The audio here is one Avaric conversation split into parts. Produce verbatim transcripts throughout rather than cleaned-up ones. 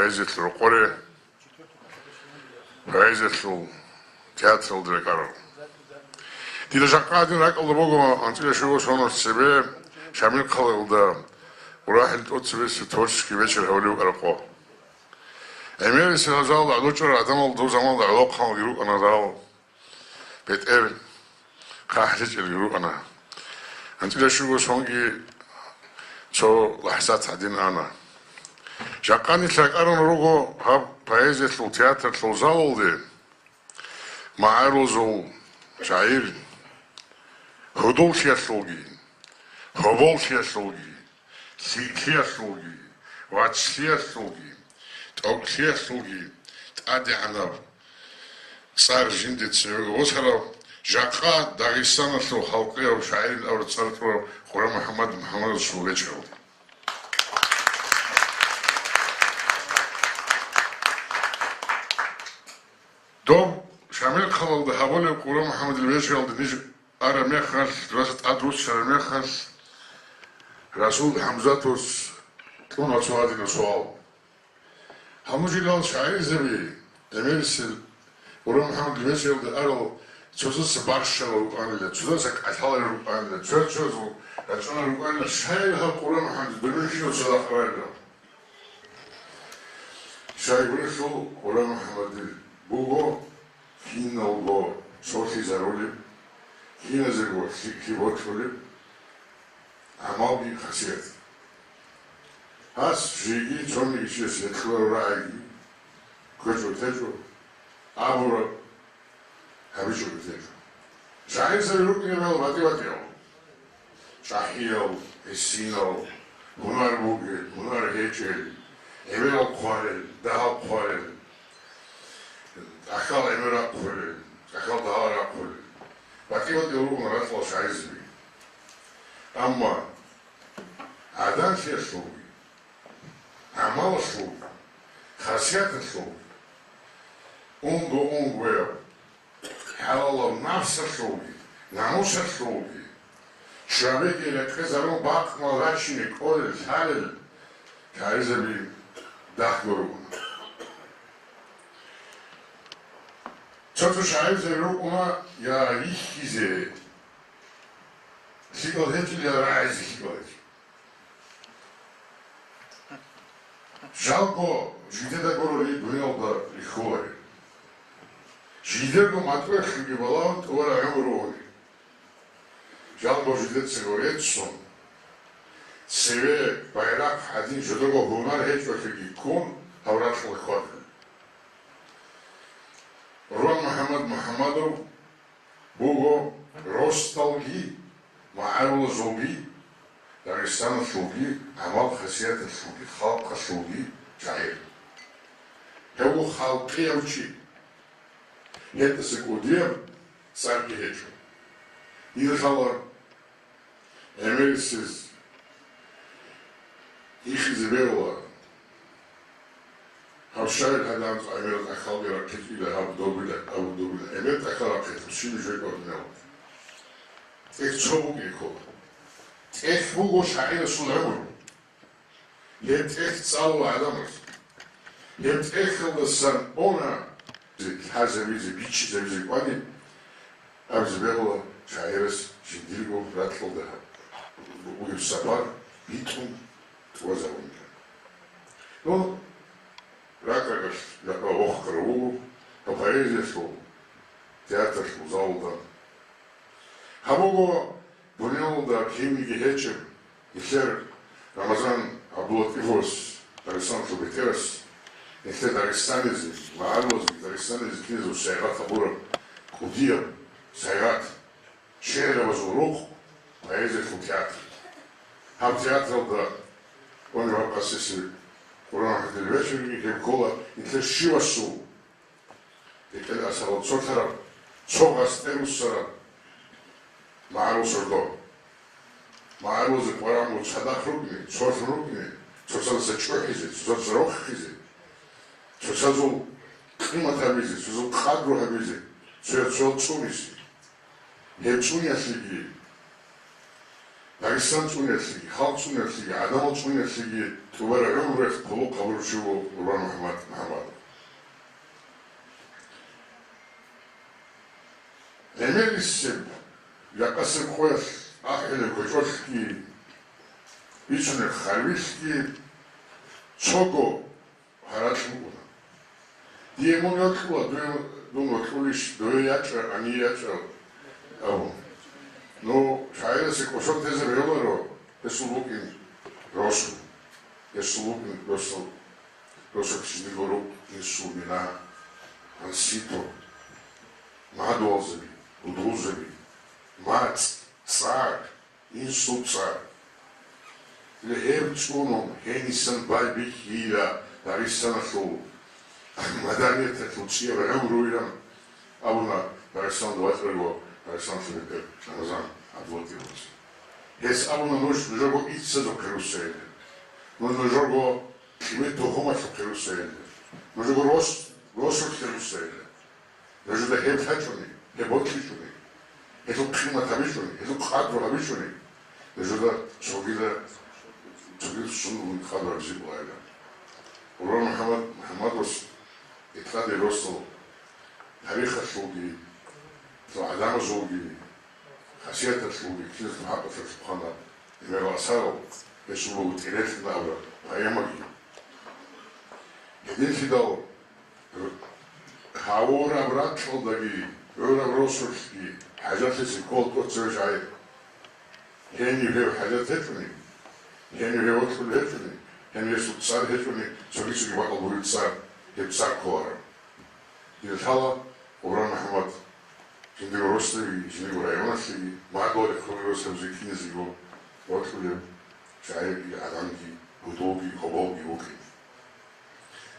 поэзиялъул рокъоре, поэзиялъул театралда рекӀарал. Дида жакъа гьадин ракӀалда буго анцӀила щуго соналъ цебе Шамил-хъалалда урахӀил тӀоцебесеб творческий вечер гьабулеб рокъо. ГӀемерисел гьаб залалда гӀодов чӀарал гӀадамал дов заманалда гӀолохъанги рукӀана рал. БетӀер хъахӀлъичӀелги рукӀана. АнцӀила щуго сонги цо лахӀзат гьадин ана. Жакъа нилъ ракӀарун руго гьаб поэзиялъул театралъул залалде магӀарулазул шагӀир, гьудуллъиялъулги, гьоболлъиялъулги, лъикӀлъиялъулги, вачлъиялъулги, тӀокӀлъиялъулги тӀадегӀанаб цӀар жинде цеве босарав, жакъа Дагъистаналъул халкъияв шагӀирин абураб цӀар кьурав Къура МухӀаммад МухӀаммадовасул вечералда. Доб Шамил-хъалалда гьабулеб Къура МухӀаммадил вечералда ниж араб мехалъ, дураса тӀад руссараб мехалъ, Расул ХӀамзатовас кьуна цо гьадинаб суал. Гьанжелал шагӀирзаби, гӀемерисел Къура МухӀаммадил вечералда арал, цоцаца бащалел рукӀанила, цоцаца кӀалъалел рукӀанила, цо-цоцазул рачӀунел рукӀанила, щай гьаб Къура МухӀаммадил дунихъе цо рахъарарила? Щайгурелъул Къура МухӀаммадил буго киналго цолъизарулеб, киназего лъикӀлъи бокьулеб гӀамалги хасият. Гьас жеги цониги чияс гьекъолареб рагӀиги кквечӀо-течӀо, абураб гьабичӀого течӀо. ШагӀирзаби рукӀине рал батӀи-батӀиял. ЧӀахӀиял, гӀисинал, гьунар бугел, гьунар гьечӀел, гӀемерал хъварел, дагьал хъварел, тӀахьал гӀемер рахъулел, тӀахьал дагьал рахъулел. БатӀи-батӀиял ругоан ракьалда шагӀирзаби. Амма гӀаданлъиялъулги, гӀамалалъулги, хасияталъулги, унго-унгояб хӀалалаб напсалъулги, намусалъулги, чӀвабиги рекъезарун бакъ-мал рачине кӀолел-лъалел шагӀирзаби дагьго ругоан. Цо-цо шагӀирзаби рукӀуна я рихьизе лъикӀал гьечӀел, я рагӀизе лъикӀал гьечӀел. Жалго, жидеда гурони дуниялда рихьулари. Жидерго матӀуялъулги балагьун тӀубараб гӀумру уни. Жалго, жидецаго реццун, цеве байрахъ гьадин жидерго гьунар гьечӀолъиги ккун, гьав ракьалда хьвадулел. Къура МухӀаммад МухӀаммадов буго росдалги, магӀарулазулги, Дагъистаналъулги, гӀамал-хасияталъулги, халкъалъулги шагӀир. Гьев вуго халкъияв чи. Гьелдаса кӀудияб цӀарги гьечӀо. Дида лъала гӀемерисез гьикъизе бегьула. Гьав шагьир гьадамаз гӀемерал тӀахьалги рахъинчӀила, гьаб добила, гьаб добила. ГӀемер тӀахьал рахъинчӀев щиб жо кӀвар дунялалда? ТӀехь цо букӀин ккола. ТӀехь буго шагӀирасул гӀумру. Гьеб тӀехь цӀалула гӀадамаз. Гьеб тӀехьалдасан уна лъазабизе, бичӀчӀизабизе кӀвани, абизе бегьула шагӀирас жиндирго ракьалда бугеб сапар битӀун тӀубазабунилан. Ну, ракӀ-ракӀалъ жакъа вохкарав вуго гьаб поэзиялъул, театралъул залалда. Гьаб буго дуниялалда кинниги гьечӀеб, нилъер Рамазан ГӀабдуллатӀифовас, Дагъистаналъул бетӀерас, нилъер дагъистанизе, магӀарулазги дагъистанизе киназего сайгъат гьабураб кӀудияб сайгъат, шигӀрабазул рукъ, поэзиялъул театр. Гьаб театралда унеб гьаб къасиси Къуран хӀадил вечерги гьеб ккола нилъер щивасул. БетӀер асарал цолъараб, цо гъасде руссараб магӀарул сордо. МагӀарулазе къваригӀун цадахъ рукӀине, цолъун рукӀине, цоцаздаса чӀухӀизе, цоцаздаса рохизе, цоцазул къимат гьабизе, цоцазул къадру гьабизе, цояз цоял цӀунизе. Гьеб цӀуниялъеги Дагъистан цӀунелъеги, халкъ цӀунелъеги, гӀадамал цӀунелъеги тӀубараб гӀумруялъ хъулухъ гьабурав чи вуго Къурбан МухӀаммад МухӀаммадов. ГӀемерисеб, жакъасеб къоялъ ахӀулеб кочӀолъги, бицунеб харбилъги цого гьаракь букӀуна. Дие мун йокьула, дуе, дун вокьулищ, дуе ячӀа, гьание ячӀа, абун. Ну, шагӀидасе кӀошон тезе бегьуларо, гьесул букӀин росу, гьесул букӀин росу, росу кижилго рукъ, инсул мина, гьансито, мадугьалзаби, гьудулзаби, мацӀ, цӀар, инсул цӀар. Гьеб цӀунун, гьенисан байбихьила Дагъистаналъул маданияталъул цӀияб гӀумруйилан абуна Дагъистаналда вачӀарав Дагъистаналъул бетӀер Рамазан ГӀабдулатиповас. Гьес абуна, нуж нужерго иццазухъе руссайилан, нуж нужерго кӀимер-тухумалъухъе руссайилан, нужерго рос-, росулъе руссайилан. Нужеда гьеб лъачӀони, гьеб бокьичӀони, гьелъул къимат гьабичӀони, гьелъул къадру гьабичӀони, нужеда цогида, цогидасунго къадру гьабизе кӀоларила. Къурбан МухӀаммад МухӀаммадовас итӀкӀаде росдал тарихалъулги, гӀадамазулги, хасияталъулги, киназул хӀакъалъулъ хъвана гӀемерал асарал, гьесул буго ТӀирекъин абураб поэмаги. Гьединлъидал гьавураб ракьалдаги, гӀураб росулъги хӀажатлъизе ккола тӀоцебе жагьил. Гьенив гьев хӀажат гьечӀони, гьенив гьев вокьулев гьечӀони, гьенив гьесул цӀар гьечӀони, цоги-цоги бакӀал бугеб цӀар, гьеб цӀар кколаро. Дида лъала Къурбан МухӀаммад жиндирго росдаги, жиндирго районалъеги, мадугьалихъ ругел росабизе киназего вокьулев шагӀирги, гӀалимги, гьудулги, гьоболги вукӀин.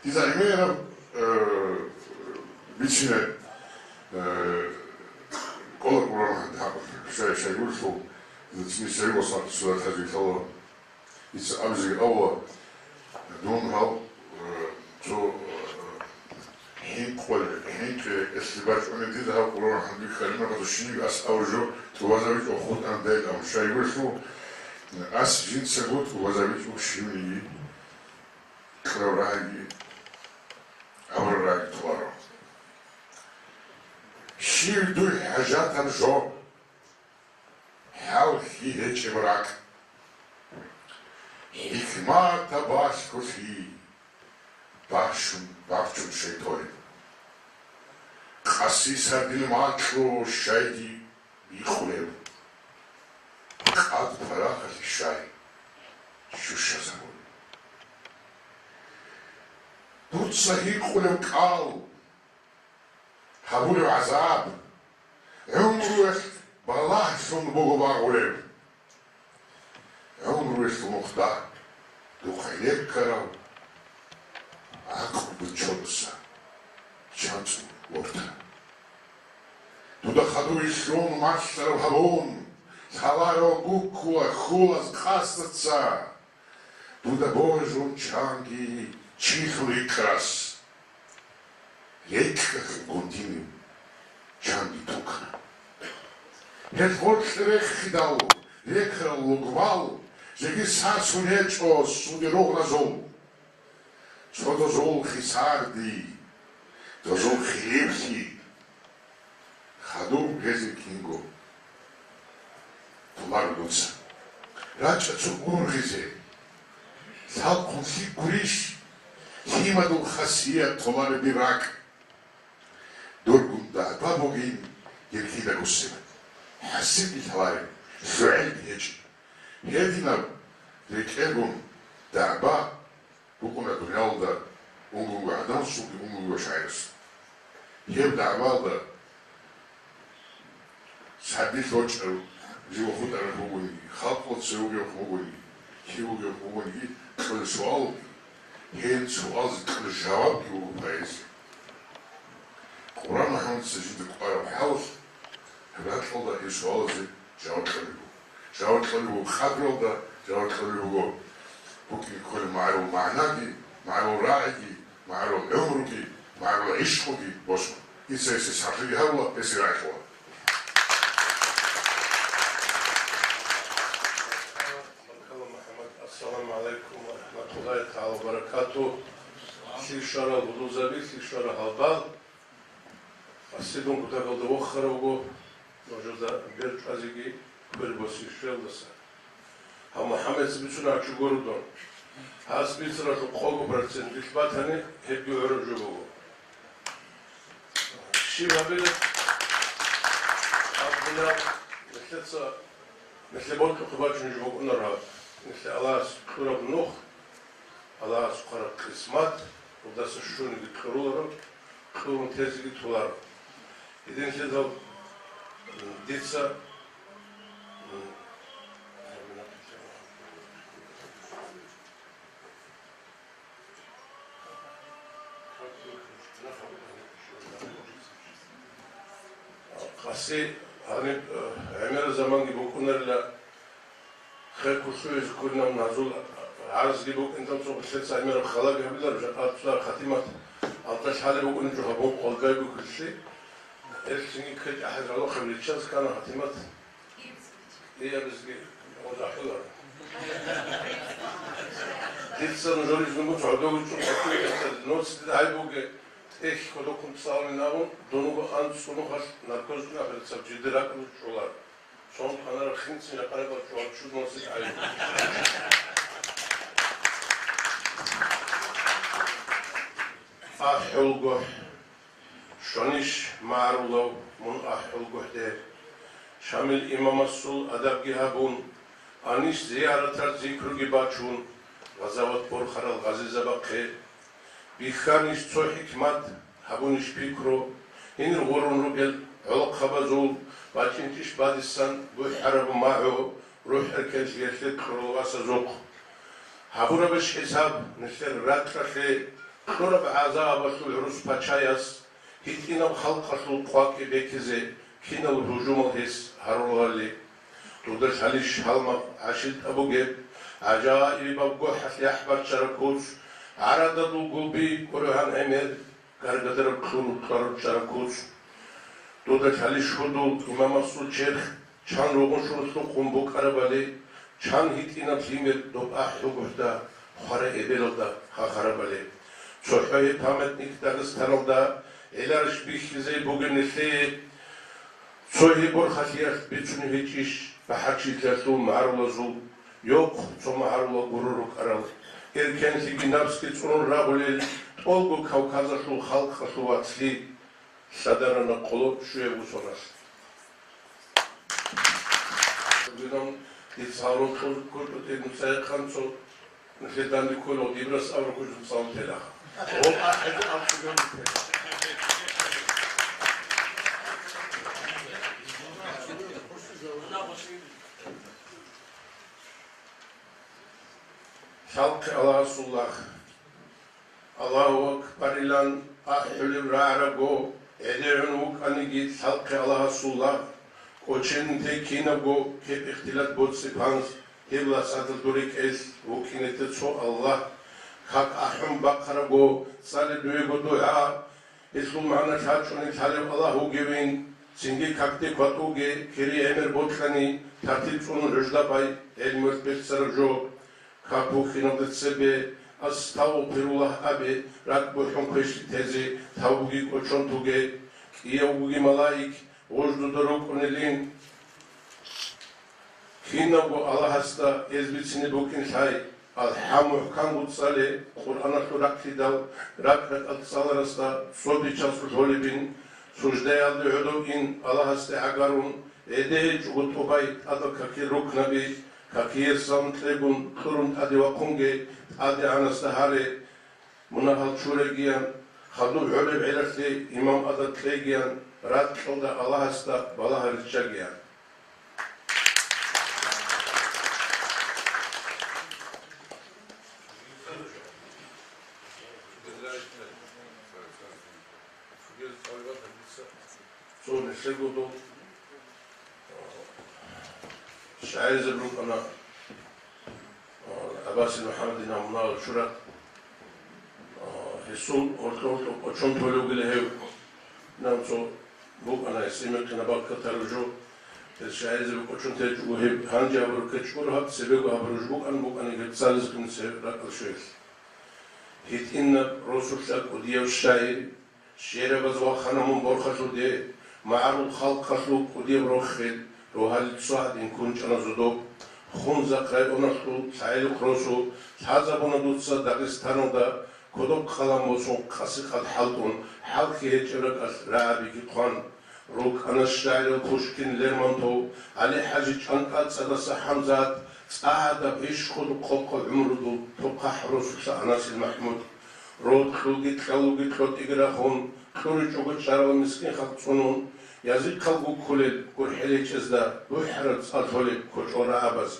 Дида гӀемераб, э, бицине, э, кӀола Къурбан МухӀаммад, шай-, шайгурелъул, дица цинги цеве васалъ цо датазе лъала. Дица абизе авала, дун гьав, э, цо, э, хӀинкъулеб, хӀинкъи рекӀелъе бачӀунеб дида гьав Къурбан МухӀаммадил калимаялда щиб ас авру жо тӀубазабичӀо хутӀан дайилан шайгурелъул, ас жинцаго тӀубазабичӀо щивниги кьураб рагӀиги, абураб рагӀиги туларо. Щиб дуй хӀажатаб жо? ХӀалхьи гьечӀеб ракӀ. ХӀикматаб балъголъи бахчун, бахчун щай толеб. Къаси сардил макьу щайги бикъулеб. Къад парахалъи щай щущазабун. Дуца гьикъулеб кӀал, гьабулеб гӀазаб, гӀумруялъ балагьлъун буго багъулеб. ГӀумруялъул нухда духъе реккарав гӀакълу биччаруса чанцӀ ворта. Дуда хадув вилълъун малъарав гьабун, лъаларев гуккула хьулаз къасдаца. Дуда божун чанги чилъул рикӀкӀарас, рекӀкӀалъул гундинив чанги тукана. Гьел гъоркье рехидал рекарал лугбал жеги сасун гьечӀо суде ругъразул. Цо дозул хисарди, дозул хилиплъи, хадуб гьезие кинго туларо дуца. РачӀа цо ургъизе, лъалхъун лъикӀ гурищ, лъимадул хасият толареб дир ракӀ. Дургун дагӀба бугин дир кида гусеб, хӀасибги лъалареб, жугӀилги гьечӀеб. Гьединаб рекӀелгун дагӀба букӀуна дуниялалда унгунго гӀадамасулги унгунго шагӀирасул. Гьеб дагӀбаялда сардилъ вачӀарав жив хутӀарав вугониги, халкъалда цеве вугев вугониги, кив вугев вугониги, кьолеб суалги, гьел суалзе кьолеб жавабги буго поэзия. Къурбан МухӀаммадица жинда кӀвараб хӀалалъ, гьеб ракьалда гьеб суалазе жаваб кьолеб буго. Жаваб кьолеб буго къадралда, жаваб кьолеб буго букӀине кколеб магӀарул магӀнаги, магӀарул рагӀиги, магӀарул гӀумруги, магӀарул гӀишкъуги босун. Дица гьесие сахлъиги гьабула, гьесие рагӀи кьола. ЛъикӀ щварал гьудулзаби, лъикӀ щварал гьалбал, къасидун кутакалда вохарав вуго, нужеда бер чӀвазеги квер босизе щвелдаса. Гьав МухӀаммадица бицунеб гьачӀого руго. Гьас бицаралъул къого процент дилъ батани, гьебги гӀураб жо буго. Щиб гьабилеб? Абдулла, нилъеца, нилъер бокьухъе бачӀунеб жо букӀунареб, нилъее Аллагьас кьураб нух, Аллагьас хъвараб къисмат, гьелдаса щуниги кьуруларо, кьурун тезеги толаро. Гьединлъидал, м, дица, м, къаси гьаниб, э, гӀемераб заманги букӀунарила, хер кколъугьизе кколин абун гьазул гӀарзги букӀиндал цо гъилъеца гӀемераб халаги гьабиларо, жакъа цо хатимат алда лъалеб букӀунеб жо гьабун къвалбайго кколъи, гьелъинги ккечӀ ахӀи жалухъе риччаз ккана хатимат. Иябизги гьудахӀулар. Дица нужер изну буго гӀодовичӀо хӀукуматалъ ноцӀи гьай буге, тӀехь кодокун цӀалунин абун, дун вуго анцӀ цӀунухъалъ наркозги ахирцаб жиде ракӀалда чӀолар. Цон хъанараб хинцин ракъарабал чӀвал чуд ноцӀи гьай буго. АхӀулгохӀ. Щванищ магӀарулав мун АхӀулгохӀде? Шамил имамасул адабги гьабун, анищ зияратал зикруги бачун, гъазават борхарал гъазизабахъе. Бихьанищ цо хӀикмат, гьабунищ пикру, гьенир гъурун ругел гӀолохъабазул бачӀинчӀищ бадисан бухӀараб магӀу, рухӀ-эркенлъиялъе кьурал васазухъ. Гьабурабищ хӀисаб нилъер ракьалъе, кьураб гӀазабалъул гӀурус пачаяс, гьитӀинаб халкъалъул къвакӀи бекизе кинал гьужумал гьес гьаруларали. Дуда лъалищ гьалмагъ гӀашилтӀа бугеб, гӀажаибаб гохӀалъ яхӀ баччараб куц, гӀарададул гулби кӀуригьан гӀемер, гаргадараб кьуру кьвараб чӀараб куц. Дуда лъалищ гьудул имамасул черх, чан ругъунлъун лъукъун букӀарабали, чан гьитӀинаб лъимер доб АхӀулгохӀда хварай эбелалда хахарабали. ЦохӀо гьеб памятник Дагъистаналда гӀеларищ бихьизе бугеб нилъее? Цо гьеб борхалъиялъ бицунеб гьечӀищ бахӀарчилъиялъул магӀарулазул, йохъ цо магӀарула гуру рукӀарал, эркенлъиги напсги цӀунун рагъулел тӀолго Кавказалъул халкъалъул вацлъи? Лъадарана къоло щуяб бусуралъ. Гьединан дица гьарун кьур-, куртӀутӀи нуцӀа яхъан цо нилъер данде кколев Дибрас абураб куц нуцӀа ун телаха. Гъоб ахӀизе абцӀуган телаха. Лъалхъе Аллагьасул лагъ. Аллагьу акбарилан ахӀулеб рагӀараго, гӀедегӀун вукӀаниги лъалхъе Аллагьасул лагъ, кӀоченин те кинабго кеп-ихтилат боцӀи-панз, гьеб лацадал дур рекӀелъ вукӀине те цо Аллагь, как ахӀун бахъараго, цӀале дуего дугӀа, гьелъул магӀна лъачӀони лъалев Аллагь вугевин, цинги какде кватӀуге, кири гӀемер бокьани, тартиб цӀунун гӀужда бай, гӀелмуялъ бехцараб жо. Как бухьиналда цебе, «Астагъфируллагь» абе, ракӀ бухӀун квешлъи тезе, тавбуги кӀочон туге, кӀиявгоги малаик гъуждуда рукӀунелин. Кинабго Аллагьасда эз бицине букӀин лъай, алхӀам мухӀканго цӀале, Къуръаналъул рахълъидал ракӀ-ракӀалда цӀаларасда цо бичасулъ гьолебин, суждаялде гӀодов ин Аллагьасде гӀагарун, гӀеде гьечӀого тӀубай тӀадал какил рукнаби, какиясалун кьегун, кьурун тӀаде вахъунге, ТӀадегӀанасда гьаре, мунагьал чурегиян, хадуб гӀолеб гӀелалъе имам адаб кьегиян, ракьалда Аллагьасда балагь риччагиян. Цо нилъего дол, а, шагӀирзаби рукӀана, а, ГӀаббасил МухӀаммадил мунагьал чураял, а, гьесул гьоркьо-гьоркьо кӀочон толев вугила гьев. Нан цо букӀана гьесие мекъина баккатараб жо. Гьес шагӀирзаби кӀочон течӀого гьеб гьанже гьабураб кечӀого гьаб цебего гьабураб жо букӀана, букӀана гьеб цализе кинаб цебе ракӀалде щвеялъ. ГьитӀинаб росулъа кӀудияв шагьир, шерабаз вахана мун борхалъуде, магӀарул халкъалъул кӀудияб рохел, рогьалил цо гьадин кунчӀана зодоб. Хунзахъ районалъул ЛъагӀелухъ росу лъазабуна дуца Дагъистаналда кодоб къалан босун къаси-къад хӀалтӀун, хӀалхьи гьечӀеб ракӀалъ рагӀабиги хъван. РукӀана шагӀирал Пушкин, Лермонтов, ГӀали-ХӀажи ЧӀантӀацӀадаса ХӀамзат, цӀадаб гӀишкъун къокъо гӀумрудул тухъахӀ росулъа Анасил МахӀмуд. Рокьулги кьалуги кьотӀиги рахун, кьуричӀого чӀарал мискин халкъ цӀунун, язихъал гуккулел гурхӀел гьечӀезда бухӀараб цӀа лъолеб кочӀол рагӀабаз.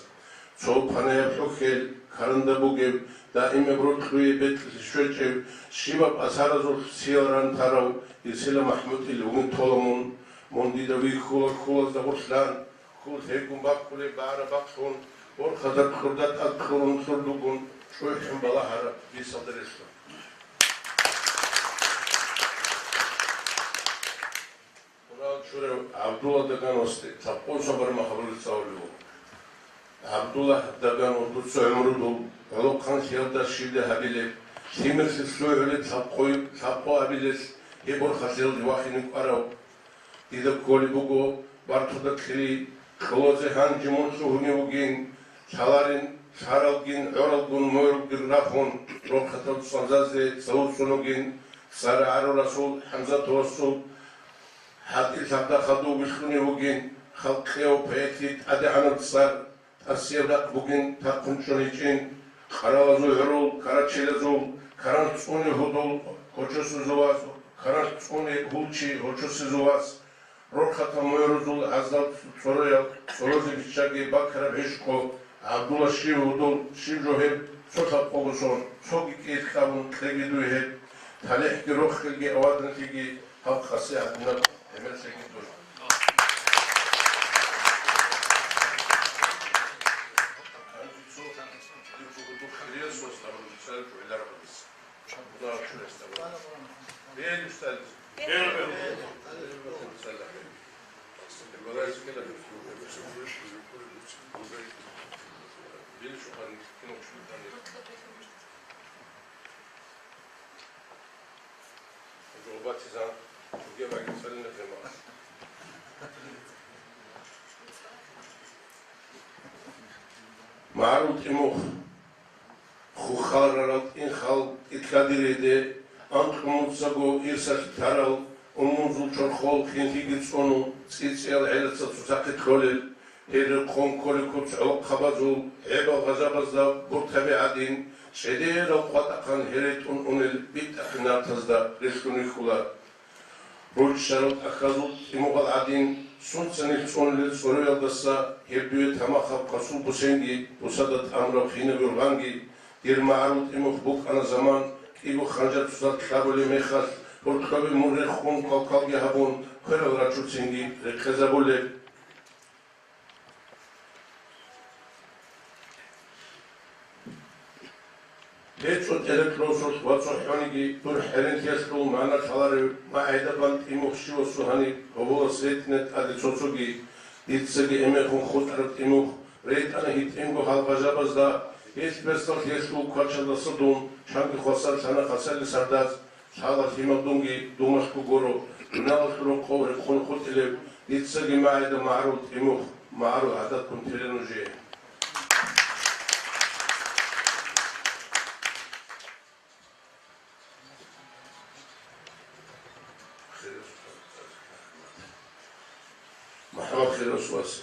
Цо панаяб хӀухьел, каранда бугеб, даимаб рокьуе бекьлъи щвечӀев, щибаб асаразулъ сиял ран тарав Исила МахӀмудил вугин тола мун. Мун дида вихьула хьулазда гъурлъан, хьул гьегун бахъулеб багӀараб бахълъун, борхатаб кьурда тӀад кьурун лъурдугун, чӀухӀун балагьараб бисалда релълъун. Къурал чурав ГӀабдулла Дагановасде лъабкъоса бармахъ гьабураб цӀалулев вуго. ГӀабдулла Даганов, дуца гӀумрудул гӀолохъанлъиялда щибдай гьабилеб, лъимерлъи лъугӀулеб лъабкъой-, лъабкъо абилелъ гьеб борхалъиялде вахине кӀварав. Дида кколеб буго бартуда кьери, кьолозе гьанже мун лъугьунев вугин, лъаларин, лъаралгин, гӀоралгун, мойралгин рахун, рохатал цӀалзазде цавур цун вугин, цӀар гӀарурасул ХӀамзатовасул ХӀатӀил лъабда хадув вилълъунев вугин, халкъияв поэтил тӀадегӀанаб цӀар, тӀасияб рахъ бугин, тахъун чӀун гьечӀин, къаралазул гӀурул карачелазул, каранлъ цӀуне гьудул гьочосезул вас, каранлъ цӀуне гьул чи гьочосезул вас, рохатал мойрузул гьаздал цӀороял, цӀорозе биччаги бакараб гӀишкъо, ГӀабдулла щив гьудул, щив жо гьеб, цо лъабкъого сон, цоги кӀиялъ абун кьеги дуй гьеб, талихӀги рохелги аваданлъиги гьаб къаси гьадинаб гӀемерлъиги дуй. МагӀарул тӀимухъ. Хухал рарал тӀинхал тӀилъади реде, анкьумуцаго ирсалъ тарал, умумузул чорхол хинлъиги цӀуну, цӀицӀиял гӀелаца цоцахъе кьолел, гьел рекъон кколел куц гӀолохъабазул гӀебал гъажабазда буртаби гӀадин, чӀедерал къватӀахъан гьеретӀун унел битӀахъин нартазда релълъун вихьула. Руччарал тӀахьазул тӀимугъал гӀадин, сунцанил цӀунулел цӀоруялдаса гьеб дуе тамахаб къасул бусенги, бусада тӀамураб хинаб юргъанги, дир магӀарул тӀимухъ букӀана заман, кӀиго ханжар цоцалъ кьабулеб мехалъ, гьоркьобе мун рехун, квалквалги гьабун, кверал рачуцинги рекъезабулеб. ГьечӀо тӀерекь росулъ ва цохӀониги дур хӀеренлъиялъул магӀна лъаларев, магӀидабан тӀимухъ щивасул гьаниб гьоболас ретӀине тӀаде цо-цоги, дицаги гӀемерхун хутӀараб тӀимухъ ретӀана гьитӀинго гьал гъажабазда, гьелъ берсалъ гьелъул квачалдаса дун чанги хвасарлъана хасали сардаз, лъала лъимал дунги думалъго гуро, дуниялалъул рокъов рехун хутӀилев, дицаги магӀида магӀарул тӀимухъ, магӀарул гӀадат ккун тела нужее. МухӀаммад Хиросвасе.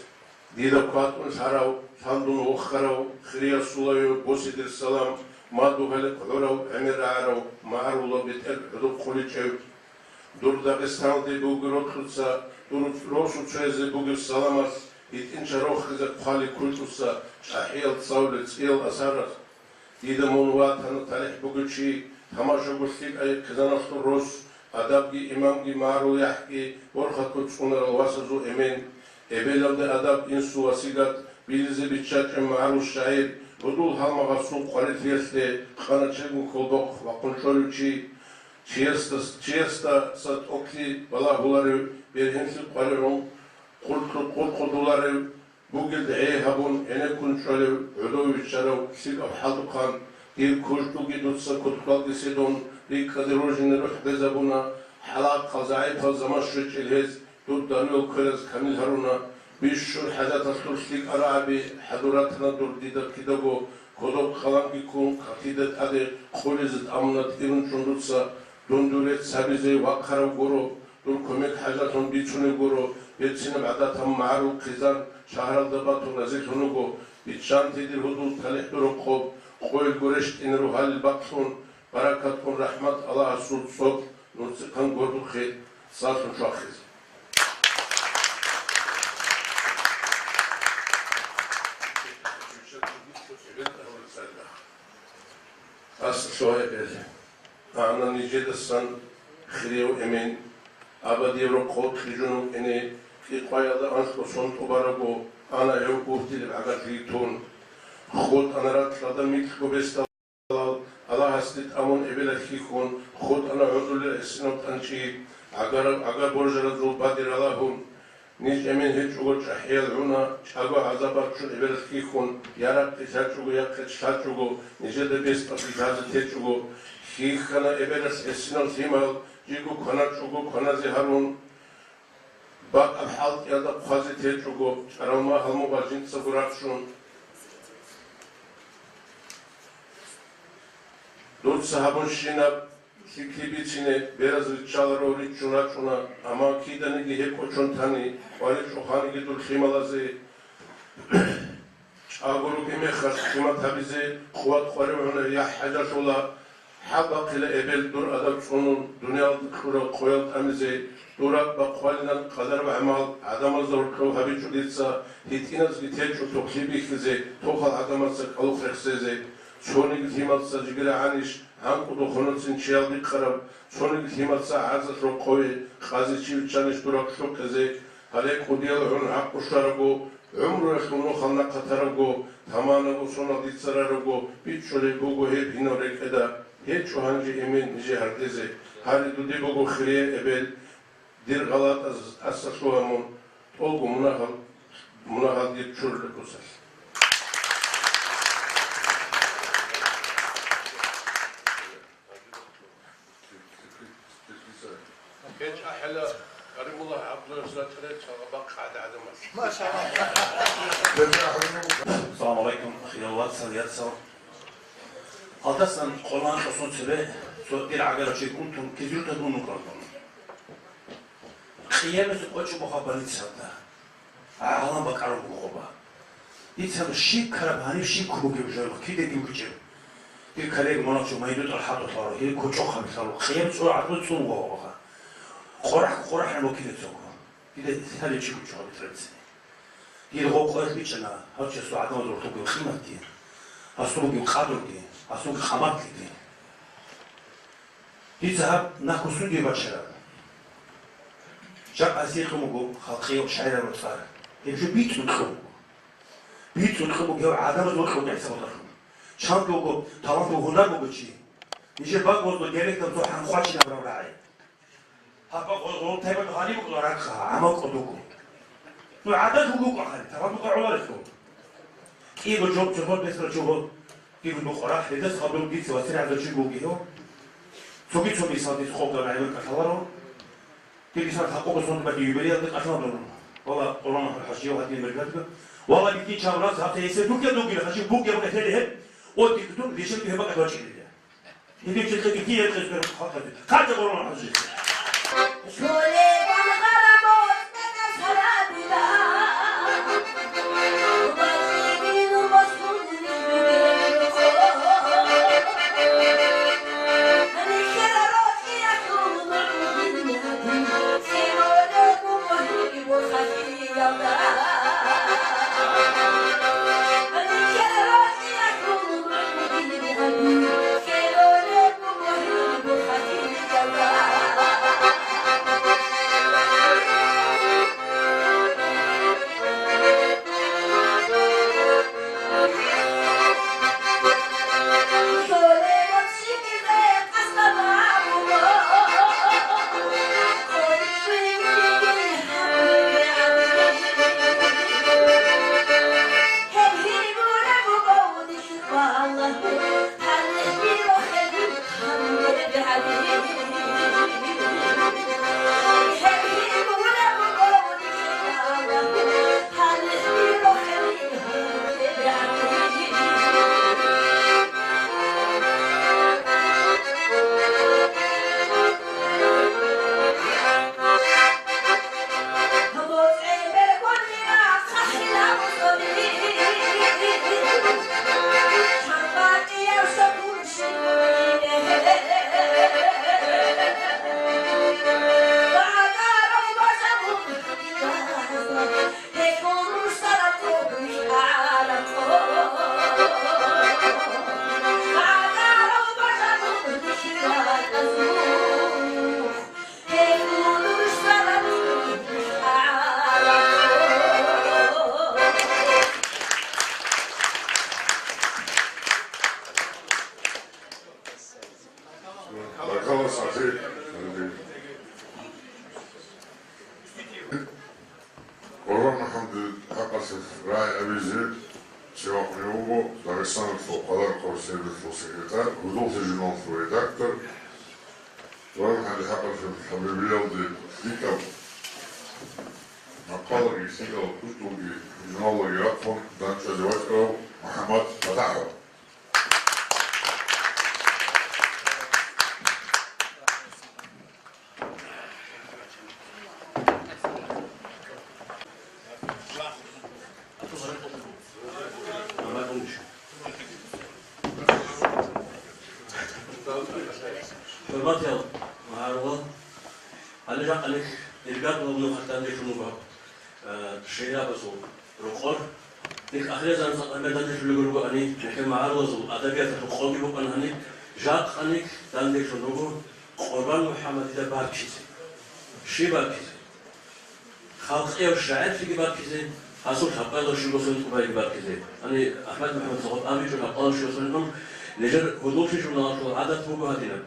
Дида кватӀун лъарав, лъандун вохарав, хириясулаве босе дир салам, мадугьалихъ гӀурав, гӀемер рагӀарав, магӀарулав бетӀер гӀодоб хъуличӀев. Дур Дагъистаналде бугеб рокьуца, дур росуцоязе бугеб саламалъ, гьитӀинча рохизе хъвали кучӀуца, чӀахӀиял цӀалулел цӀиял асаралъ. Дида мун ватана талихӀ бугев чи, тамашаго лъикӀай хъизаналъул рос, адабги имамги магӀарул яхӀги борхатго цӀунарал васазул эмен. Эбелалде адаб инсул васигат билизе биччачӀеб магӀарул шагӀир, гьудул гьалмагъасул къварилъиялъе къаначегун хьолбохъ вахъун чӀолев чи, чиясда, чиясдаса тӀокӀлъи балагьуларев, бергьенлъи къваригӀун къуркъу-, къуркъудуларев, бугелда гӀей гьабун гӀенеккун чӀолев, гӀодов виччарав лъикӀав хӀалдухъан, Дир куждулги дуца кутакалдаса дун рикӀкӀаде ружине рухӀ базабуна, хӀалахъал загӀипал заман щвечӀел гьез дур даруял квераз камил гьаруна, бищун хӀажаталъул лъикӀаб рагӀаби хӀадур ратана дур дида кидаго, кодоб къаламги ккун, кагътида тӀаде къулизе тӀамуна тӀирун чӀун дуца, дун дур рецц гьабизе вахъарав гуро, дур кумек-хӀажатлъун бицунев гуро, берцинаб гӀадатаб магӀарул хъизан, шагьаралда батун разилъун вуго, биччанте дир гьудул талихӀ дурухъ, къойил гурещтӀине рогьалил бакълъун, баракатгун рахӀмат Аллагьасул цӀокӀ нур-цӀикӀкӀан гордухъе цӀалъун чвахизе. Ас лъугьайбел. Ана нижедасан, хирияв Эмен, абадияб рокъов кьижун вукӀине, кӀикъваялда анлъго сон тӀубараго, ана гьев гьуртилеб гӀагарлъи тун. ХутӀана ракьалда микьго бесдал, Аллагьасде тӀамун эбелалъ хьихьун, хутӀана гӀодулел гӀисинал тӀанчӀи, гӀагараб гӀагар боржаразул бадир ралагьун. Ниж Эмен гьечӀого чӀахӀиял гӀуна, чӀаго гӀазаб баччун эбелалъ хьихьун, я ракъи лъачӀого, я къеч лъачӀого, нижеда бесдалги лъазе течӀого, хьихьана эбелалъ гӀисинал лъимал, жиго кваначӀого кваназе гьарун, бакӀаб хӀалтӀиялда хъвазе течӀого, чӀарал магьал мугъал жинцаго рахщун. Дуца гьабунщинаб лъикӀлъи бицине бераз риччаларо, риччун рачӀуна, амма киданиги гьеб кӀочон тани, къваригӀчӀухъаниги дур лъималазе. ЧӀаго ругеб мехалъ хъимат гьабизе къуват къваригӀуна, я хӀажалъула, хӀалбахъила эбел дур адаб цӀунун, дуниялалда кьурал къоял тӀамизе, дур ракӀ бахъвалилан къадараб гӀамал гӀадамазда гьоркьов гьабичӀо дица, гьитӀиназги течӀо тохлъи бихьизе, тохал гӀадамазда кӀалухъ рехсезе, цониги лъималца жигила гьаниш, гӀанкӀудухъ гьуноцин чиял бикъараб, цониги лъималца гӀарзалъ рокъове къазичи виччанищ дур ракӀ лъукъизе, гьале кӀудиял гӀун гӀакъу щварабго, гӀумруялъул нухал нахъа тарабго, таманаго сонал дица рарабго, бичӀчӀулеб буго гьеб гьинав рекӀеда, гьечӀо гьанже Эмен нижее гьардезе, гьаре дуде буго хирияй эбел, дир гъалатӀаз тӀаса лъугьа мун, тӀолго мунагьал, мунагьал дир чурулеб бусалъ. ГьечӀ ахӀила, Каримуллагь ГӀабдуллаевич, рачӀарай цо бакъ гӀадамаз. Машаллагь. Ассаламу гӀалайкум, хириял вацал, яцал. Гьалдасан къоло анкьа сон цебе цо дир гӀагарав чи унтун кизилтан унукъан. Къиямасеб къо чӀун буго больницада. ГӀалам бакӀараб буго къоба. Дица щиб ккараб, гьаниб щиб ккун бугеб жо, кидаги вукӀинчӀеб. Дир коллега мунагьчи Майдутал хӀалтӀулъаро, гьел кочӀохъабилъаро, къиям цӀур гӀадлу цӀун вугьаха. Къорахъ-къорахъ гьаниб вукӀине цого. Дида гьалев чи гучӀо гьаб традиция. Дир гъо къоялъ бичӀчӀана, гьав чиясул гӀадамазул гьоркьоб бугеб къиматги, гьасул бугеб къадруги, гьасул къаматлъиги. Дица гьаб нахъвуссунги бачараб. Жакъа гьасие кьун буго халкъиял шагӀирал цӀар. Гьеб жо бицун кьун буго. Бицункьун буго гьев гӀадамаз вокьун гӀисабалдалъун. Чанги вуго талантливый гьунар буго чи. Нижер бакӀ бозго диалекталъул хӀанкъвачи набрав рагӀи. Гьаб бакӀ гъо-, гъо-, тайбан гъани букӀла ракха, гӀамал кӀодуго. Ну, гӀадат вуго кӀвахъали, талантуха гӀоларелъул. КӀиго жо, чорхол бесра чорхол дигун букъарахъ, гьедас хадур дица ва сиргӀазда чи бугев. Цоги-цоги мисал дица къокъа район кӀалъаларо. Киргизстан хӀакъуго сондубаги юбилеялда кӀалъалдун. Вала, Къурбан ХӀажиев гьадин мергадга. Вала, битӀи чабрас гьаб гьесие духъя дугила, хӀажи бугеб гьеле гьеб. Отдикдун решил гьеб бакӀ бачӀилила. Гьедин чилъеги кияб къезбер халкъаби. Хъача Къурбан ХӀажи. Къурбан МухӀамадил хӀакъалъулъ рагӀи абизе цеве вукӀунев вуго Дагъистаналъул къадарахъ сергьилъул секретарь, гьудуллъи журналалъул редактор. Къурбан МухӀамадил хӀакъалъулъ хӀабибилалде дихъаб макъалаги лъикӀал кутӀулги журналалги рахъун дандчӀвазе вачӀарав МухӀаммад ПатахӀов. ХӀурматиял магӀарулал, гьале жакъа нилъ иргадулаб нухалъ данделъун буго, э, шагьидабазул рокъор. Нилъ ахирзаман цӀакъ гьеб данделъулел ругоани, нилъер магӀарулазул адабияталъул къоги букӀана гьаниб, жакъа нилъ данделъун руго Къурбан МухӀамадида баркизе. Щиб баркизе? Халкъияв шагӀирлъиги баркизе, гьасул лъабкъоялда щуго сон тӀубариги баркизе. Гьаниб АхӀмад МухӀамадица гъоб абичӀо лъабкъоялда щуго сон ун, нижер гьудуллъи журналалъул гӀадат буго гьадинаб.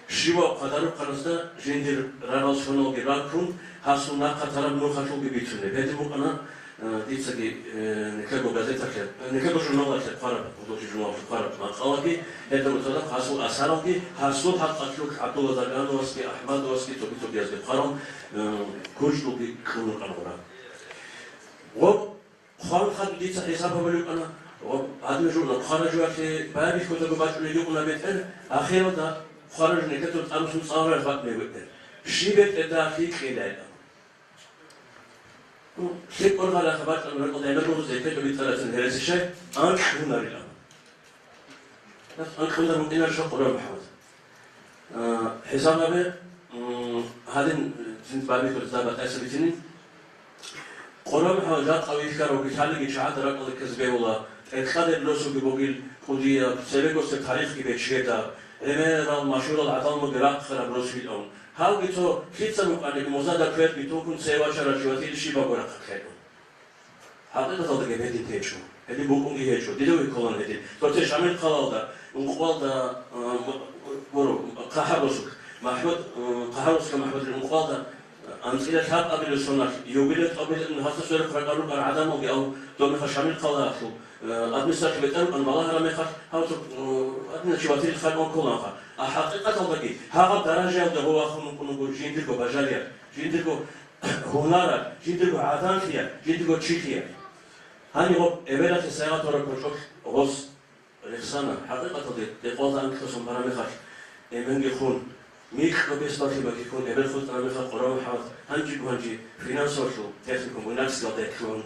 Щивав хъадарухъанасда жиндир рагъал соналги раккун, гьасул нахъа тараб нухалъулги бицунеб. Гьедин букӀана, э, дицаги, э, нилъерго газеталъе, э, нилъерго журналалъе хъвараб, гьудуллъи журналалъе хъвараб макъалаги, гьелда цадахъ гьасул асаралги, гьасул хӀакъалъулъ ГӀабдулла Загановасги, АхӀмадовасги, цоги-цогиязги хъварал, э, кучӀдулги кьун рукӀана гъура. Гъоб хъван хадуб дица хӀисаб гьабулеб букӀана, ва гьадин журна хъвара-жуялъе баябихьулдаго бачӀунеги букӀуна бетӀер, ахиралда хъвара-жу некетун тӀамусун цӀаларай хватӀнеги бетӀер. Щиб бетӀерда лъикӀ кьела гьеб? Ну, лъикӀ ургъарахъа бачӀун рекъолда гӀемер бугъузе ккечӀо битӀарацин гьересищай анкь гьунарилан. Анкь гьунар букӀинарищ Къурбан МухӀамад? А, хӀисаб гьабе, м, гьадин, цин барбихьулеб батӀаяб бицинин. Къурбан МухӀамад жакъа вихьарав вихьалиги чагӀазда ракӀалде ккезе бегьула, тӀеркьадерил росулги бугил кӀудияб, цебегосе тарихги бечедаб, гӀемерал машгьурал гӀадамалги рахъараб росулъун. Гьавги цо лъица букӀаниги музада кверги тукун цеве вачарав чи ватил щибабго рахъалъ ккечӀо. ХӀакъикъаталдаги гьедин течӀо, гьедин букӀунги гьечӀо, дида вихьулан гьедин. Цоце Шамил хъалалда, ункъоялда, а, гуро, ХъахӀаб росулъ, МахӀмуд, а, ХъахӀаб росулъ МахӀмудил ункъоялда, а, анцӀила лъабабилеб соналъ, юбилей тӀобилеб гьасда сверухъ ракӀарукӀарал гӀадамалги, ав доб мехалъ Шамил хъалаялъул, а, администрация бетӀер букӀана балагьараб мехалъ, гьав цо, а, администрация ватилихъ кколанха. А хӀакъикъаталдаги гьагъаб даражаялда гьев вахун вукӀун вуго жиндирго бажарияб, жиндирго гьунараб, жиндирго гӀадамлъияб, жиндирго чилъияб. Гьаниб гъоб эбелалъе сайгъат гьораб кочӀолъ гъос рехсана. ХӀакъикъаталде, рекъолда анкьго сон бараб мехалъ, эменги хун, микьго бесбалъи бакӀиккун, эбел хутӀараб мехалъ Къурбан МухӀамад гьанжего-гьанже финансовалъул техникум Буйнакскиялда ккун,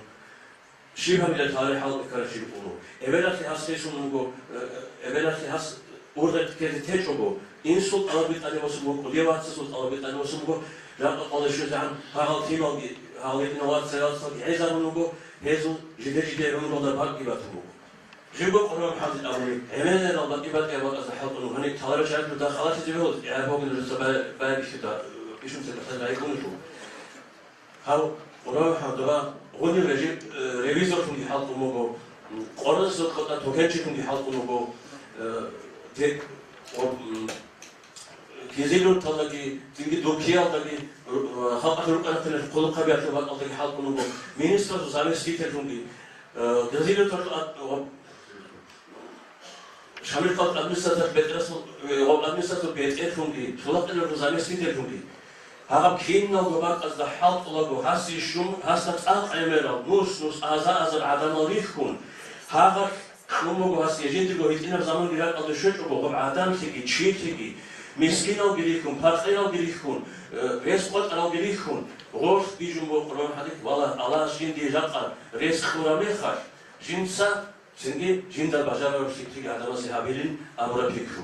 щиб гьабилеб гьале хӀалтӀи ккарав чи букӀун вуго. Эбелалъе гьас ресун вуго, э, эбелалъе гьас ургъел ккезе течӀого, инсул тӀалабги тӀаде босун буго, кӀудияв вацасул тӀалабги тӀаде босун буго, жакъа къоялде щвезегӀан гьагъал лъималги, гьагъал гьитӀинал вацал-яцалги гӀезарун вуго, гьезул жиде-жиде гӀумруялда бакӀги батун буго. Живго Къурбан МухӀамадил абуни, гӀемерал батӀи-батӀияб бакӀазда хӀалтӀун вуго, гьаниб таларачагӀазда халатизе бегьулац, гӀеб бугин нужеца бай-, байбихьуда, ишунца кӀалъай гӀайикӀунелъул. Гьав Къурбан МухӀамад гъуниб режи-, э, ревизорлъунги хӀалтӀун вуго, м, къорозасул къотӀа токенчилъунги хӀалтӀун вуго, э, тек-, къо-, м, Кизилюрталдаги, цинги Дуркиялдаги, р-, р-, халкъалъул рукӀа-рахъиналъул хъулухъабиялъул бакӀалдаги хӀалтӀун вуго, министрасул заместительлъунги, э, Кизилюрталъул ад-, ва-, Шамилхъалъул администрациялъул бетӀерасул, э, ва администрациялъул бетӀерлъунги, Сулакъиналъул заместительлъунги. Гьагъаб киналго бакӀазда хӀалтӀулаго гьасие щун, гьасда цӀакъ гӀемерал, нус-нус, аза-азар гӀадамал рихьун, гьагъалъ кьун буго гьасие, жиндирго гьитӀинаб заманги ракӀалде щвечӀого, гъоб гӀадамлъиги, чилъиги, мискиналги рихьун, пакъиралги рихьун, э, рес къотӀаралги рихьун, гъорлъ бижун буго Къурбан МухӀамадихъ, валлагь, Аллагьас жиндие жакъа рес кьураб мехалъ, жинца цинги жинда бажарараб лъикӀлъиги гӀадамазе гьабилин абураб пикру.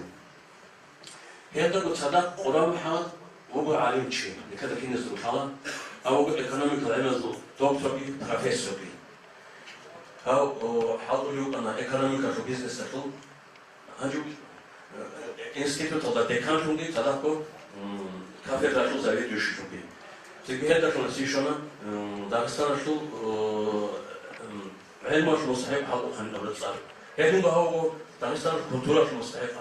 Гьелдаго цадахъ Къурбан МухӀамад вуго гӀалимчи, нилъеда киназдаго лъала, гьав вуго экономикал гӀилмазул докторги, профессорги. Гьав, о, хӀалтӀулев вукӀана экономикалъул, бизнесалъул, гьанже, э, институталда деканлъунги, цадахъго, м, кафедралъул заведующийлъунги. Цинги гьелдалъун гьесие щвана, м, Дагъистаналъул, э, м, гӀелмалъул мустахӀикъ хӀалтӀухъанин абураб цӀар. Гьединго гьав вуго Дагъистаналъул культуралъул мустахӀикъ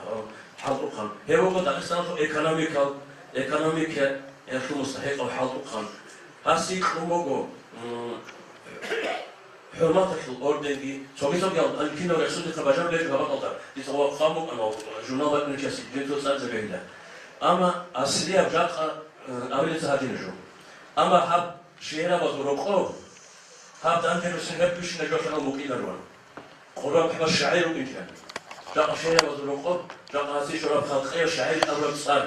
хӀалтӀухъан. Гьев вуго Дагъистаналъул экономикал, Экономикаялъул мустахӀикъав хӀалтӀухъан гьасе кьун буго, м, ХӀурматалъул орденги, цоги-цогиял, ан кинаб рехсудихъа бажарулеб гьаб бакӀалда, дица ва хъван букӀана, журнал бакӀиначиясе, жинцо цӀар жагайила. Амма аслияб жакъа, э, абилеб гьадинаб жо. Амма гьаб шигӀрабазул рокъоб, гьаб данде руссин гьеб бищунаб жо лъалеб букӀинаруан. Къурбан МухӀаммад шагӀир вукӀинчӀеб. Жакъа шигӀрабазул рокъоб, жакъа гьасие щвараб халкъияв шагӀир абураб цӀар.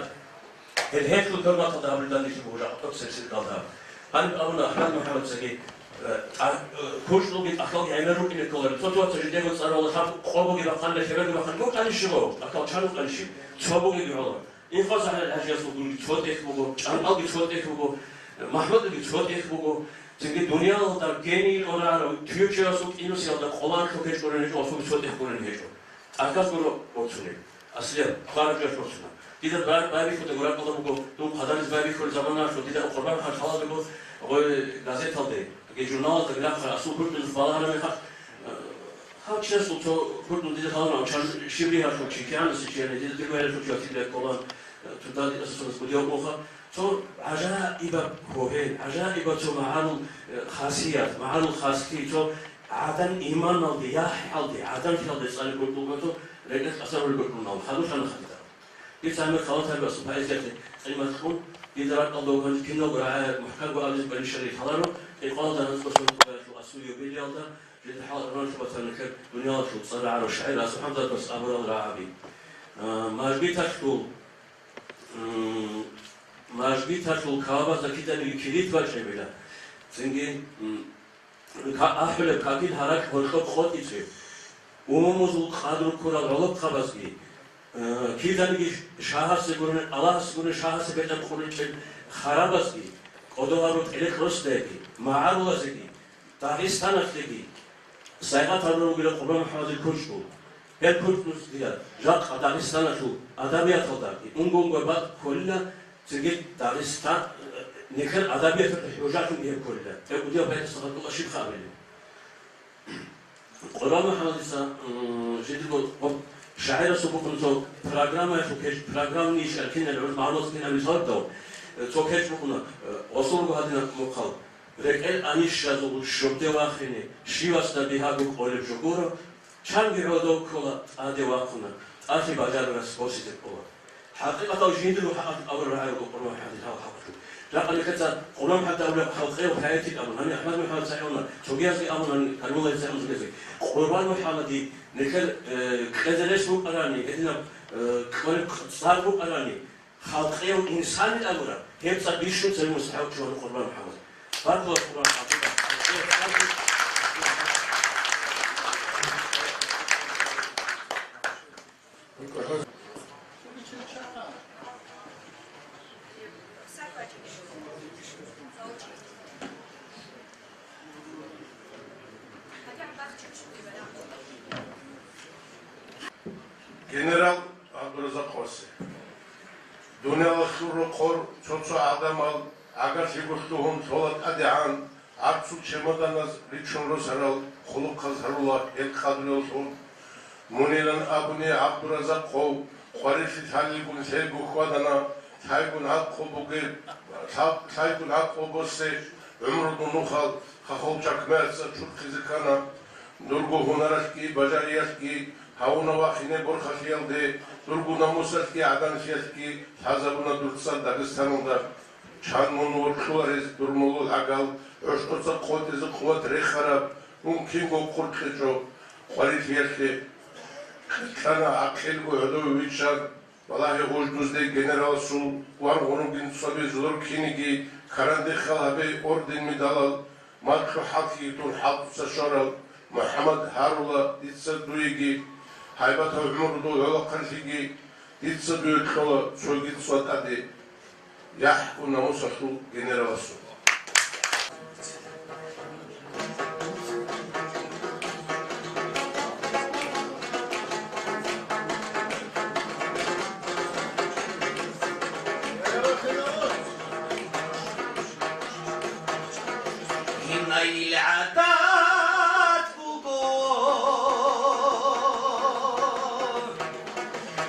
Гьел гьелъул хӀурматалда гьабулеб данделъи буго жакъа тӀоцебесеб кӀалдиб. Гьаниб абуна АхӀмад МухӀаммадицаги, э, тӀа-, э, кучӀдулги тӀахьалги гӀемер рукӀине кколареб. Цо-цояца жидего цӀар валлагь гьаб къобоги бахъанила, лъеберги бахъанила, букӀанищ гъов, акал чан вукӀанищ, цо бугеги гӀоло. Инхоса ХӀалал ХӀажиясул гури цо тӀехь буго, ЧӀантӀалги цо тӀехь буго, МахӀмудги цо тӀехь буго. Цинги дуниялалда гений кьурарав, тюркиясул кӀинусиялда къолан лъукъечӀ гурин гьечӀо, асулги цо тӀехь гурин гьечӀо. ТӀахьаз гуро борцунеб. Аслияб, хвараб жо борцуна. Дида ба-, байбихьуда гуракӀалда буго, дун хъадарилъ байбихьулеб заманалъ, дида Къурбан ХӀаж лъалеб буго, гъой газеталде, яги журналалда рахъа, асул хуртӀинас балагьараб мехалъ, э, гьав чиясул цо хуртӀун дида лъаларав, чан щиб ригьалъул чи, кигӀанасеб чи, яни дида дирго гьелъул чи ватилла кколан, э, туда дида асулас будев муха. Цо гӀажаибаб гьогьен, гӀажаибаб цо магӀарул, э, хасият, магӀарул хаслъи, цо гӀадан иманалде, яхӀалде, гӀаданлъиялде цӀалеб букӀунаго, рекӀелъ кьасарулеб букӀунал, хадур ханахъалда. Дица гьанир халатаб асул поэзиялъе къимат кьун, дида ракӀалда вугев киналго рагӀи мухӀканго абизе кӀварищали лъаларо, кӀикъоялда анцӀго сон къоялъул асул юбилеялда, жидер хӀалал гӀумру батани нилъер дуниялалъул цӀар рагӀарав шагӀир Расул ХӀамзатовас абурал рагӀаби. А, мажгиталъул, м, мажгиталъул калабазда киданиги килит бачӀебила. Цинги, м, Ка-, ахӀулеб какил гьаракь гьоркьоб къотӀичӀеб. Умумузул къадру ккурал гӀолохъабазги, э, киданиги шагьасе гурони, Аллагьасе гурони шагьасе бетӀер къотӀичӀеб харабазги, кӀодо гьабураб тӀерекъ росдаги, магӀарулазеги, Дагъистаналъеги сайгъат гьабураб бугила Къурбан МухӀаммадил кучӀдул. Гьеб кучӀдулъ дида жакъа Дагъистаналъул адабияталдаги унго-унго бакӀ кколила, цинги Дагъистан, э, нилъер адабияталъул хӀужалъунги гьеб кколила. Гьеб кӀудияб бетӀерсахъалда щибха абилеб? Къурбан МухӀаммадица, м, жидерго гъоб шагӀирасул букӀун цо программаялъул кеч-, программаялъул иш аркинал гӀур магӀлумат кинаб мисалда, э, цо кеч букӀуна, э, гъосул руго гьадинаб мухъал. РекӀел анищазул щобде вахине, щивасда бигьаго кӀолеб жо гуро, чанги гӀодов ккола, тӀаде вахъуна, тӀалъи бажарарас босизе ккола. ХӀакъикъаталда жиндирго хӀакъалъулъ абураб рагӀи руго Къурбан МухӀаммадил гьал хӀакъалъулъ. Жакъа нилъеца Къурбан МухӀаммад абулеб халкъияв поэтик абун, гьаниб АхӀмад МухӀаммадица гьавуна, цогиязги абун, гьаниб Каримуллагьица абун цогиязги. Къурбан МухӀаммади нилъер, э, кьезе рес букӀарани, гьединаб, э, кьолеб цӀар букӀарани, халкъияв инсанил абураб, гьеб цӀар бищун цеве мустахӀикъав чи вуго Къурбан МухӀаммад. Баркалла, Къурбан МухӀаммад. Генерал ГӀабдуразакъ Къоси. Дуниялалъул рокъор цо-цо гӀадамал гӀагарлъиго лъугьун лъола тӀадегӀан, гӀарцул чемоданаз ричун росарал хъулухъаз гьарула гьел къадрилъун. Мунилан абуни ГӀабдуразакъов къварилъи лъалелгун лъелго хьвадана, лъайгун гӀакълу бугеб, лъа-, лъайгун гӀакълу босе гӀумрудул нухал хахул чакмаяца чурхъизе ккана. Дурго гьунаралъги бажариялъги гьавуна вахине борхалъиялде, дурго намусалъги гӀаданлъиялъги лъазабуна дуца Дагъистаналда. Чан мун вокьуларез дур мулул гӀагал, гӀощтӀоца къотӀизе къуват рехараб, мун кинго хъуркьичӀо къварилъиялъе. Кьана гӀакълилго гӀодове виччан, балагье гъуждузде генераласул варгъун ругин цӀоби зулур киниги, карандехал гьабе орден-медалал, маркьу хӀалхьиги тун хӀалтӀуца щварал МухӀаммад гьарула дица дуеги, гьайбатав гӀумрудул гӀолохъанлъиги дица дуе кьола цоги цӀва тӀаде. ЯхӀ ва намусалъул генераласул. Гьинайил гӀадат буго,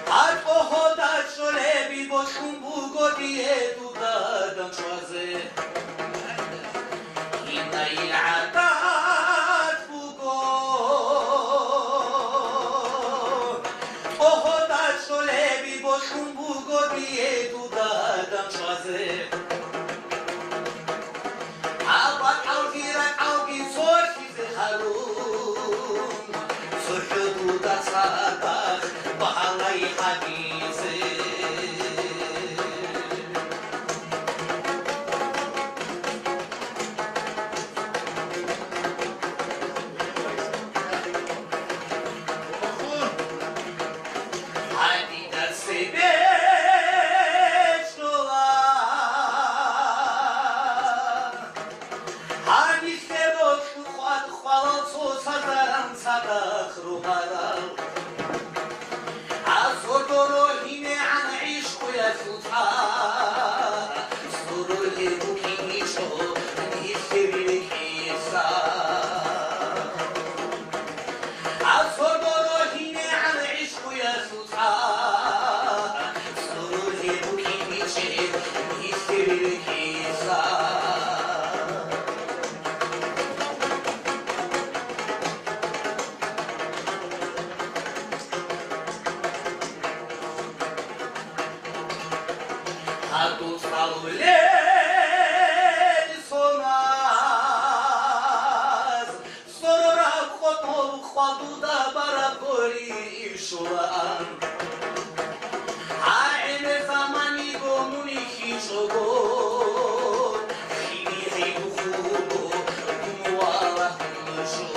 гьатӀо гьода чӀолеби бокьун буго дие. ГьабатӀалги ракӀалги цолъизе гьарун, цохӀо дуда цадахъ багьалай гьабизе. Гьадинаб цебе чӀола, гьанилъе рокьукъад хвалал цо сазаран цадахъ ругьарал. Гьазурго рогьинегӀан гӀишкъуялъул цӀа, сурулеб букӀиничӀо нилъер рекӀелъа. Гьазурго рогьинегӀан гӀишкъуялъул цӀа, сурулеб букӀиничӀеб нилъер рекӀелъа. Гьадул цӀалулел соназ, сорораб къотӀнов хвалдуда бараб гори ишулаан. ГӀемер заман йиго мун хьичӀого, хири гьейбухъуго дун валагьун жо.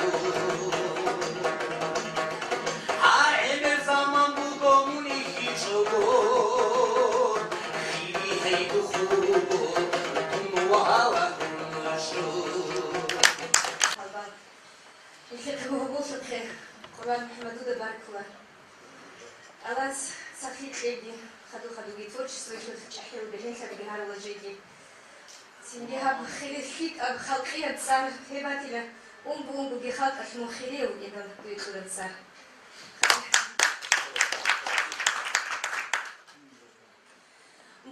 ГӀемер заман буго мун хьичӀого, хири гьейбухъуго дун валагьун жо. Нилъер гьоболлъухъе Къурбан МухӀамадуда баркула. Аллагьас сахлъи кьеги, хадур-хадурги творчествоялъул чӀахӀиял бегьенлъабги гьарула жеги. Цинги гьаб хири лъикӀаб халкъияб цӀар гьеб батила, унго-унгоги халкъалъ мун хирияв вукӀиндал дуе кьураб цӀар.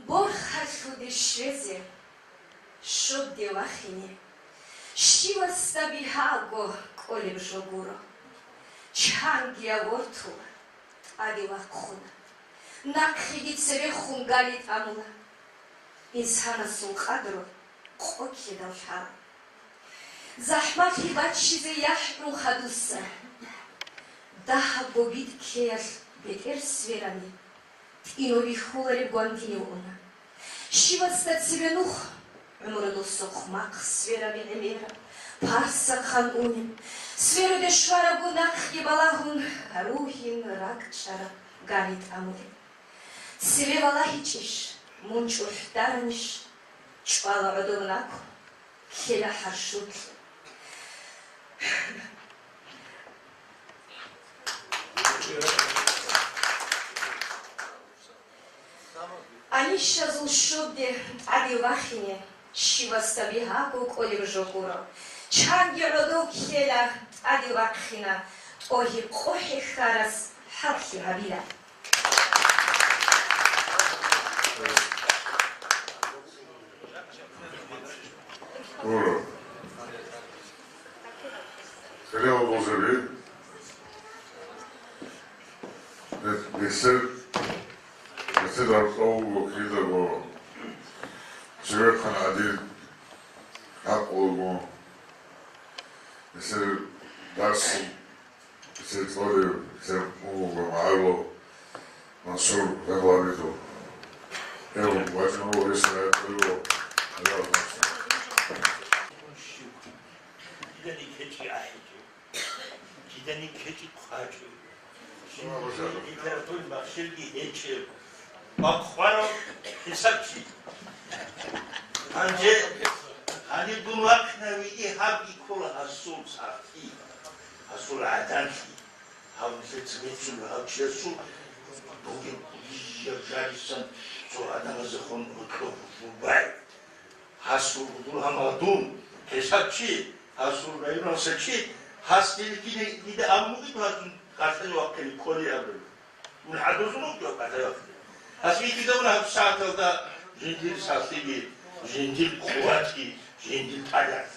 Борхалъуде щвезе, щоде вахине, щивасда бигьаго кӀолеб жо гуро. Чанги авортула, тӀаде вахъуна, нахъеги церехун гали тӀамула. Инсанасул къадру къо ккедал лъала. ЗахӀмалъи баччизе яхӀун хадуса, дагьабго битӀ ккеялъ бетӀер сверани, тӀинул бихьулареб гвангинив уна. Щивасда цебе нух, гӀумру досухъ махъ свераби гӀемераб, парсахъан унеб, сверуде щварабго нахъги балагьун, ругьин ракӀчӀараб гани тӀамулеб. Цеве валагьичӀищ, мун чӀухӀдаранищ, чӀвала гӀодоб накӀкӀ, ккела гьарщурлъи. Анищазул щоде тӀаде вахине, щивасда бигьаго кӀолеб жо гуро. Чанги гӀодов ккела тӀаде вахъина, тӀогьиб къо хӀехьарас хӀалхьи гьабила. Гуро. Хириял божаби, нес-, несер, несер гьаб цӀалуго кидаго, цевехъан гӀадин хӀакъулаго, несер дарсун, несер цӀалев, несер мугӀалимав Мансур Гъагъламидов. Гьев вачӀун вуго гьесда гьеб цӀалуго, гьалав Мансур. Кидани кечӀи ахӀичӀо, кидани кечӀи хъвачӀо. Жиндир литературный махщелги гьечӀеб, бахъварав хӀисабчи. Гьанже гьаниб дун вахъинавиги гьабги ккола гьасул сахлъи, гьасул гӀаданлъи. Гьав нилъеца бицун гьав чиясул бугеб кӀудияб жалисан цо гӀадамазехун гьоркьоб бубай. Гьасул гьудул гьамал дун, хӀисабчи, гьасул районалса чи, гьас дилкине дида абун бугеб гьасун кӀалъазе вахъине кколей абун. Мун гьадурзун вукӀа кӀалъазе вахъине. Гьас вихьидавун гьаб сагӀаталда жиндир сахлъиги, жиндир къуватги, жиндир тӀалаб.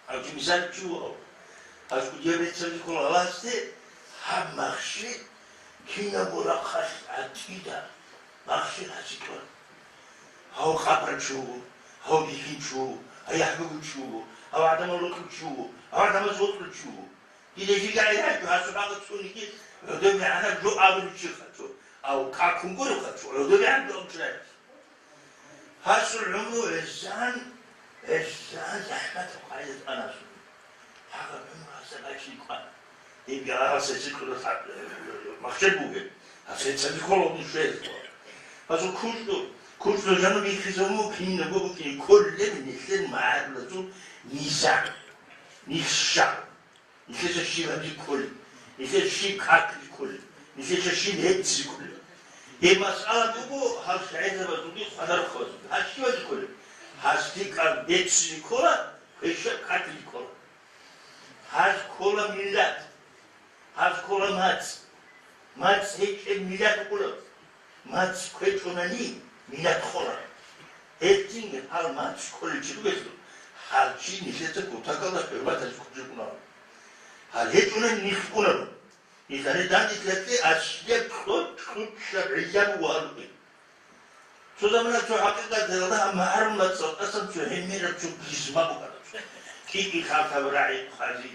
Гьанже мисал чи вуго, аскӀудияб реццалъе ккола Аллагьасде гьаб махщел кинабго рахъалъ гӀатӀида махщел гьасикьун. Гьав къапарав чи вуго, гьав бихьинчи вуго, гьав яхӀ бугев чи вуго, гьав гӀадамал рокьулев чи вуго, гьав гӀадамаз вокьулев чи вуго. Дида жига гӀайрачӀо, гьасул хӀакъалъулъ цониги гӀодобегӀанаб жо абулев чиха цо, гьав какун гуревха цо, гӀодобегӀан жо абулев чи райдаса. Гьасул гӀумру гӀезегӀан, гӀезегӀан захӀматаб къайда тӀана гьасул. Гьагъаб гӀумру гьасда бачине кӀвана. Гьебги гьасда цӀикӀкӀуна махщел бугеб, гьасда цӀикӀкӀуна нушаялъ. Гьасул кучӀдур, кучӀдур жаниб бихьизабун буго, кинабго букӀине кколеб нилъер магӀарулазул низагӀ, нилъ щай, нилъеца щиб гьабизе кколеб, нилъеца щиб какизе кколеб, нилъеца щиб гьецизе кколеб. Гьеб масъала буго гьал шагьидзабазулги хвадарухъабазулги. Гьас щиб гьабизе кколеб? Гьас лъикӀаб беццизе ккола, квешаб какизе ккола. Гьаз ккола миллат, гьаз ккола мацӀ. МацӀ гьечӀеб миллат гьукъулеб. МацӀ кквечӀонани, миллат хола. Гьелъинги гьал мацӀ кколев чи ругелъул, гьал чи нилъеца кутакалда хӀурматалъе кколчӀеб кӀунаро. Гьал гьечӀонани нилъ кӀунаро. Нилъ гьанир дандечӀлъи аслияб кьучӀ-кьучӀаб гӀилла буго гьалуги. Цо замана цо хӀакъикъаталда гьаб магӀарул мацӀал тӀасан цо гьемераб цо гизма букӀана. КӀикӀи лъалъаб рагӀи хъвазе,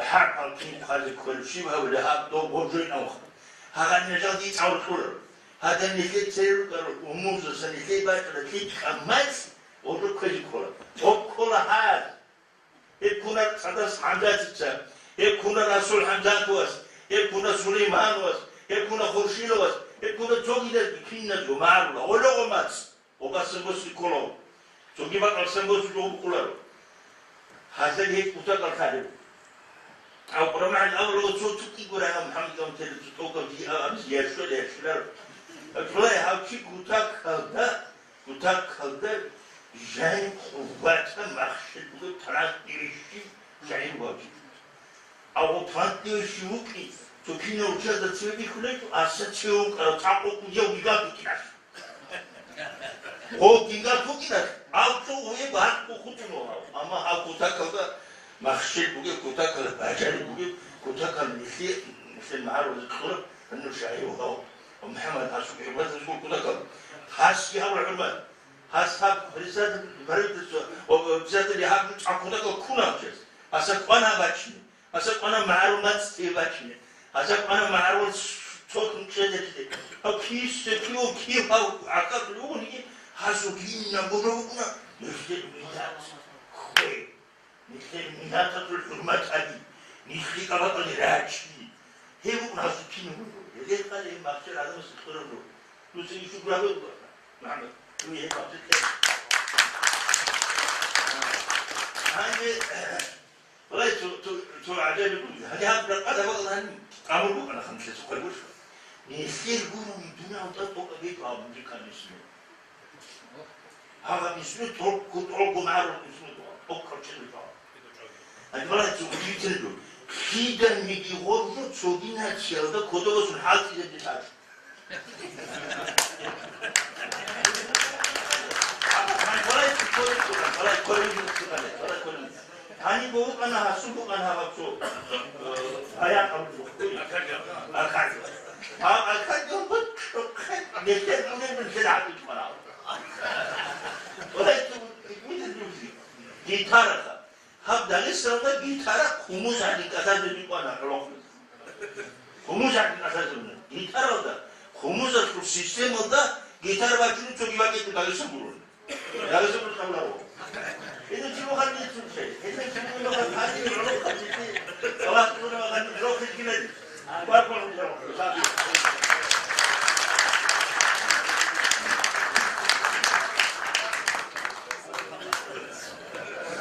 хӀарпал кин хъвазе кколеб щиб гьавила гьаб дов гъоб жойин авха. Гьагъанин жал дие цӀалулъ кьураб. Гьадин нилъер цере рукӀарал умумузаса нилъее бачӀараб лъикӀаб мацӀ гъоб жо кквезе ккола. Гъоб ккола гьаз. Гьеб ккуна цӀадас ХӀамзатица, гьеб ккуна Расул ХӀамзатовас, гьеб ккуна Сулеймановас, гьеб ккуна Хуршиловас, гьеб ккуна цогидазги киназго магӀарулал. Гъоло гъо мацӀ, гъоб басан босизе ккола. Цоги бакӀалъ босизе букӀунаро. Гьазда гьеб кутакалъ лъалеб. ТӀадегӀан магӀарулав цо цукъи гурай гьав МухӀаммад Гамтелев цо тӀокӀаб жи абизе яшула, яшуларо. Гьаб цояй гьав чи кутакалда Кутакалда жай къуватаб махщел бугеб талантливейщи шагӀир вачӀи. Агъо талантливейщи вукӀи, цо кинав чиясда цеве бихьулечӀо, аса цеве вукӀарав цӀакъ вукӀинчӀев гигат вукӀиналъ. Гъов гигат вукӀиналъ, гьав цо гьуе багьахъго хутӀун вугьав. Амма гьав кутакалда махщел бугеб, кутакалда бажариб бугеб, кутакалда нилъее, нилъер магӀарулазе кьураб гьанив шагӀир вугьав. МухӀаммад гьасул хӀурматалъе кутакал. Гьасги гьабула хӀурмат. Гьас гьаб председатель правительства, о, председатель гьаб цӀакъ кутакал ккуна гьав чияс. Гьасда кӀвана гьаб бачине. Гьасда кӀвана магӀарул мацӀ цӀияб бачине. Гьасда кӀвана магӀарул цо-, цо кун чӀезелъе. Гьав киса кив, кив гьав гӀакъаблъи вугониги, гьасул кинабго жо букӀуна, нилъер миллат хвей. Нилъер миллаталъул хӀурмат гьаби, нилъ лъикӀаб бакӀалде рачӀи. Гьеб букӀун гьасул кинабго жо. Гьеле къала гьеб махщел гӀадамасе кьураб жо. Дуца ишук рагӀи буго, МухӀаммад. Дуе гьеб махщел кье. Гьанже, валай, цо, цо, цо гӀажаиб буго. Гьанже гьаб ракъада бакӀалда гьаниб амру букӀана ханлъи цохъе бушха. Нилъер гурони дунял тӀад тӀокӀаб гьечӀо абун рикӀкӀана исму. Гьагъаб исму тӀокӀго, тӀокӀго магӀарул исму тӀокӀаб чӀезаб. Гьаниб валай цо удивительно жо. Лъиданиги гъоржо цоги нациялда кодобе босун хӀалтӀизабизе лъачӀо. Гьаниб валай цо кодобе босун, валай кодобе босун, валай кодобе босун. Гьаниб букӀана, гьасул букӀана гьаб цо, э, баян абулеб. Аккордеон. Гьаб аккордеон бутӀрухъе нилъер унеб нилъер гьаб букӀана. Гьаб гитараха. Гьаб Дагъистаналда гитара хъумузгӀадин кӀалъазе букӀана гӀолохъабазда. ХъумузгӀадин кӀалъазе буна. Гитаралда, хъумузалъул системалда гитара бачунеб цоги бакӀалъе Дагъистан гурони. Дагъистан гурони гьабуларо. Гьедин чи вугьан нилъ цунцей. Гьедин чи вугьан нилъ гьадин гӀолохъабазде. Аллагь гьабуна вагьан рохел гинади. Баркалла.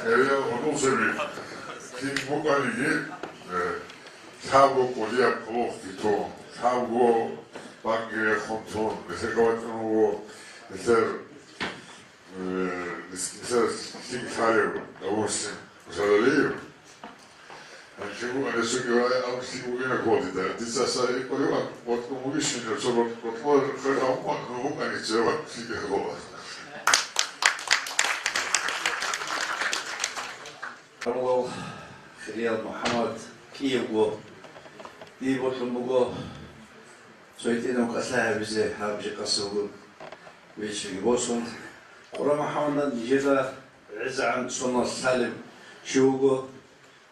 Гьеле гьудул цебе. Кин букӀаниги, э, лъабго кӀудияб кьулухъги тун, лъабго бакӀги рехун тун, нилъер гавачӀун вуго, нилъер, э, нилъер лъикӀлъи гьарев, допустим, Мусалалиев. Гьанже букӀана цоги вай, аб лъикӀ бугина кодида. Дица сай рикӀкӀунев, вот, ну, вишни, цо рот-, рот-, рот-, рот-, рот-, ну, букӀани цеван лъикӀ гьаргъула. Гьарулал хириял МухӀаммад кӀиявго, дие бокьун буго цо гьитӀинаб кӀалъай гьабизе гьаб жакъасеб гьаб вечерги босун. Къура МухӀаммадан нижеда гӀезегӀан сонал лъалеб чи вуго.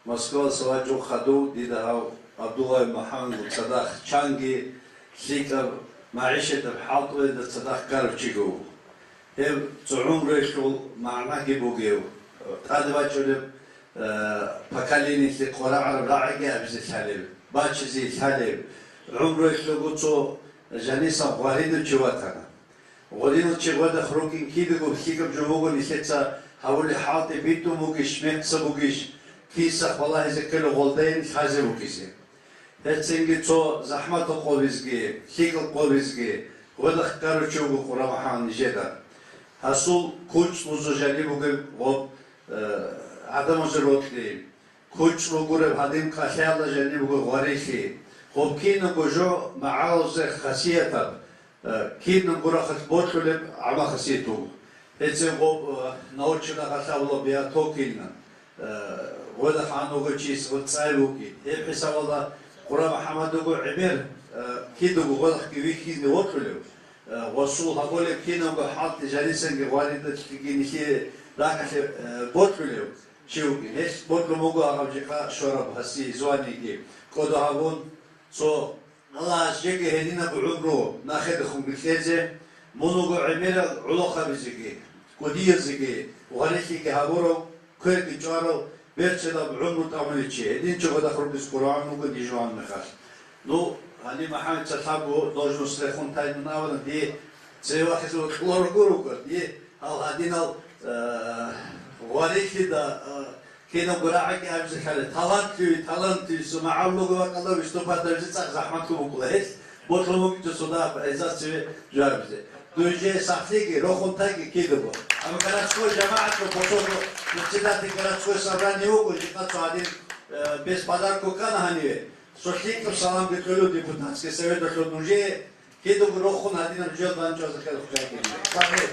Москвалъа вачӀун хадув дида гьав Абдуллаев МухӀаммадгун цадахъ чанги лъикӀаб магӀишатаб хӀалтӀуялда цадахъ ккарав чиго вуго. Гьев цо гӀумруялъул магӀнаги бугев, тӀаде бачӀунеб, э, поколениялъе къварагӀараб рагӀиги абизе лъалев, бачизе лъалев, гӀумруялъулго цо жанисан гъваридав чи ватана. Гъваридав чи гъведахъ рукӀин кидаго лъикӀаб жо буго нилъеца гьавулеб хӀалтӀи битӀун бугищ, мекъса бугищ, киса балагьизе ккела гъолдайин лъазе вукӀизе. Гьецинги цо захӀматал къобизги, лъикӀал къобизги гъведахъ ккарав чи вуго Къура МухӀаммад нижеда. Гьасул кучӀ лъузе жаниб бугеб гъоб, э, гӀадамазе рокьи, кучӀ ругуреб гьадин кӀалъаялда жаниб буго гъварилъи, гъоб кинабго жо магӀарулзе хасиятаб, э, кинабго рахъалъ бокьулеб гӀама хасият буго. Гьецин гъоб, э, научно гъалъ абула биотокилна, э, гъода хануго чияс гъоб цӀай вугин. Гьеб хӀисабалда Къура МухӀаммадуго гӀемер, э, кидаго гъодахъги вихьизне вокьулев, э, гъосул гьабулеб кинабго хӀалтӀи жанисанги гъваридалъги нилъее ракӀалъе, э, бокьулев чи вугин. Гьес бокьун буго гьаб жиха щвараб гьасие званиеги кӀодо гьабун, цо Аллагьас жеги гьединаб гӀумру нахедехунги кьезе, мун вуго гӀемерал гӀолохъабизеги, кӀудиязеги, гъварилъиги гьабурав, кверги чӀварав, берцинаб гӀумру тӀамулев чи, гьедин чи гъодахъ рукӀине къургьан вуго дижуан мехалъ. Ну, гьаниб МухӀаммадица лъабго должность рехун тайнун абуна, дие цеве вахизе вокьуларого руго, дие гьал гьадинал, э, гъварилъида, э, Кинабго рагӀиги абизе ккани, талантливый, талантливый, сумагӀаллуги вакӀалда виступать абизе цӀакъ захӀматлъун букӀула. Гьелъ бокьун букӀинчӀо суда гӀеза цеве жугьабизе. Дуе сахлъиги, рохун тайги кидаго. Амма городской жамагӀатго посол председатель городской собрания вуго, жикъа цо гьадин, э, без подарков ккана гьаниве. Цо лъикӀаб саламги кьолев депутатский советалъул нужее кидаго рохун гьадинаб жо данчӀвазе ккела хъвайги.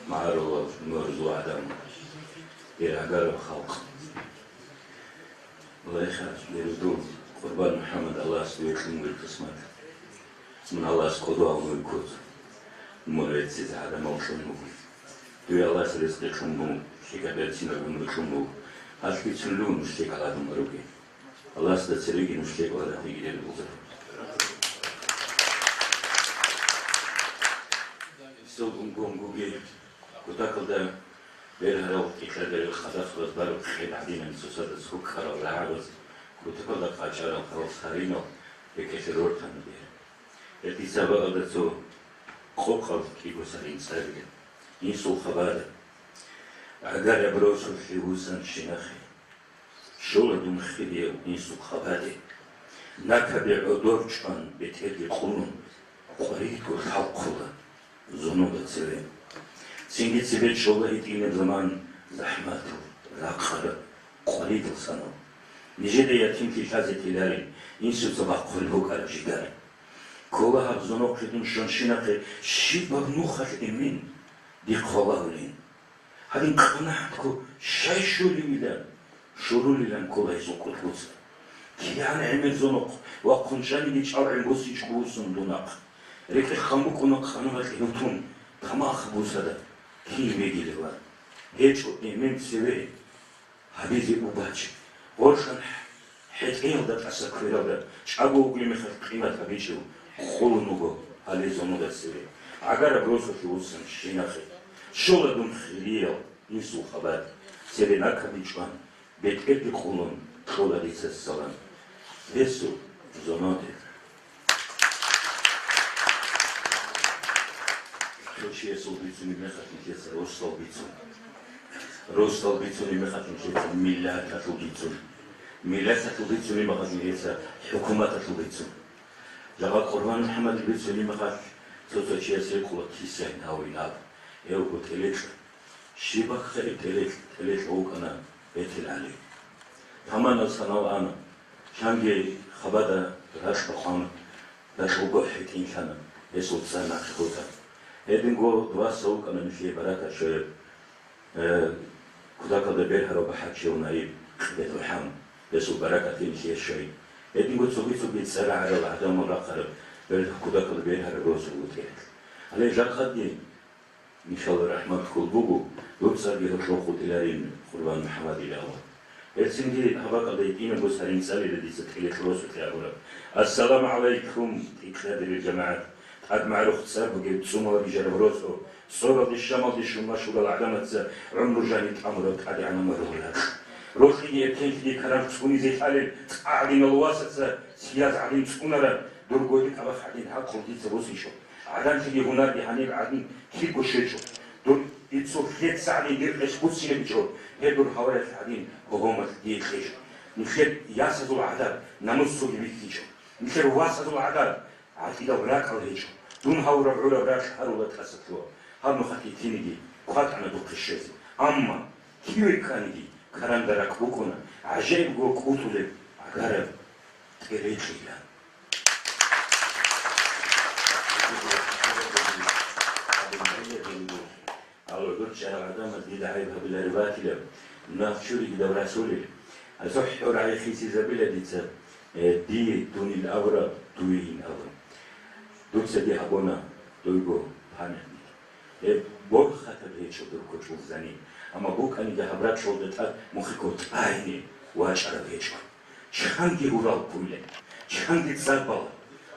МагӀарулал мурзул гӀадамал, иргьагараб халкъ. Валлагь, хадуб Къурбан МухӀаммад, Аллагьас дуе кьун буго кисмат. Мун Аллагьас кӀодо гьавун вуго куц. Мун реццизе гӀадамал кьун буго. Дуе Аллагьас ризкъи кьун буго, лъикӀаб берцинаб гӀумру кьун буго. Гьалъ бицунилан нуж лъикӀал гӀадамал ругин. Аллагьасда цереги нуж лъикӀал ратиги рергьулзар. Гьесул унгонгуги кутакалда бергьарал кьикьа-, бергьарал хадахъ базбараб кьеб гӀадинан цоцазда цо ккарал рагӀабаз, кутакалда къачӀарал гьал саринал рекӀелъе рортана бер. Гьеб дица бакӀалда цо къокъаб кӀиго сарин цӀарилан, инсул хабада. ГӀагараб росулъе вусан щинахъе. Щола дун хирияв инсул хабаде. Накабе гӀодор чӀван, бетӀерги къулун, къваридго лъалхъула зонуда цеве. Цинги цебе чӀола гьитӀинаб заман, захӀматал, ракъараб, къваридал санал. Нижеда ятимлъи лъазе теларин, инсуца бахъулеб букӀараб жигар. Ккола гьаб зонохъе дун щванщинахъе щибаб нухалъ эмен, дихъ валагьулин. Гьадин къанагӀатго щай щолевилан, щурулилан ккола гьезул кӀудгуца. КигӀан гӀемер зонохъ вахъун чӀаниги чӀалгӀун босичӀого вуссун дун ахъ. РекӀелъ хъан букӀуна къануралъе гьутун тамахъ бусада, кин вегилеван. ГьечӀо эмен цеве. Гьабизе убач. Гъоршан хӀетӀеялда тӀаса квералда чӀаго вугеб мехалъ къимат гьабичӀев къулун вуго гьале зонуда цеве. ГӀагараб росулъе вусан щинахъе. Щола дун хириял инсул хабад. Цеве накаби чӀван, бетӀерги къулун, кьола дица салам. Гьесул зонуде. Цо чиясул бицунеб мехалъ нилъеца росдал бицун. Росдал бицунеб мехалъ нилъеца миллаталъул бицун. Миллаталъул бицунеб мехалъ нилъеца хӀукуматалъул бицун. Жагъа Къурбан МухӀаммадил бицунеб мехалъ цо-цо чияс рекӀула кисайин гьавин аб. Гьев вуго тӀелекь. Щиб бахъа тӀелекь, тӀелекь вукӀана БетелгӀали. Таманал санал ана, чанги хабада ракь бахъана, ракь буго хӀетӀинлъана, гьесул цӀар нахъе хутӀана. Гьединго дугьаса вукӀана нилъее баракат щвараб, э, кутакалда бергьарав БахӀарчияв наиб, Кье, МухӀаммад, гьесул баракат гьениб щвей. Гьединго цоги-цоги цӀарагӀарал гӀадамал рахъараб, бер кутакалда бергьараб росулъ вугев. Гьале жакъаги Иншалла, рахӀмат ккол буго, дур цӀарги гьоркьоб хутӀиларин, Къурбан МухӀаммадил авал. Гьелцинги гьаб бакӀалда гьитӀинабго сарин цӀалила дица тӀехьалъ росулъе абураб: «Ассаламу гӀалайкум, тӀикӀкӀадирил жамагӀат! ТӀад магӀрух цӀар бугеб, цӀумал рижараб росу, соралде-щамалде щун машгьурал гӀадамаца гӀумру жаниб тӀамураб ТӀадегӀанав магӀрур ракь. Рокьиги эркенлъиги карам цӀунизе лъалел цӀа гӀадинал васаца сияз гӀадин цӀунараб, дурго гьитӀабахъ гӀадин гьаб къо дица босичӀо. ГӀадамлъиги гьунарги гьаниб гӀадин кибго щвечӀо. Дур иццул лъеца гӀадин дир къеч буссинабичӀо, гьеб дур гьаваялъ гӀадин гьогомалъ дие кьечӀо. Нилъер ясазул гӀадаб намусалги бихьичӀо. Нилъер васазул гӀадаб гӀатӀидал ракӀал гьечӀо. Дун гьавураб гӀураб ракь гьарула тӀаса лъугьа. Гьаб нухалъ гьитиниги кватӀана духъе щвезе. Амма киве кканиги, каранда ракӀ букӀуна, гӀажаибго кӀутӀулеб гӀагараб тӀерекьилан. Аллагь, дур чӀарал гӀадамаз дида гӀайиб гьабилари батилаб, нахъ чуриги дав расулел. АцухӀ гӀурай хисизабила дица, э, дие дунил абураб дуе ин абун. Дуца дие гьабуна дуйго памятник. Гьеб борхатаб гьечӀо дур кочӀул зани, амма букӀаниги гьаб ракьалда тӀад мухъго тӀагӀине вачӀараб гьечӀо. Чанги урал ккула, чанги цӀар бала.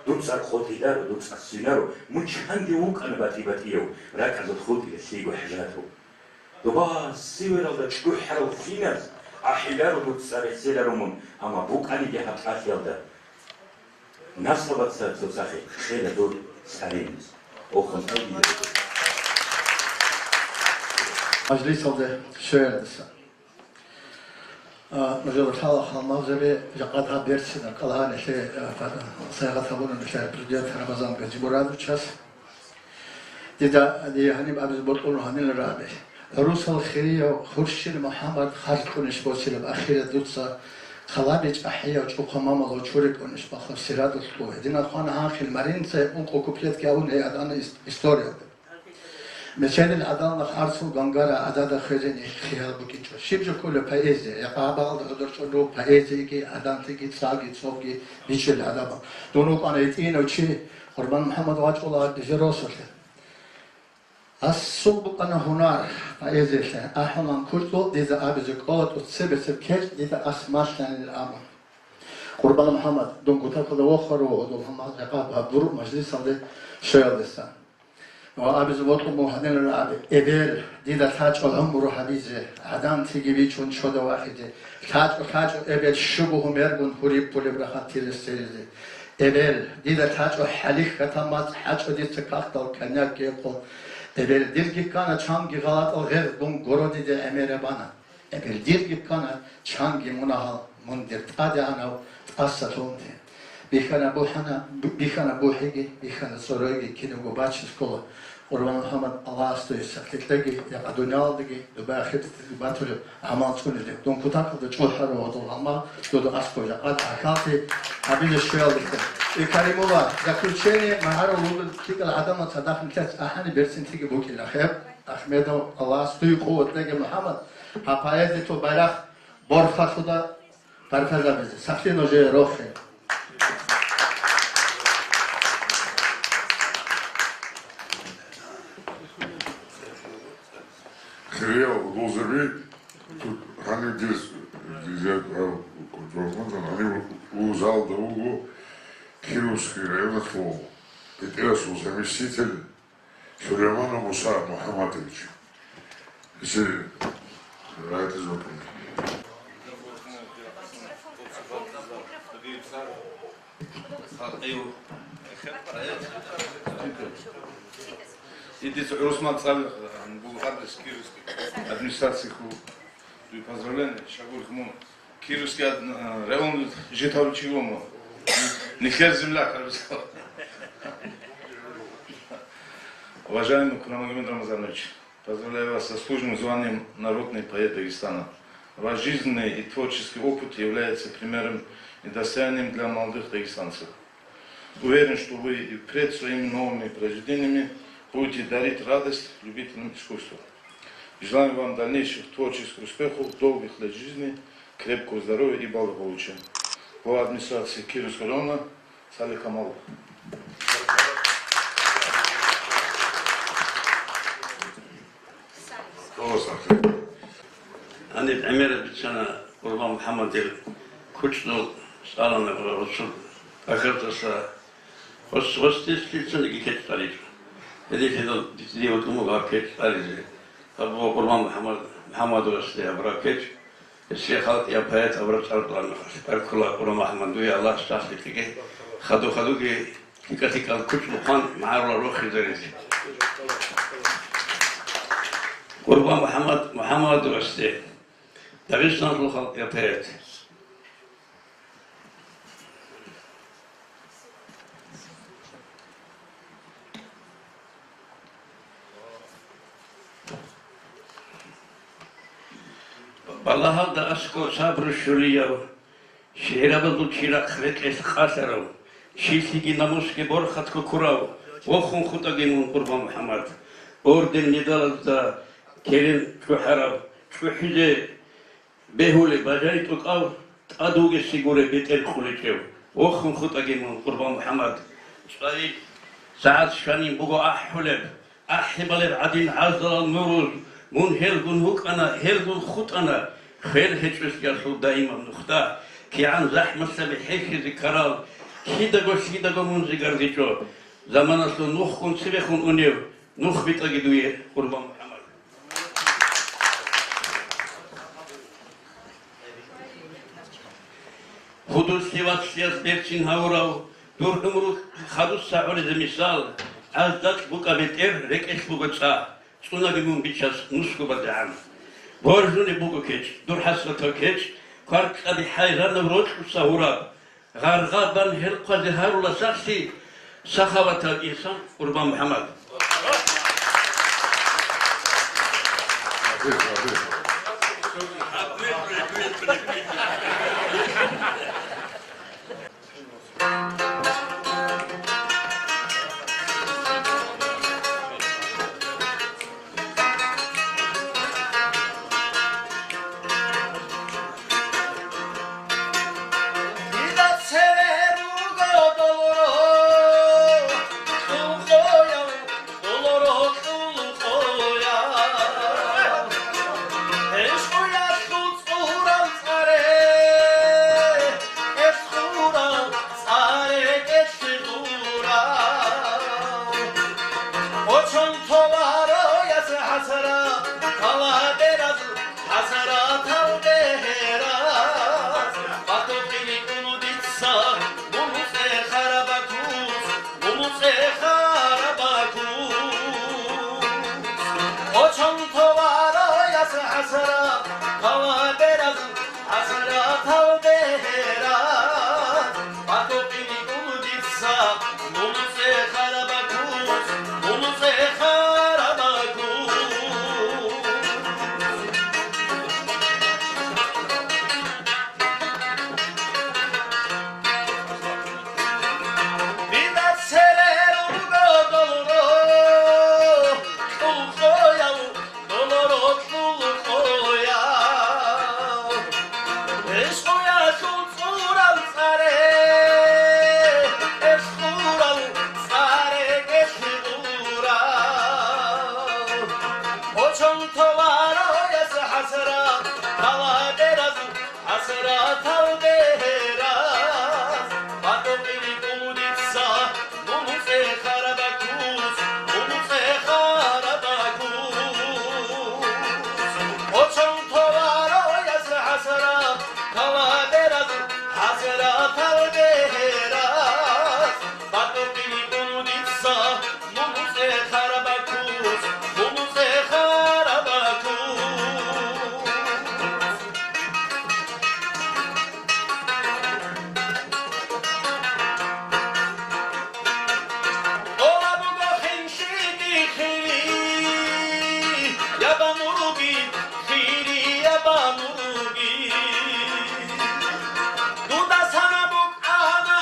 Дур цӀар хутӀиларо, дур цӀар свинаро, мун чанги вукӀана батӀи-батӀияв, ракӀалда хутӀила лъиго хӀажатав. Доба сивералда чӀухӀарал киназ ахӀиларо дур цӀар рехселаро мун, амма букӀаниги гьаб тӀалъиялда. Наслабаца цоцахъе хела дур цӀариназ. Охун тӀагида. Мажлисалде щвеялдаса. А, нужер лъала халмагъзаби, жакъа гьаб берцинаб кӀалгӀа нилъе, а, сайгъат гьабуна нилъер президент Рамазан Гаджимурадовичас. Дида, дие гьаниб абизе бокьун гьаниларо абе. ГӀурусал хирияв Хуршин МухӀаммад харж кьунищ босилеб ахират дуца, хъалаби чӀахӀияв чӀухъа мамал гъочуре кьунищ бахъун сирадулъ, гьединал хвана гьанхъил маринца ункъо куплетги абун гьей гьадана ис-, историялда. Меченил гӀадамал арцул гангара гӀадада хвезени хиял букӀинчӀо. Щиб жо ккола поэзия, якъа гьабалда гӀодор чӀун руго поэзияги, гӀадамлъиги, цӀаги, цӀобги бичӀчӀулел гӀадамал. Дун вукӀана гьитӀинав чи, Къурбан МухӀаммад вачӀула дизе росулъе. Асул букӀана гьунар поэзиялъе, ахӀунан кучӀдул дида абизе кӀола тӀоцебесеб кечӀ дида ас малъанилан абун. Къурбан МухӀаммад, дун кутакалда вохаро, дул гьамал гӀакъаб гьаб гъуру мажлисалде щвеялдаса. Ва абизе бокьун буго гьадинаб абе: эбел, дида лъачӀо гӀумру гьабизе, гӀадамлъиги бичӀчӀун чода вахизе, лъачӀо, лъачӀо, эбел, щуго гьумергун гьуриб пулеб рахатилес церизе. Эбел, дида лъачӀо хӀалихьатаб мацӀ гьачӀо дица кагътал коньяк гьекъо. Эбел, дирги ккана чанги гъалатӀал гъерз дун городиде гӀемерабана. Эбел дирги ккана чанги мунагьал мун дир тӀадегӀанав тӀаса лъунти. Бихьана бухӀана, бу-, бихьана бухӀиги, бихьана цӀоройги, кинабго бачес ккола. Къурбан МухӀаммад, Аллагьас дуе сахлъи кьеги, якъа дуниялалдаги, дуба ахираталдаги батулеб гӀамал цӀунизе. Дун кутакалда чӀухӀаро гьадул гьалмагъ, дуда аскӀоб жакъа гӀахьаллъи гьабизе щвеялдаса. И Каримулла, заключение, магӀарул ругел лъикӀал гӀадамал цадахъ нилъеца ахӀани берцинлъиги букӀила. Хеб, Ахмедов, Аллагьас дуе къуват кьеги, МухӀаммад, гьаб поэзиялъул байрахъ борхалъуда баркалла гьабизе. Сахлъи нужее, рохе. Хириял гъозаби, тут гьанив дир, дир, гьанив у залда вуго Кировский районалъул ГӀемерасул заместитель Сулейманов Муса МухӀаммадович. Если райтиз вокруг. И дица ГӀурусман цӀалихъ, Булгъарилис, Кировский администрацияху дуе поздравление, щагурихъ мун Кировский ад-, э, район житавичи вому. Нилъер земляк, Арбисал. Уважаемый Курамагомед Рамазанович, поздравляю вас с заслуженным званием «Народный поэт Дагестана». Ваш жизненный и творческий опыт является примером и достоянием для молодых дагестанцев. Уверен, что вы и впредь своими новыми произведениями будете дарить радость любителям искусства. Желаем вам дальнейших творческих успехов, долгих лет жизни Крепкого здоровья и благополучия. Глава администрации Кировского района Салих Камалов. Гьаниб гӀемераб бицана Къурбан МухӀаммадил кучӀдул цӀалана гъосул агьардаса. Гъос-, гъосде лъицаниги кечӀ цӀаличӀо. Гьединлъидал дица дие вукӀун буго гьаб кечӀ цӀализе. Гьаб буго Къурбан МухӀаммад, МухӀаммадовасде гьабураб кечӀ. Гьесие халкъияб поэт абураб цӀар кьураб мехалъ, баркула, Къурбан МухӀаммад, дуе Аллагьас сахлъи кьеги, хадув-хадуги лъикӀа-лъикӀал кучӀ бухъан магӀарулал рохизаризе. Къурбан МухӀаммад МухӀаммадовасде, Дагъистаналъул халкъияб поэт. Балагьалда аскӀов сабру щулияв, шигӀрабазул чирахъ рекӀелъ къалъарав, щилъиги намусги борхатго ккурав, вохун хутӀаги мун, Къурбан МухӀаммад, орден-медалазда керен чӀухӀарав, чӀухӀизе бегьулеб бажай тӀокӀав, тӀад вугеси гуре бетӀер кьуличӀев, вохун хутӀаги мун, Къурбан МухӀаммад. ЦӀайи сагӀат щванин буго ахӀулеб, ахӀи балеб гӀадин гӀаздалал нуруз, мун гьелгун вукӀана, гьелгун хутӀана, хвел гьечӀолъиялъул даимаб нухда, кигӀан захӀмалъаби хӀехьизе ккарал, кидаго-лъидаго мун зигардичӀо, заманалъул нухгун цебехун унев, нух битӀаги дуе, Къурбан МухӀаммад. Гьудуллъи вацлъиялъ берцин гьавурав, дур гӀумру хадуса гӀолизе мисал, гӀаздакь букӀа бетӀер, рекӀелъ буго цӀа, цӀунаги мун бичас нусго бадегӀан. Боржунеб буго кечӀ, дур хӀасратав кечӀ, кваркьаби хӀайранаб рокьуса гьураб, гъаргъа бан гьел хъвазе гьарула сахлъи, сахаватав инсан Къурбан МухӀаммад. Дида цеве руго долоро, кьулкъояв, долоро кьулкъояв. ГӀишкъуялъул цӀурал цӀаре, кӀелъ хурал цӀаре кӀелъи гурав. Очон товарояс хӀасра, таладераз хӀасратал бегьераз. Батукъиникъун дица, мун цӀехараб куц, мун цӀехараб куц. Очон товарояс хӀасра, таладераз хӀасратал бегьераз, батукъиникъун дица, мун цӀехараб куц, мун цӀехараб куц. Дида цере руго долоро, кьулкъояв, долоро кьулкъояв. ГӀишкъуялъул цӀурал цӀаре, кӀелъ хурал цӀаре кӀелъи гурав. Очон товарояс хӀасра, таладераз хӀасратал бегьераз, батукъиникъун дица, мун цӀехараб куц, мун цӀехараб куц. Очон товарояс хӀасра, таладераз хӀасратал бегьераз, батукъиникъун дица, мун цӀехараб куц, мун цӀехараб куц. Ола буго хинлъиги хили, я банурги, хили, я банурги. Дуда сана букӀана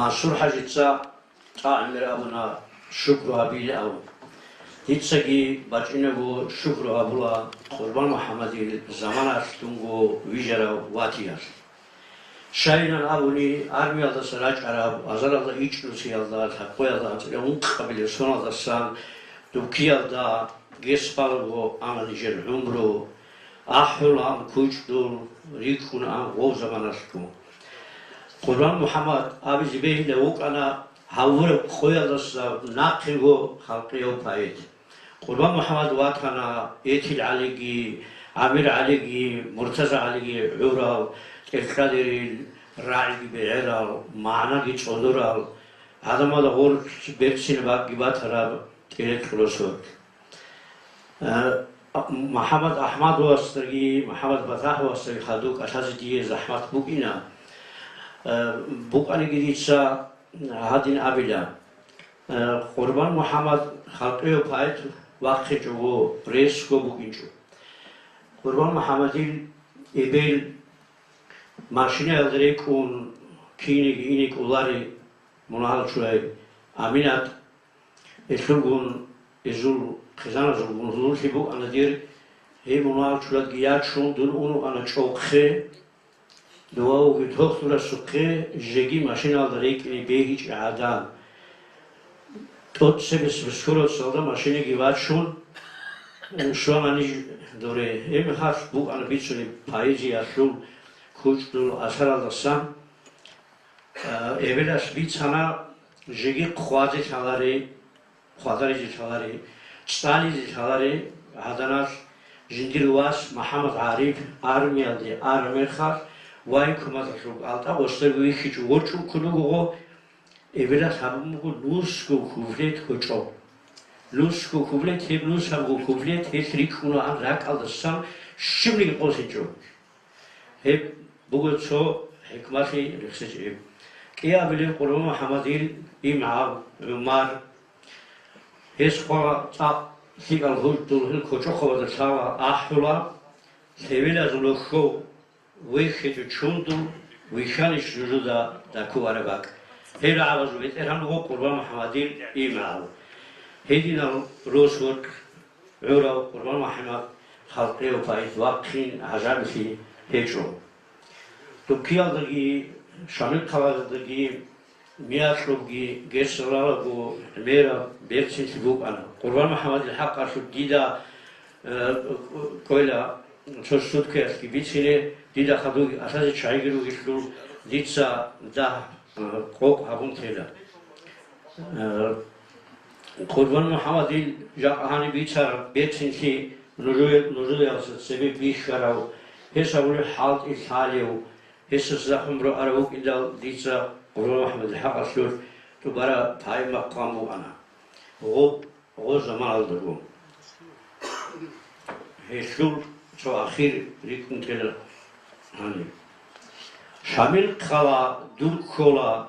Мансур ХӀажица тӀагӀмер абуна, шукру гьабилеб абун. Дицаги бачӀинаго шукру гьабула Къурбан МухӀаммадил заманалъ дунго вижарав ватиялъ. Щайилан абуни, армиялдаса рачӀараб азаралда ичӀнусиялда, лъабкъоялда анцӀила ункъабилеб соналдасан Дубкиялда гес балаго ана нижер гӀумру, ахӀулаан кучӀдул, рикӀкӀунаан гъов заманалъго. Къурбан МухӀаммад абизе бегьилав вукӀана гьавураб къоялдаса нахъего халкъияв поэт. Къурбан МухӀаммад ватана Этил ГӀалиги, ГӀамир ГӀалиги, Муртаза ГӀалиги гӀурал, тӀелкӀадерил рагӀиги бегӀерал, магӀнаги цӀодорал, гӀадамазда гъорлъ берцинаб бакӀги батараб тӀерекь росулъ. Э, МухӀаммад АхӀмадовасдаги, МухӀаммад ПатахӀовасдаги хадуб кӀалъазе дие захӀмат букӀина. Э, букӀаниги дица гьадин абила. Э, Къурбан МухӀаммад халкъияв поэт вахъинчӀого ресго букӀинчӀо. Къурбан МухӀаммадил эбел машинаялда рекӀун кинеги ине кӀолари мунагьал чурай Аминат. Гьелъулгун гьезул хъизаназулгун гьулулъи букӀана дир, гьеб мунагьал чурадги ячун, дун унукъана чӀохъе, дова вугев тохлурасухъе, жеги машиналда рекӀине бегьичӀеб гӀадан. ТӀоцебесеб скоросталда машинаги вачун, щвана ниж доре. Гьеб мехалъ букӀана бицунеб поэзиялъул кучӀдул асаралдасан. Э, эбелалъ бицана, жеги хъвазе лъалари, хъвадаризе лъалари, цӀализе лъалари гӀаданалъ. Жиндир вас МухӀаммад ГӀариф армиялде араб мехалъ, военкоматалъул кӀалтӀа гъосда вихьичӀо, ворчӀун ккун вуго, эбелалъ гьабун буго нусго куплет гьечӀо. Нусго куплет, гьеб нусабго куплет гьелъ рикӀкӀунаан ракӀалдасан щибниги къосинчӀо. Гьеб буго цо хӀикмалъи рехсечӀеб. КӀиабилеб Къурбан МухӀаммадил имгӀав ГӀумар. Гьес хъвала цӀакъ лъикӀал гьуждул, гьел кочӀохъабазда лъала, ахӀула, лъебелазул хьов вихьичӀо чундул, вихьанищ жужуда даккувараб бакӀ. Гьел рагӀабазул бетӀергьан вуго Къурбан МухӀаммадил имгӀав. Гьединал рос-воркь гӀурав Къурбан МухӀаммад халкъияв поэт вахъин гӀажаиблъи гьечӀо. Дубкиялдаги, Шамил хъалаялдаги, Миякьубги, Герсалалаго гӀемераб берцинлъи букӀана. Къурбан МухӀаммадил хӀакъалъулъ дида, э, ккойла цо суткаялъги бицине, дида хадуги кӀалъазе чагӀиги ругелъул, дица дагь, э, къокъ гьабун тела. Э, Къурбан МухӀаммадил жакъа гьаниб бицараб берцинлъи нужее-, нужеялъ цебе бихьарав, гьес гьабулеб хӀалтӀи лъалев, гьесда гӀумру арав вукӀиндал дица Къурбан МухӀаммадил хӀакъалъулъ тӀубараб поэма хъван букӀана. Гъоб, гъо заманалдаго. Гьелъул цо ахир рикӀкӀун тела гьаниб. Шамил хъала дур ккола,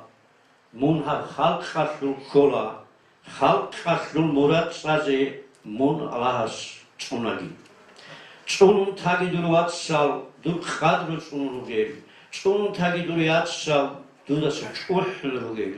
мун гьаб халкъалъул ккола, халкъалъул мурад цӀазе мун Аллагьас цӀунаги. ЦӀунун таги дур вацал, дур къадру цӀунун ругел, цӀунун таги дур яцал, дудаса чӀухӀун ругел,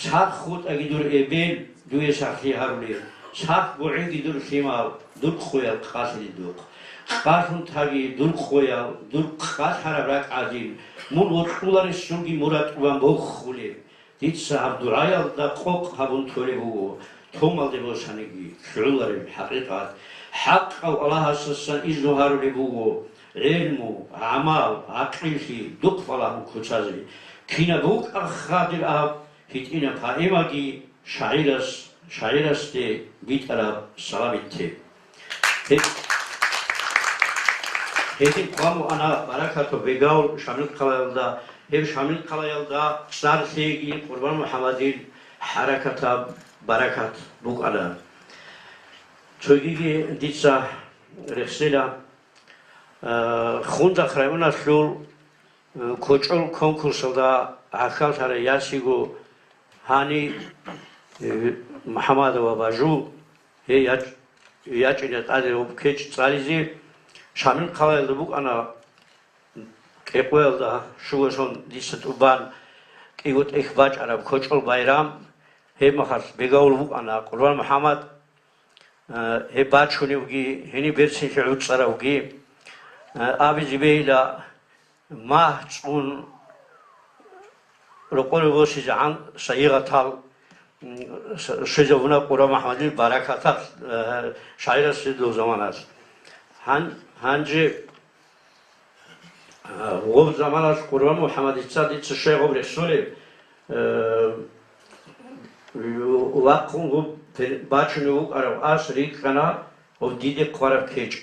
сахлъун вутӀаги дур эбел, дуе сахлъи гьарулел, сахлъун гӀугеги дур лъимал, дур къоял къалъилел духъ. Къалъун таги дур къоял, дур къалъараб ракӀ гӀадин, мун вокьуларесулги мурад тӀубан бохулеб. Дица гьаб дугӀаялда къокъ гьабун толеб буго, томалде босаниги лъугӀулареб хӀакъикъат. ХӀакъав Аллагьасдасан изну гьарулеб буго гӀелму, гӀамал, гӀакъиллъи духъ балагьун куцазе. Кинаб букӀа хадир аб гьитӀинаб поэмаги шагӀирас, шагӀирасде битӀараб салам битте. Гьеб-, гьедин хъван буго ана Баракатов Бегав Шамил хъалаялда, гьеб Шамил хъалаялда цӀар лъеги Къурбан МухӀаммадил хӀаракатаб баракат букӀана. Цогиги дица рехсела, э, Хундахъ районалъул, э, кочӀол конкурсалда гӀахьаллъарай ясиго гьани, э, МухӀаммадова Бажу, гьей яч-, ячӀина тӀаде гьеб кечӀ цӀализе. Шамил хъалаялда букӀана, кӀикъоялда щуго сон дица тӀубан, кӀиго тӀехь бачӀараб кочӀол байрам, гьеб мехалъ бегавул вукӀана Къурбан МухӀаммад, э, гьеб бачуневги, гьениб берцинлъи гӀуцӀаравги, э, абизе бегьила, магь цӀун рокъове босизегӀан сайигъатал, м, с-, щвезабуна Къурбан МухӀаммадил баракаталъ, э, шагӀирас гьедул заманалъ. Гьан-, гьанже, э, гъоб заманалъ Къурбан МухӀаммадица дица щай гъоб рехсолеб, э, вахъун гъоб пе-, бачунев вукӀарав ас рикӀкӀана гъоб диде хъвараб кечӀ.